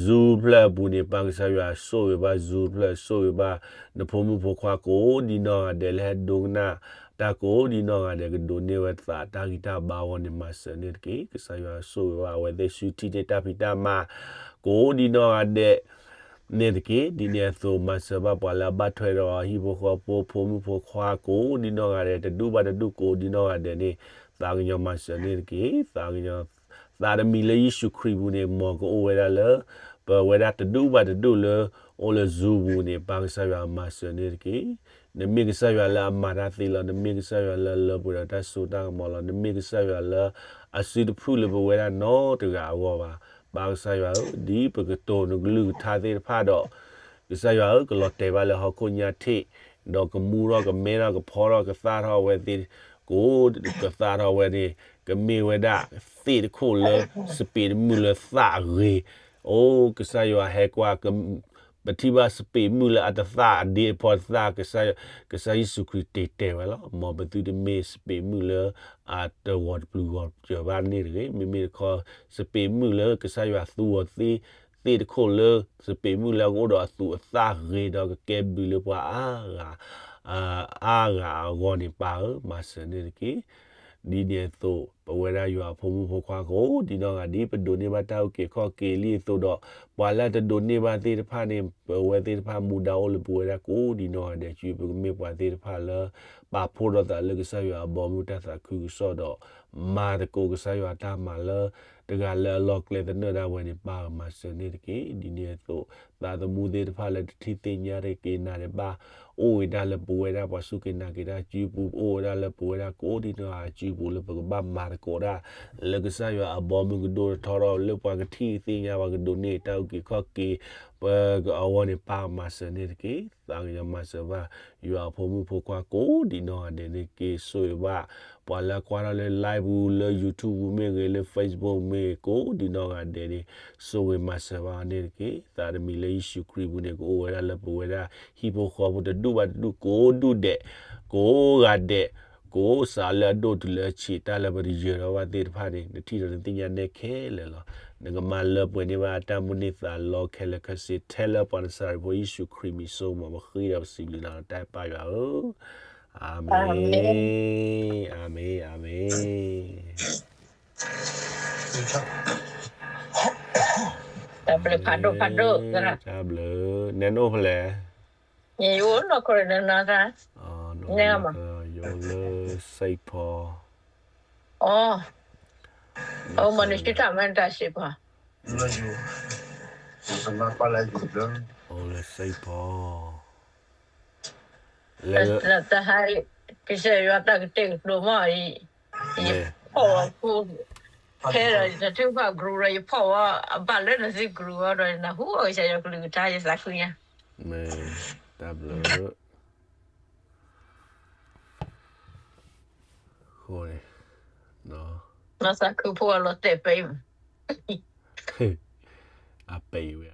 Zoom ဖျၢၣ်အပူၤန့ၣ် ပၢ်ကစၢ်ယွၤဆိၣ်ဂ့ၤဘၣ် Zoom ဖျၢၣ် ဆိၣ်ဂ့ၤဘၣ် နဖိမုၣ်ဖိခွါကိးဒံနီၢ်ဂၤဒဲးလၢဟဲဒိကနၣ်တၢ်ကိးဒံနီၢ်ဂၤဒဲး ကဒိးန့ၢ်ဝဲသးတၢ်ဂံၢ်တၢ်ဘါအဂီၢ်န့ၣ် မၤစၢၤန့ၣ်တက့ၢ်. ကစၢ်ယွၤဆိၣ်ဂ့ၤဘၣ်အဝဲသ့ၣ်ဆူထံၣ်န့ၢ်တၢ်ဖံးတၢ်မၤ ကိးဒံနီၢ်ဂၤဒဲး န့ၣ်တက့ၢ်. ဒ်န့ၣ်အသိး မၤစၢၤဘၣ်ပှၤလၢအဘၣ်ထွဲဒီးဟံၣ်ဖိဃီဖိ ဖိမုၣ်ဖိခွါကိးဒံနီၢ်ဂၤဒဲး တဒူၣ်ဘၣ်တဒူၣ်ကိးဒံနီၢ်ဂၤဒဲးန့ၣ် သးကညီၤမၤစၢၤန့ၣ်တက့ၢ်. သးကညီၤ သးတမံၤလၢယ့ၣ်ၡူးခရံာ်ပူၤန့ၣ် မ်ကအိၣ်ဝဲဒၣ်လၢ ပဝဲဒၣ်တဒူၣ်ဘၣ်တဒူၣ်လၢ အိၣ်လၢ Zoom ပူၤန့ၣ် ပၢ်ကစၢ်ယွၤမၤစၢၤန့ၣ်တက့ၢ်. နမ့ၢ်ကစၢ်ယွၤလၢအမၤတၢ်သ့လီၤ. နမ့ၢ်ကစၢ်ယွၤလၢအလၢပှဲၤဒီးတၢ်စိတၢ်ကမီၤလီၤ. နမ့ၢ်ကစၢ်ယွၤလၢအစုတဖုလၢပဝဲဒၣ်နီတဂၤအဂီၢ်ဘၣ်. ပၢ်ကစၢ်ယွၤဧၢ, ဒ်ပကတိၤနကလုၢ်ကထါသ့ၣ်တဖၣ်ဒီး ကစၢ်ယွၤဧၢ, ကလီၤတဲာ်ဘၣ်လၢဟီၣ်ခိၣ်ညါထံး, ဒီးကမူထီၣ်ကမဲထီၣ်ကဖီထီၣ်ကသၣ်ထီၣ်ဝဲသ့ၣ် ကိးကသၣ်ထီၣ်ဝဲန့ၣ် ကမ့ၢ်ဝဲဒၣ်သ့ၣ်တခိၣ်လၢ စပံးတမုၢ်လၢသၣ်ဂ့ၤ, အိ ကစၢ်ယွၤဟဲကွၢ် ပထံၣ်ဘၣ်စပံးမုၢ်လၢအတသၣ်အဒ့အဖီတသၣ်, ကစၢ်ယ့ၣ်ၡူးခရံာ်တ့ၢ်တဲဝဲလီၤ. မ်ပသုတမ့ၢ်စပံးမုၢ်လၢ အတဂီၤတပျုၤဂီၤပစၢၤဘၣ်န့ၣ်တဂ့ၤ. မ့မ့ၢ်တခီ စပံးမုၢ်လၢကစၢ်ယွၤသူအီၤသ့, သ့ၣ်တခိၣ်လၢ စပံးမုၢ်လၢအကအိၣ်ဒီးအသူးအသၣ်ဂ့ၤဒီးကကဲဘျုးလၢပှၤအါဂၤ အါဂၤအဂီၢ်န့ၣ် ပၢ်ဧၢ, မၤစၢၤန့ၣ်တက့ၢ်. ဒ်န့ၣ်အသိး ပဝဲဒၣ်ယွၤအဖိမုၣ်ဖိခွါကိးဒံနီၢ်ဂၤဒဲး ပဒိးန့ၢ်ဘၣ်တၢ်အုၣ်က့ၤခီၣ်က့ၤလံအသိးဒီး ပှၤလၢအတဒိးန့ၢ်ဘၣ်သ့ၣ်တဖၣ်န့ၣ် ပဝဲသ့ၣ်တဖၣ်မူဒါအိၣ်လၢပဝဲဒၣ်ကိးဒံနီၢ်ဂၤဒဲး ကပကမ့ၢ်ပှၤသ့ၣ်တဖၣ်လၢ ပာ်ဖှိၣ်ထီၣ်သးလၢကစၢ်ယွၤအဘီမုၢ်တၢ်သးခုကစီၣ်ဒီး မၤသကိးကစၢ်ယွၤတၢ်မၤလၢ တဂၤလၢအလီၢ်ကျဲသနၢၣ်ဒၣ်ဝဲန့ၣ် ပၢ်ဧၢ မၤစၢၤန့ၣ်တက့ၢ်. ဒ်န့ၣ်အသိး သးသမူသ့ၣ်တဖၣ်လၢတထံၣ်သ့ၣ်ညါတက့ၢ်နၤတဘၣ် အိၣ်ဝဲဒၣ်လၢပဝဲဒၣ်ပှၤစူၢ်က့ၤနာ်က့ၤတၢ်စုပူၤ အိၣ်ဝဲဒၣ်လၢပဝဲဒၣ်ကိးဒံနီၢ်ဂၤစုပူၤလၢပကဘၣ်မၤသကိးဒၣ် လၢကစၢ်ယွၤအဘီမုၢ်ကဒိၣ်ထီၣ်ထီၣ်လၢပှၤကထံၣ်သ့ၣ်ညါ ပှၤကဒိးန့ၢ်တၢ်အုၣ်က့ၤခီၣ်က့ၤ ပှၤအဂီၢ်န့ၣ် ပၢ်မၤစၢၤန့ၣ်တက့ၢ်. သးကညီၤမၤစၢၤဘၣ် ယွၤအဖိမုၣ်ဖိခွါကိးဒံနီၢ်ဂၤဒဲးန့ၣ်တက့ၢ်. ဆိၣ်ဂ့ၤဘၣ် ပှၤလၢအကွၢ်ထီၣ်လၢ live ပူၤ လၢ YouTube ပူၤမ့ၢ်ဂ့ၤ လၢ Facebook မ့ၢ်ဂ့ၤ ကိးဒံနီၢ်ဂၤဒဲးန့ၣ် ဆိၣ်ဂ့ၤမၤစၢၤဘၣ်န့ၣ်တက့ၢ်. သးတမံၤလၢယ့ၣ်ၡူးခရံာ်ပူၤန့ၣ် ကအိၣ်ဝဲဒၣ်လၢပဝဲဒၣ် ဟံၣ်ဖိဃီဖိတဒူၣ်ဘၣ်တဒူၣ်ကိးဒူၣ်ဒဲး ကိးဂၤဒဲး ကိးစးလၢအဒိၣ်တုၤလၢအဆံး တၢ်လၢပတယၢၤထီၣ်ဘၣ်သ့ၣ်တဖၣ်န့ၣ် နထံၣ်ဒီးနသ့ၣ်ညါနဲခဲလၢာ်လီၤ. နကမၤလၢပှဲၤန့ၢ်ဘၣ်အတၢ်မုၢ်န့ၢ်သးလီခဲလၢာ်ခဲဆ့ ထဲလၢပှၤနစၤရ့းဖိယ့ၣ်ၡူးခရံာ်မံၤစိ မ်ပဃ့ဒီးပစံးဘျုးနၤလီၤ တၢ်ပၢ်ယွၤဧၢ, အၤမ့ၣ်, အၤမ့ၣ်, အၤမ့ၣ်. တၢ်ဘျုးဖးဒိၣ်ဖးဒိၣ်, တၢ်ဘျုး, နဲနအိၣ်ဖဲလဲၣ်, ယအိၣ်နီၢ်ခိန့ၣ်နီၢ်သး, ယအိၣ်လၢစံဖီ, အိ မ်နစုတၢ်မၤတၢ်စံဖီ, အိၣ်လၢစ့ၢ်ကီး, တဟါ, ကစၢ်ယွၤတၢ်ကတဲာ်ကတီၤမီၢ်အံၤ, ယဖီၣ်ဝဲ, ဖဲဒီးတထူၣ်ဖးကရူဒီး ယဖီၣ်ဝဲအဘၣ်လၢနသုကရူအီၤဒီး နဟူအီၤကစၢ်ယွၤကလုၢ်ကထါ ယသးခုညါ, မ့ၢ်, တၢ်ဘျုး အဃိန့ၣ်, နီၢ်သးခုဖိအလီၤတဲာ်ပံ, အပံဝဲ,